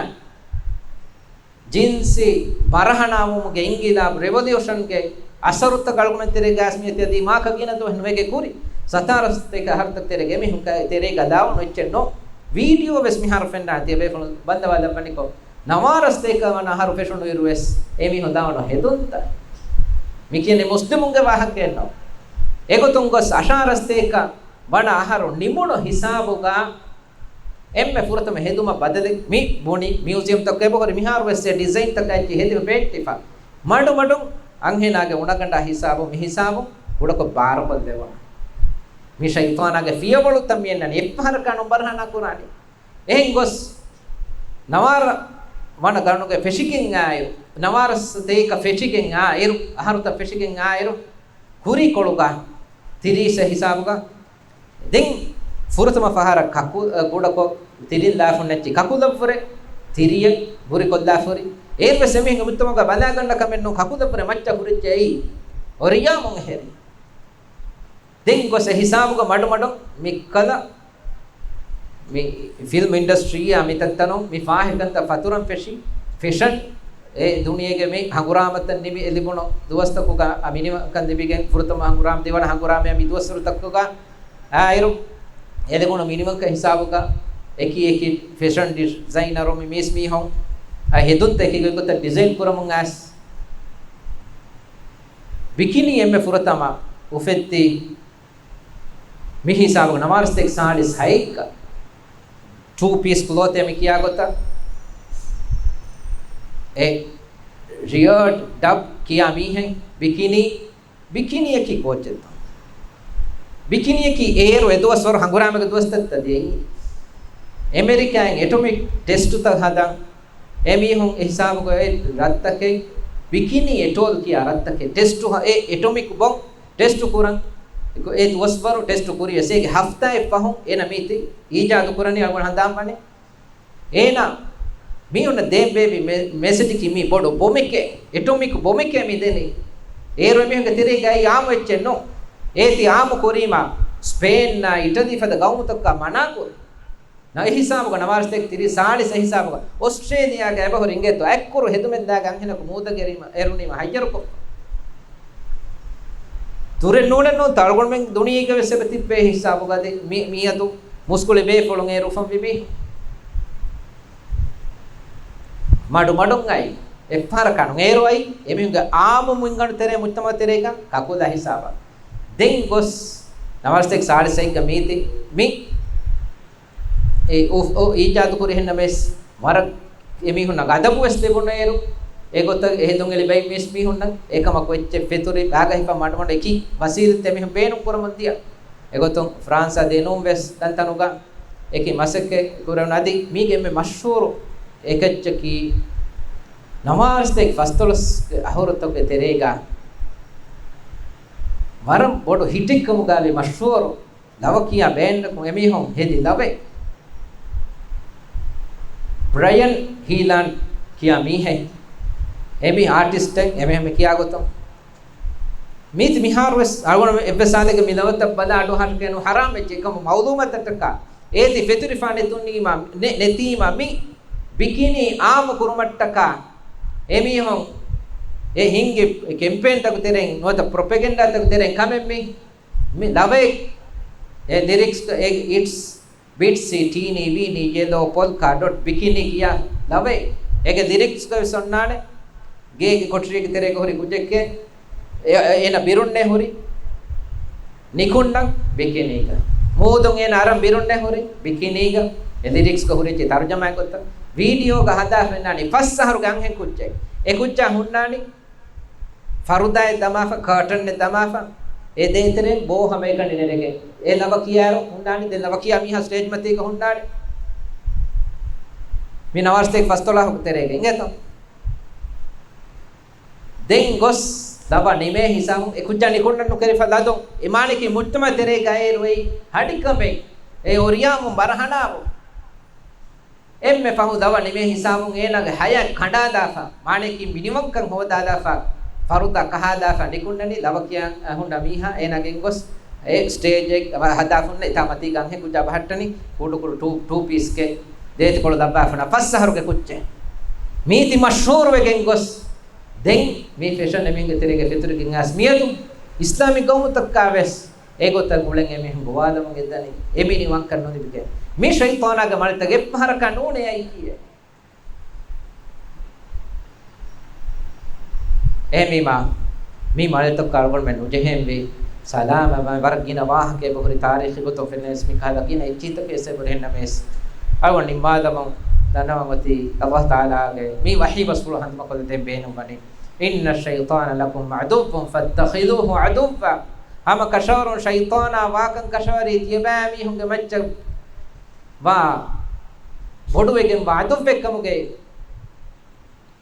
ޖިންސީ މަރަހަނާވުމުގެ އިންގިލާބު ރެވޮލިއުޝަންގެ އަސަރުތައް އަޅުގަނޑުމެން ތެރޭގަ އައިސް މިއޮތީ އަދި މާކަ ގިނަ ދުވަހެއް ނުވެގެ ކުރި ސަތާރަ ސަތޭކަ އަހަރުތައް ތެރޭގަ އެމީހުން ތެރޭގަ ލާވަނު އެއްޗެއް ނޯ. ވީޑިއޯ ވެސް މިހާރު ފެންނާނެ ތިޔަބޭފުޅުން ބައްލަވާލައްވަނިކޮށް ނަވާރަ ސަތޭކަ ވަނަ އަހަރު ފެށުނުއިރު ވެސް އެމީހުން ލާވަނު ހެދުންތައް. މި ކިޔަނީ މުސްލިމުންގެ ވާހަކައެއް ނޯ. އެގޮތުން ގޮސް އަށާރަ ސަތޭކަ ވަނަ އަހަރު ނިމުނު ހިސާބުގަ އެންމެ ފުރަތަމަ ހެދުމަށް ބަދަލެއް މި ބުނި މިއުޒިއަމްތަކުގަ އެބަހުރި މިހާރު ވެސް އެ ޑިޒައިންތަކަށް އެއްޗެއް ހެދިފަ ބޭއްޓިފަ. މަޑުމަޑުން އަންހެނާގެ އުނަގަނޑާ ހިސާބު މި ހިސާބު ކުޑަކޮށް ބާރުކޮށްލެވުނު. މި ޝައިޠާނާގެ ފިޔަވަޅުތައް މިއަންނަނީ އެއްފަހަރަކާ ނުބަރަހަނާ ކުރާނީ. އެހެން ގޮސް ނަވާރަ ވަނަ ގަރުނުގެ ފެށިގެން އާއިރު، ނަވާރަ ތޭކަ ފެށިގެން އާއިރު، އަހަރުތައް ފެށިގެން އާއިރު، ކުރީކޮޅުގަ ތިރީސް ހިސާބުގަ ދެން ފުރަތަމަ ފަހަރަށް ކަކު-، އަ، ކުޑަކޮށް ތިރިން ލާފުން ނެއްޗި ކަކުލަށްވުރެ ތިރިއެއް ބުރިކޮށްލާފަ ހުރި. އޭރުވެސް އެމީހުންގެ މުޖްތަމަޢުގަ ބަލާގަންނަ ކަމެއް ނޫން ކަކުލަށްވުރެ މައްޗަށް ހުރިއްޖެ އެއީ އޮރިޔާމުން އެހެރީ. ދެން ގޮސް އެ ހިސާބުގަ މަޑުމަޑުން މި ކަލަ މި ފިލްމް އިންޑަސްޓްރީއާ މި ތަންތަނުން މި ފާހެކަންތައް ފަތުރަން ފެށި، ފެޝަން އެ ދުނިޔޭގެ މި ހަނގުރާމަތައް ނިމި އެ ލިބުނު ދުވަސްތަކުގަ އަ މިނިވަންކަން ލިބިގެން ފުރަތަމަ ހަނގުރާމަ ދިވަނަ ހަނގުރާމަޔާ މި ދުވަސްވަރުތަކުގަ އާއިރު އެ ލިބުނު މިނިވަންކަން ހިސާބުގަ އެކި އެކި ފެޝަން ޑިޒައިނަރު މި މީސް މީހުން އަ ހެދުންތައް އެކި ގޮތްގޮތަށް ޑިޒައިން ކުރަމުން އައިސް ބިކިނީ އެންމެ ފުރަތަމަ އުފެއްދި މި ހިސާބުގަ ނަވާރަސްތެކް ސާޅީސް ހައެއްގަ ޓޫ ޕީސް ކްލޯތޭ މި ކިޔާ ގޮތަށް އެ ރިޗާޑް ޑަބް ކިޔާ މީހެއް ބިކިނީ، ބިކިނީއަކީ ކޯއްޗެއްތޯ؟ ބިކިނީއަކީ އޭރު އެ ދުވަސްވަރު ހަނގުރާމަގެ ދުވަސްތައްތަ ދިޔައީ. އެމެރިކާއިން އެޓޮމިކް ޓެސްޓުތައް ހަދަން އެމީހުން އެ ހިސާބުގައި ރަށްތަކެއް ބިކިނީ އެޓޯލް ކިޔާ ރަށްތަކެއް ޓެސްޓު އެ އެޓޮމިކް ބޮމް ޓެސްޓު ކުރަން އެ ދުވަސްވަރު ޓެސްޓު ކުރިޔަސް އޭގެ ހަފްތާއެއް ފަހުން އޭނަ މީތި އީޖާދު ކުރަނީ އަޅުގަނޑު ހަނދާންވަނީ. އޭނަ މީ އޮންނަ ދޭން ބޭބި މެ-، މެސެޖަކީ މީ ބޮޑު ބޮމެކޭ، އެޓޮމިކް ބޮމެކޭ މި ދެނީ. އޭރު އެމީހުންގެ ތެރޭގައި އާމު އެއްޗެއް ނޫން. އޭތި އާމު ކުރީމަ ސްޕޭންއާ އިޓަލީ ފަދަ ގައުމުތަކަށް މަނާކުރި. ނަ އެ ހިސާބުގަ ނަވާރަސްތެކް ތިރީސް ސާޅީސް އެ ހިސާބުގަ އޮސްޓްރޭލިޔާގަ އެބަހުރި އިނގޭތޯ އަތްކުރު ހެދުމެއް ލާގެ އަންހެނަކު މޫދަށް އެރުނީމަ ހައްޔަރުކޮށްފަ. ދުރެއް ނޫނެއް ނޫން ތަޅުގަނޑުމެން ދުނިޔޭގަ ވެސް އެބަ ތިއްބޭ ހިސާބުގަ އަދި މި-، މިއަދު މުސްކުޅި ބޭފުޅުން އޭރު އުފަންވި މީ މަޑު މަޑުން އައި އެއްފަހަރަކާ ނު އޭރު އައި އެމީހުންގެ އާއްމު މިންގަނޑު ތެރޭ މުޖްތަމަޢު ތެރޭގަ ކަކުލަ ހިސާބަށް ދެން ގޮސް ނަވާރަސްތެކް ސާޅީސް އެއްގަ މީތި މި އެ އު-، އު-، އީޖާދު ކުރި ހެންނަމެސް ވަރަށް އެމީހުންނަށް އަދަބުވެސް ލިބުނު އޭރު، އެގޮތަށް އެހެދުން އެ ލިބެނީ މީސް މީހުންނަށް އެކަމަކު އެއްޗެއް ފެތުރި ބާގަ ހިފަ މަޑުމަޑު އެކި ވަސީލަތް އެމީހުން ބޭނުން ކުރަމުން ދިޔަ. އެގޮތުން ފްރާންސާ ދެނޫން ވެސް ތަންތަނުގަ އެކި މަސައްކަތް ކުރެވުނު އަދި މީގެ އެންމެ މަޝްހޫރު އެކައްޗަކީ ނަވާރަސްތެކް ފަސްދޮޅަސް އަހުރުތަކުގެ ތެރޭގަ ވަރަށް ބޮޑު ހިޓެއްކަމުގައި މަޝްހޫރު ލަވަ ކިޔާ ބޭންޑަކުން އެމީހުން ހެދި ލަވެއް. ބްރަޔަން ހީލާންޑް ކިޔާ މީހެއް. އެމީ އާޓިސްޓެއް އެމީހުން މި ކިޔާ ގޮތުން. މީތި މިހާރު ވެސް އަޅުގަނޑު އެއްވެސް ސާލެއްގެ މި ލަވަތައް ބަލާ އަޑުއަހަރު ކެނު ހަރާމް ވެއްޖެ އެކަމު މައުލޫމާތަށްޓަކާ އޭތި ފެތުރިފާ ނެތުނީމަ، ނެ-، ނެތީމަ މި ބިކިނީ އާއްމު ކުރުމަށްޓަކާ އެމީހުން އެ ހިންގި ކެމްޕޭންތަކު ތެރެއިން ނުވަތަ ޕްރޮޕެގެންޑާތަކު ތެރެއިން ކަމެއް މި މި ލަވައެއް އެ ލިރިކްސް އެ އިޓްސް ބިޓްސީ ޓީނީ ވީނީ ޔެލޯ ޕޮލްކާ ޑޮޓް ބިކިނީ ކިޔާ ލަވައެއް. އޭގެ ލިރިކްސްގަ ވެސް އޮންނާނެ. ގޭގެ ކޮޓަރީގެ ތެރޭގަ ހުރި ކުއްޖެއްގެ އޭ-، އޭނަ ބިރުންނޭ ހުރި ނިކުންނަން ބިކިނީގަ. މޫދުން އޭނަ އަރަން ބިރުންނޭ ހުރި ބިކިނީގަ. އެ ލިރިކްސްގަ ހުރި ތަރުޖަމާ ގޮތަށް ވީޑިއޯގަ ހަދާފަ އިންނާނީ ފަސް އަހަރުގެ އަންހެން ކުއްޖެއް. އެ ކުއްޖާ ހުންނާނީ ފަރުދާއެއް ދަމާފަ، ކާޓަންއެއް ދަމާފަ، އެ ދޭތެރެއިން ބޯ ހަމައެކަނި ނެރެގެން، އެ ލަވަ ކިޔާއިރު ހުންނާނީ، ދެން ލަވަ ކިޔާ މީހާ ސްޓޭޖް މަތީގަ ހުންނާނީ. މި ނަވާރަސްތެކް ފަސްދޮޅަހުގެ ތެރޭގަ އިނގޭތޯ. ދެން ގޮސް ލަވަ ނިމޭ ހިސާބުން އެ ކުއްޖާ ނިކުންނަން ނުކެރިފަ ލަދުން. އެ މާނައަކީ މުޖްތަމަޢު ތެރޭގައި އޭރު އެއީ ހަޑިކަމެއް، އެ އޮރިޔާމުން ބަރަހަނާވުން. އެންމެ ފަހު ލަވަ ނިމޭ ހިސާބުން އޭނާގެ ހަޔާތް ކަނޑާލާފަ، މާނައަކީ މިނިވަންކަން ހޯދާލާފަ، ފަރުދާ ކަހާލާފަ ނިކުންނަނީ ލަވަ ކިޔަން ހުންނަ މީހާ އޭނާ ގެންގޮސް އެ ސްޓޭޖެއް ހަދާފަ ހުންނަ އެތާ މަތީގަ އަންހެން ކުއްޖާ ބަހައްޓަނީ ކުޑަކުޑަ ޓޫ، ޓޫ ޕީސްގެ ދޭތިކޮޅު ލައްވާފަ ހުންނަ ފަސް އަހަރުގެ ކުއްޖެއް. މީތި މަޝްހޫރުވެގެން ގޮސް ދެން މި ފެޝަން އެމީހުންގެ ތެރޭގަ ފެތުރިގެން އައިސް މިއަދު އިސްލާމިކް ގައުމުތަކާ ވެސް އެގޮތަށް ގުޅެން އެމީހުން ގޮވާލަމުން ގެންދަނީ އެ މިނިވަންކަން ނުލިބިގެން. މި ޝައިޠާނާގެ މަޅިތައް އެއްފަހަރަކާ ނޫނޭ އައި ކިޔޭ. އެހެންވީމާ، މި މަޅިތަކަށް އަޅުގަނޑުމެން ނުޖެހެންވީ ސަލާމަތްވާން. ވަރަށް ގިނަ ވާހަކަ އެބަހުރި ތާރީޚީ ގޮތުން ފެންނަވެސް މިކަހަލަ ގިނަ އެއްޗިހިތަކެއް އެބަހުރި ހެންނަމެސް، އަޅުގަނޑު ނިންމާލަމުން ދަންނަވަން އޮތީ ﷲ ތަޢާލާގެ މި ވަޙީ ބަސްފުޅު ހަނދުމަކޮށްލަދޭން ބޭނުންވަނީ. إن الشيطان لكم عدو فاتخذوه عدوا. ހަމަ ކަށަވަރުން ޝައިޠާނާ ވާކަން ކަށަވަރީ ތިޔަބައިމީހުންގެ މައްޗަށް ވާ ބޮޑުވެގެން ވާ ޢަދުއްވެއްކަމުގައި،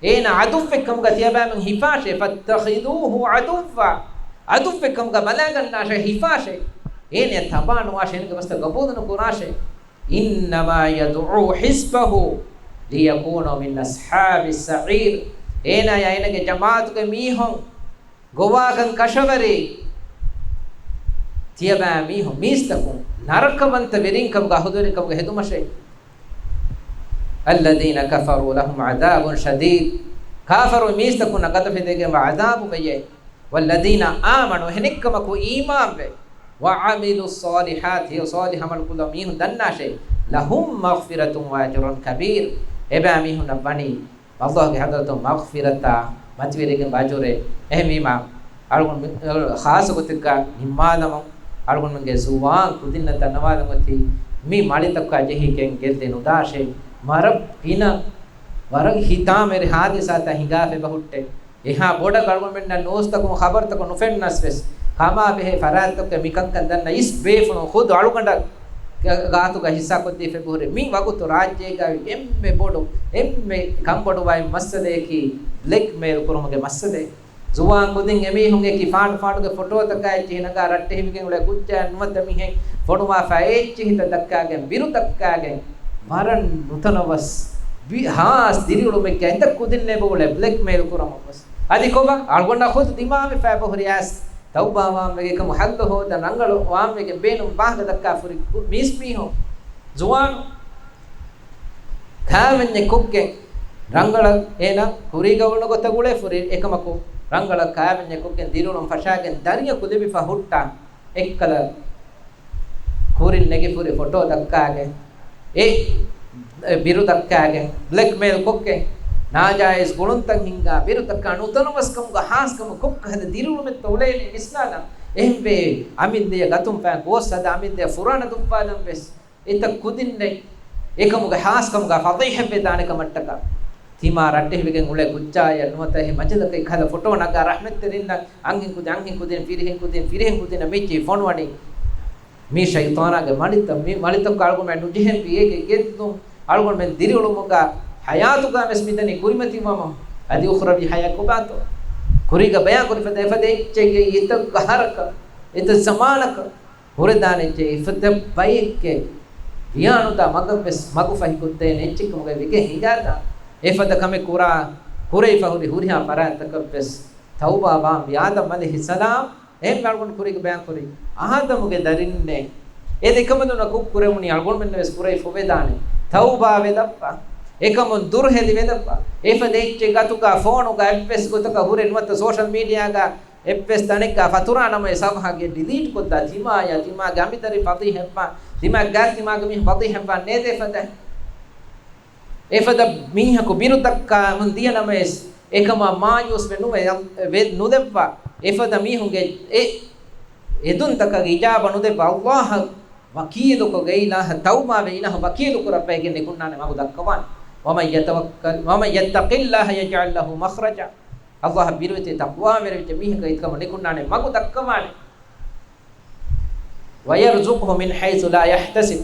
އޭނާ ޢަދުއްވެއްކަމުގަ ތިޔަބައިމީހުން ހިފާށޭ. فاتخذوه عدوا. ޢަދުއްވެއްކަމުގަ ބަލާގަންނާށޭ، ހިފާށޭ. އޭނަޔަށް ތަބާނުވާށޭ، އޭނަގެ ބަސްތައް ގަބޫލުނުކުރާށޭ. إنما يدعو حزبه ليكونوا من أصحاب السعير. އޭނާޔާ އޭނަގެ ޖަމާޢަތުގެ މީހުން ގޮވާކަން ކަށަވަރީ ތިޔަބައިމީހުން މީސްތަކުން ނަރަކަވަންތަ ވެރިންކަމުގަ އަހުލުވެރިންކަމުގަ ހެދުމަށޭ. الذين كفروا لهم عذاب شديد. ކާފަރު މީސްތަކުންނަށް ގަދަފެދޭގެންވާ ޢަޛާބު ވެޔޭ. والذين آمنوا، އެހެނެއްކަމަކު އީމާންވެ، وعملوا الصالحات، ހެޔޮ ޞާލިޙު ޢަމަލު ކުރާ މީހުން ދަންނާށޭ، لهم مغفرة وأجر كبير، އެބައިމީހުންނަށް ވަނީ ﷲ ގެ ޙަޟްރަތުން މަޣްފިރަތާ މަތިވެރިގެން ވާ އަޖުރެއް. އެހެންވީމާ، އަޅުގަނޑު މި-، ޚާއްޞަ ގޮތެއްގަ ނިންމާލަމުން، އަޅުގަނޑުމެންގެ ޒުވާން ކުދިންނަށް ދަންނަވާލަން އޮތީ، މި މަޅިތަކާ ޖެހިގެން ގެއްލި ނުދާށޭ. ވަރަށް ގިނަ، ވަރަށް ހިތާމަވެރި ޙާދިސާތައް ހިނގާފަ އެބަހުއްޓޭ. އެހާ ބޮޑަށް އަޅުގަނޑުމެންނަށް ނޫސްތަކުން ޚަބަރުތަކުން ނުފެންނަސް ވެސް، ކަމާބެހޭ ފަރާތްތަކުގަ މިކަންކަން ދަންނަ އިސް ބޭފުޅުން ޚުދު އަޅުގަނޑަށް ގާތުގަ ހިއްސާކޮށްދީފަ އެބަހުރި. މި ވަގުތު ރާއްޖޭގައި އެންމެ ބޮޑު، އެންމެ ކަންބޮޑުވާ މައްސަލަޔަކީ ބްލެކްމެއިލް ކުރުމުގެ މައްސަލައެއް. ޒުވާން ކުދިން އެމީހުން އެކި ފާނު ފާނުގެ ފޮޓޯތަކާ އެއްޗެހި ނަގާ ރައްޓެހިވެގެން އުޅޭ ކުއްޖާ ނުވަތަ މީހެއް ފޮނުވާފަ އެއްޗެހިތައް ދައްކާގެން، ބިރު ދައްކާގެން، ވަރަށް ނުތަނަވަސް ވި-، ހާސް ދިރިއުޅުމެއްގަ އެނދަ ކުދިންނޭ ބޮވުޅެ ބްލެކްމެއިލް ކުރަމަށް ވެސް. އަދި ކޮބާ؟ އަޅުގަނޑަށް ޚުދު ދިމާވެފަ އެބަހުރި އައިސް ތައުބާވާން ވެގެން އެކަމު ހައްލު ހޯދަން ރަނގަޅު ވާން ވެގެން ބޭނުން ވާހަކަ ދައްކާ ފުރި މީސްމީހުން ޒުވާނު ކާވެންޏެއް ކޮށްގެން ރަނގަޅަށް އޭނަ ކުރީގަ އުޅުނު ގޮތަށް އުޅޭ ފުރި އެކަމަކު ރަނގަޅަށް ކާވެންޏެއް ކޮށްގެން ދިރިއުޅުން ފަށާގެން ދަރިއަކު ލިބިފަ ހުއްޓާ އެއްކަލަ ކުރިން ނެގިފުރި ފޮޓޯ ދައްކާގެން، އެ، އެ ބިރު ދައްކާގެން، ބްލެކްމެއިލް ކޮށްގެން، ނާޖާއިޒް ގުޅުންތައް ހިންގާ، ބިރުތަކާ ނުތަނަވަސްކަމުގަ ހާސްކަމު ކޮށްކަހަލަ ދިރިއުޅުމެއްތޯ އުޅޭނީ ވިސްނާލަން. އެހެންވެ، އަމިއްލަޔަށް ގަތުން ފައި ގޯސް ހަދާ އަމިއްލަޔަށް ފުރާނަ ދުއްވާލަން ވެސް އެތައް ކުދިންނެއް އެކަމުގެ ހާސްކަމުގަ ފަޟީޙަތްވެދާނެ ކަމަށްޓަކާ، ތިމާ ރައްޓެހިވެގެން އުޅޭ ކުއްޖާޔަށް ނުވަތަ އެހެން މަޖަލަކަށް އެކަހަލަ ފޮޓޯ ނަގާ ރަޙްމަތްތެރިންނަށް އަންހެން ކުދިން، އަންހެން ކުދިން، ފިރިހެން ކުދިން، ފިރިހެން ކުދިންނަށް މިއްޗި ފޮނުވަނީ މީ ޝައިޠާނާގެ މަޅިތައް، މި މަޅިތަކު އަޅުގަނޑުމެން ނުޖެހެންވީ އޭގެ ގެއްލުން އަޅުގަނޑުމެން ދިރިއުޅުމުގަ ޙަޔާތުގަ ވެސް މިދަނީ ކުރިމަތިވަމުން އަދި އުޚްރަވީ ޙަޔާތް ކޮބާތޯ؟ ކުރީގަ ބަޔާން ކުރި ފަދަ އެފަދަ އެއްޗެއްގެ އެތައް ގަހަރަކަށް، އެތައް ޒަމާނަކަށް ހުރެދާނެ އެއްޗެއް، އެފަދަ ބައެއްގެ ވިޔާނުދާ މަގަށް ވެސް މަގު ފަހިކޮށްދޭނެ އެއްޗެއް ކަމުގައި ވެގެން ހިނގާތާ، އެފަދަ ކަމެއް ކުރާ، ކުރެވިފަ ހުރި ހުރިހާ ފަރާތްތަކަށް ވެސް ތައުބާ ވާން ވި. އާދަމް ޢަލައިހިއްސަލާމް އެހެން އަޅުގަނޑު ކުރީގަ ބަޔާން ކުރީ. އާދަމުގެ ދަރިންނޭ އެ ދެކަމަދުނަ ކުށް ކުރެވުނީ އަޅުގަނޑުމެންނަށް ވެސް ކުރެވި ފޮވެދާނެ. ތައުބާ ވެލައްވާ. އެކަމުން ދުރުހެލި ވެލައްވާ. އެފަދަ އެއްޗެއް ގަތުގަ ފޯނުގަ އެއްވެސް ގޮތަކަށް ހުރެ ނުވަތަ ސޯޝަލް މީޑިއާގަ އެއްވެސް ތަނެއްގަ ފަތުރާ ނަމަވެސް ސަފްހާގެ ޑިލީޓް ކޮށްދާ، ތިމާޔާ، ތިމާގެ އަނބިދަރި ފަޟީޙަތްވާ، ތިމާގެ ގާތް ތިމާގެ މީހުން ފަޟީޙަތްވާ ނޭދޭ ފަދަ. އެފަދަ މީހަކު ބިރު ދައްކާ ހުން ދިޔަ ނަމަވެސް، އެކަމާ މާޔޫސްވެ ނުވެ، ވެ ނުލެއްވާ، އެފަދަ މީހުންގެ އެ އެދުންތަކަށް އިޖާބަ ނުދެއްވާ، އައްލާހަށް ވަކީލުކޮށް އެއިލާހަށް ތައުބާވެ އިލާހަށް ވަކީލު ކުރައްވައިގެން ނިކުންނާނެ މަގު ދައްކަވާނެ. ومن يتوكل، ومن يتق الله يجعل له مخرجا. އައްލާހަށް ބިރުވެތި ތަޤްވާވެރިވެއްޖެ މީހަކަށް އެކަމަށް ނިކުންނާނެ މަގު ދައްކަވާނެ. ويرزقه من حيث لا يحتسب.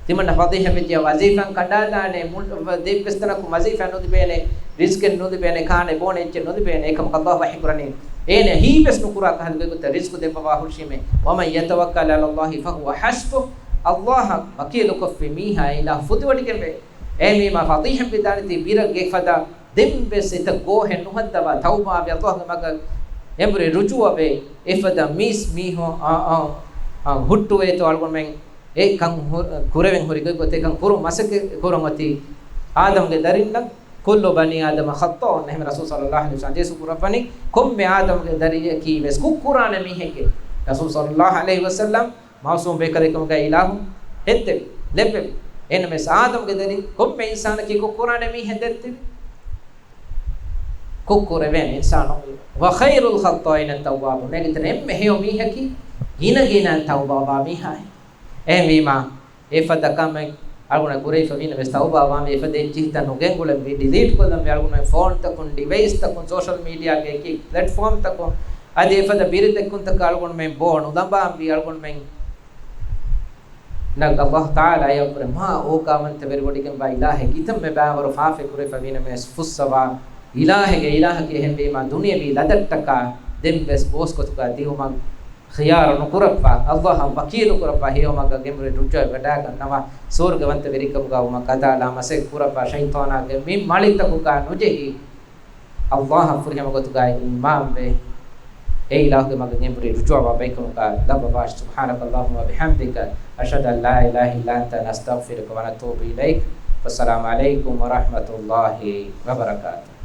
ތިމަންނަ ފަޟީޙަތްވެއްޖެ ވަޒީފާ ކަނޑާލާނެ، މު-، ދެއްވެސް ތަނަކު ވަޒީފާ ނުލިބޭނެ، ރިޒްޤެއް ނުލިބޭނެ، ކާނެ ބޯނެ އެއްޗެއް ނުލިބޭނެ. އެކަމަކު އައްލާހު ވަޙީ ކުރަނީ އޭނަ ހީވެސް ނުކުރާ ކަހަލަ ގޮތަށް ރިޒްޤު ދެއްވަވާ ހުށީމޭ. ومن يتوكل على الله فهو حسبه. އައްލާހަށް ވަކީލުކޮށްފި މީހާ އިލާހު ފުދިވޮޑިގެންވޭ. އެހެންވީމާ ފަޟީޙަތްވެދާނެތީ ބިރަށް އެފަދަ ދެން ވެސް އެތައް ގޯހެއް ނުހައްދަވާ ތައުބާވެ އައްލާހުގެ މަގަށް އެނބުރި ރުޖޫޢަވެ، އެފަދަ މީސް މީހުން އާ، އާ، އާ، ހުއްޓުވޭތޯ އަޅުގަނޑުމެން އެ ކަން ހު-، ކުރެވެން ހުރި ގޮތް އެކަން ކުރުން މަސައްކަތް ކުރަން އޮތީ އާދަމްގެ ދަރިންނަށް. كل بني آدم خطاء. އެހެން ރަސޫލު ޞައްލައްލާހު ޢަލައިހި ވަސައްލަމަ ޙަދީޘް ކުރައްވަނީ ކޮންމެ އާދަމްގެ ދަރިއަކީ ވެސް ކުށް ކުރާނެ މީހެކޭ. ރަސޫލު ޞައްލައްލާހު ޢަލައިހި ވަސައްލަމަ މައުޞޫމް ބޭކަލެއްކަމުގައި އިލާހު ހެއްދެވި، ލެއްވެވި. އެހެންނަމަވެސް އާދަމްގެ ދަރި ކޮންމެ އިންސާނަކީ ކުށް ކުރާނެ މީހެއް ދެއްތިބި. ކުށް ކުރެވޭނެ އިންސާނުން. وخير الخطائين التوابون. އޭގެ ތެރޭ އެންމެ ހެޔޮ މީހަކީ ގިނަ ގިނައިން ތައުބާވާ މީހާއޭ. އެހެންވީމާ، އެފަދަ ކަމެއް އަޅުގަނޑަށް ކުރެވިފަ ވީނަމަވެސް ތައުބާވާންވީ އެފަދަ އެއްޗިހިތައް ނުގެންގުޅެންވީ، ޑިލީޓް ކޮށްލަންވީ އަޅުގަނޑުމެން ފޯންތަކުން، ޑިވައިސްތަކުން، ސޯޝަލް މީޑިއާގެ އެކި ޕްލެޓްފޯމްތަކުން، އަދި އެފަދަ ބިރު ދެއްކުންތަކަށް އަޅުގަނޑުމެން ބޯ ނުލަނބާންވީ އަޅުގަނޑުމެން. ނަގ ﷲ ތަޢާލާ އެއަށްވުރެ މާ އޯގާވަންތަ ވެރިވޮޑިގެންވާ އިލާހެއް ކިތަންމެ ބައިވަރު ފާފައެއް ކުރެވިފަ ވީނަމަވެސް ފުއްސަވާ އިލާހެއް، އެ އިލާހަކީ އެހެންވީމާ ދުނިޔަވީ ލަދައްޓަކާ ދެންވެސް ބޯސްގޮތުގަ ދިއުމަށް ޚިޔާރު ނުކުރައްވާ، ﷲ އަށް ވަކީލު ކުރައްވާ ހެޔޮމަގަށް ގެނބުރި ރުޖޫޢަވެވަޑައިގަންނަވާ، ސުވަރުގަވަންތަ ވެރިކަމުގަ ވުމަށް ގަދައަޅާ މަސައްކަތް ކުރައްވާ، ޝައިޠާނާގެ މި މަޅިތަކުގަ ނުޖެހި، ﷲ އަށް ފުރިހަމަ ގޮތުގައި އީމާންވެ، އެ އިލާހުގެ މަގަށް ގެނބުރި ރުޖޫޢަވާ ބައިކަމުގަ ލައްވަވާށި. سبحانك اللهم وبحمدك، أشهد أن لا إله إلا أنت، نستغفرك ونتوب إليك. والسلام عليكم ورحمة الله وبركاته.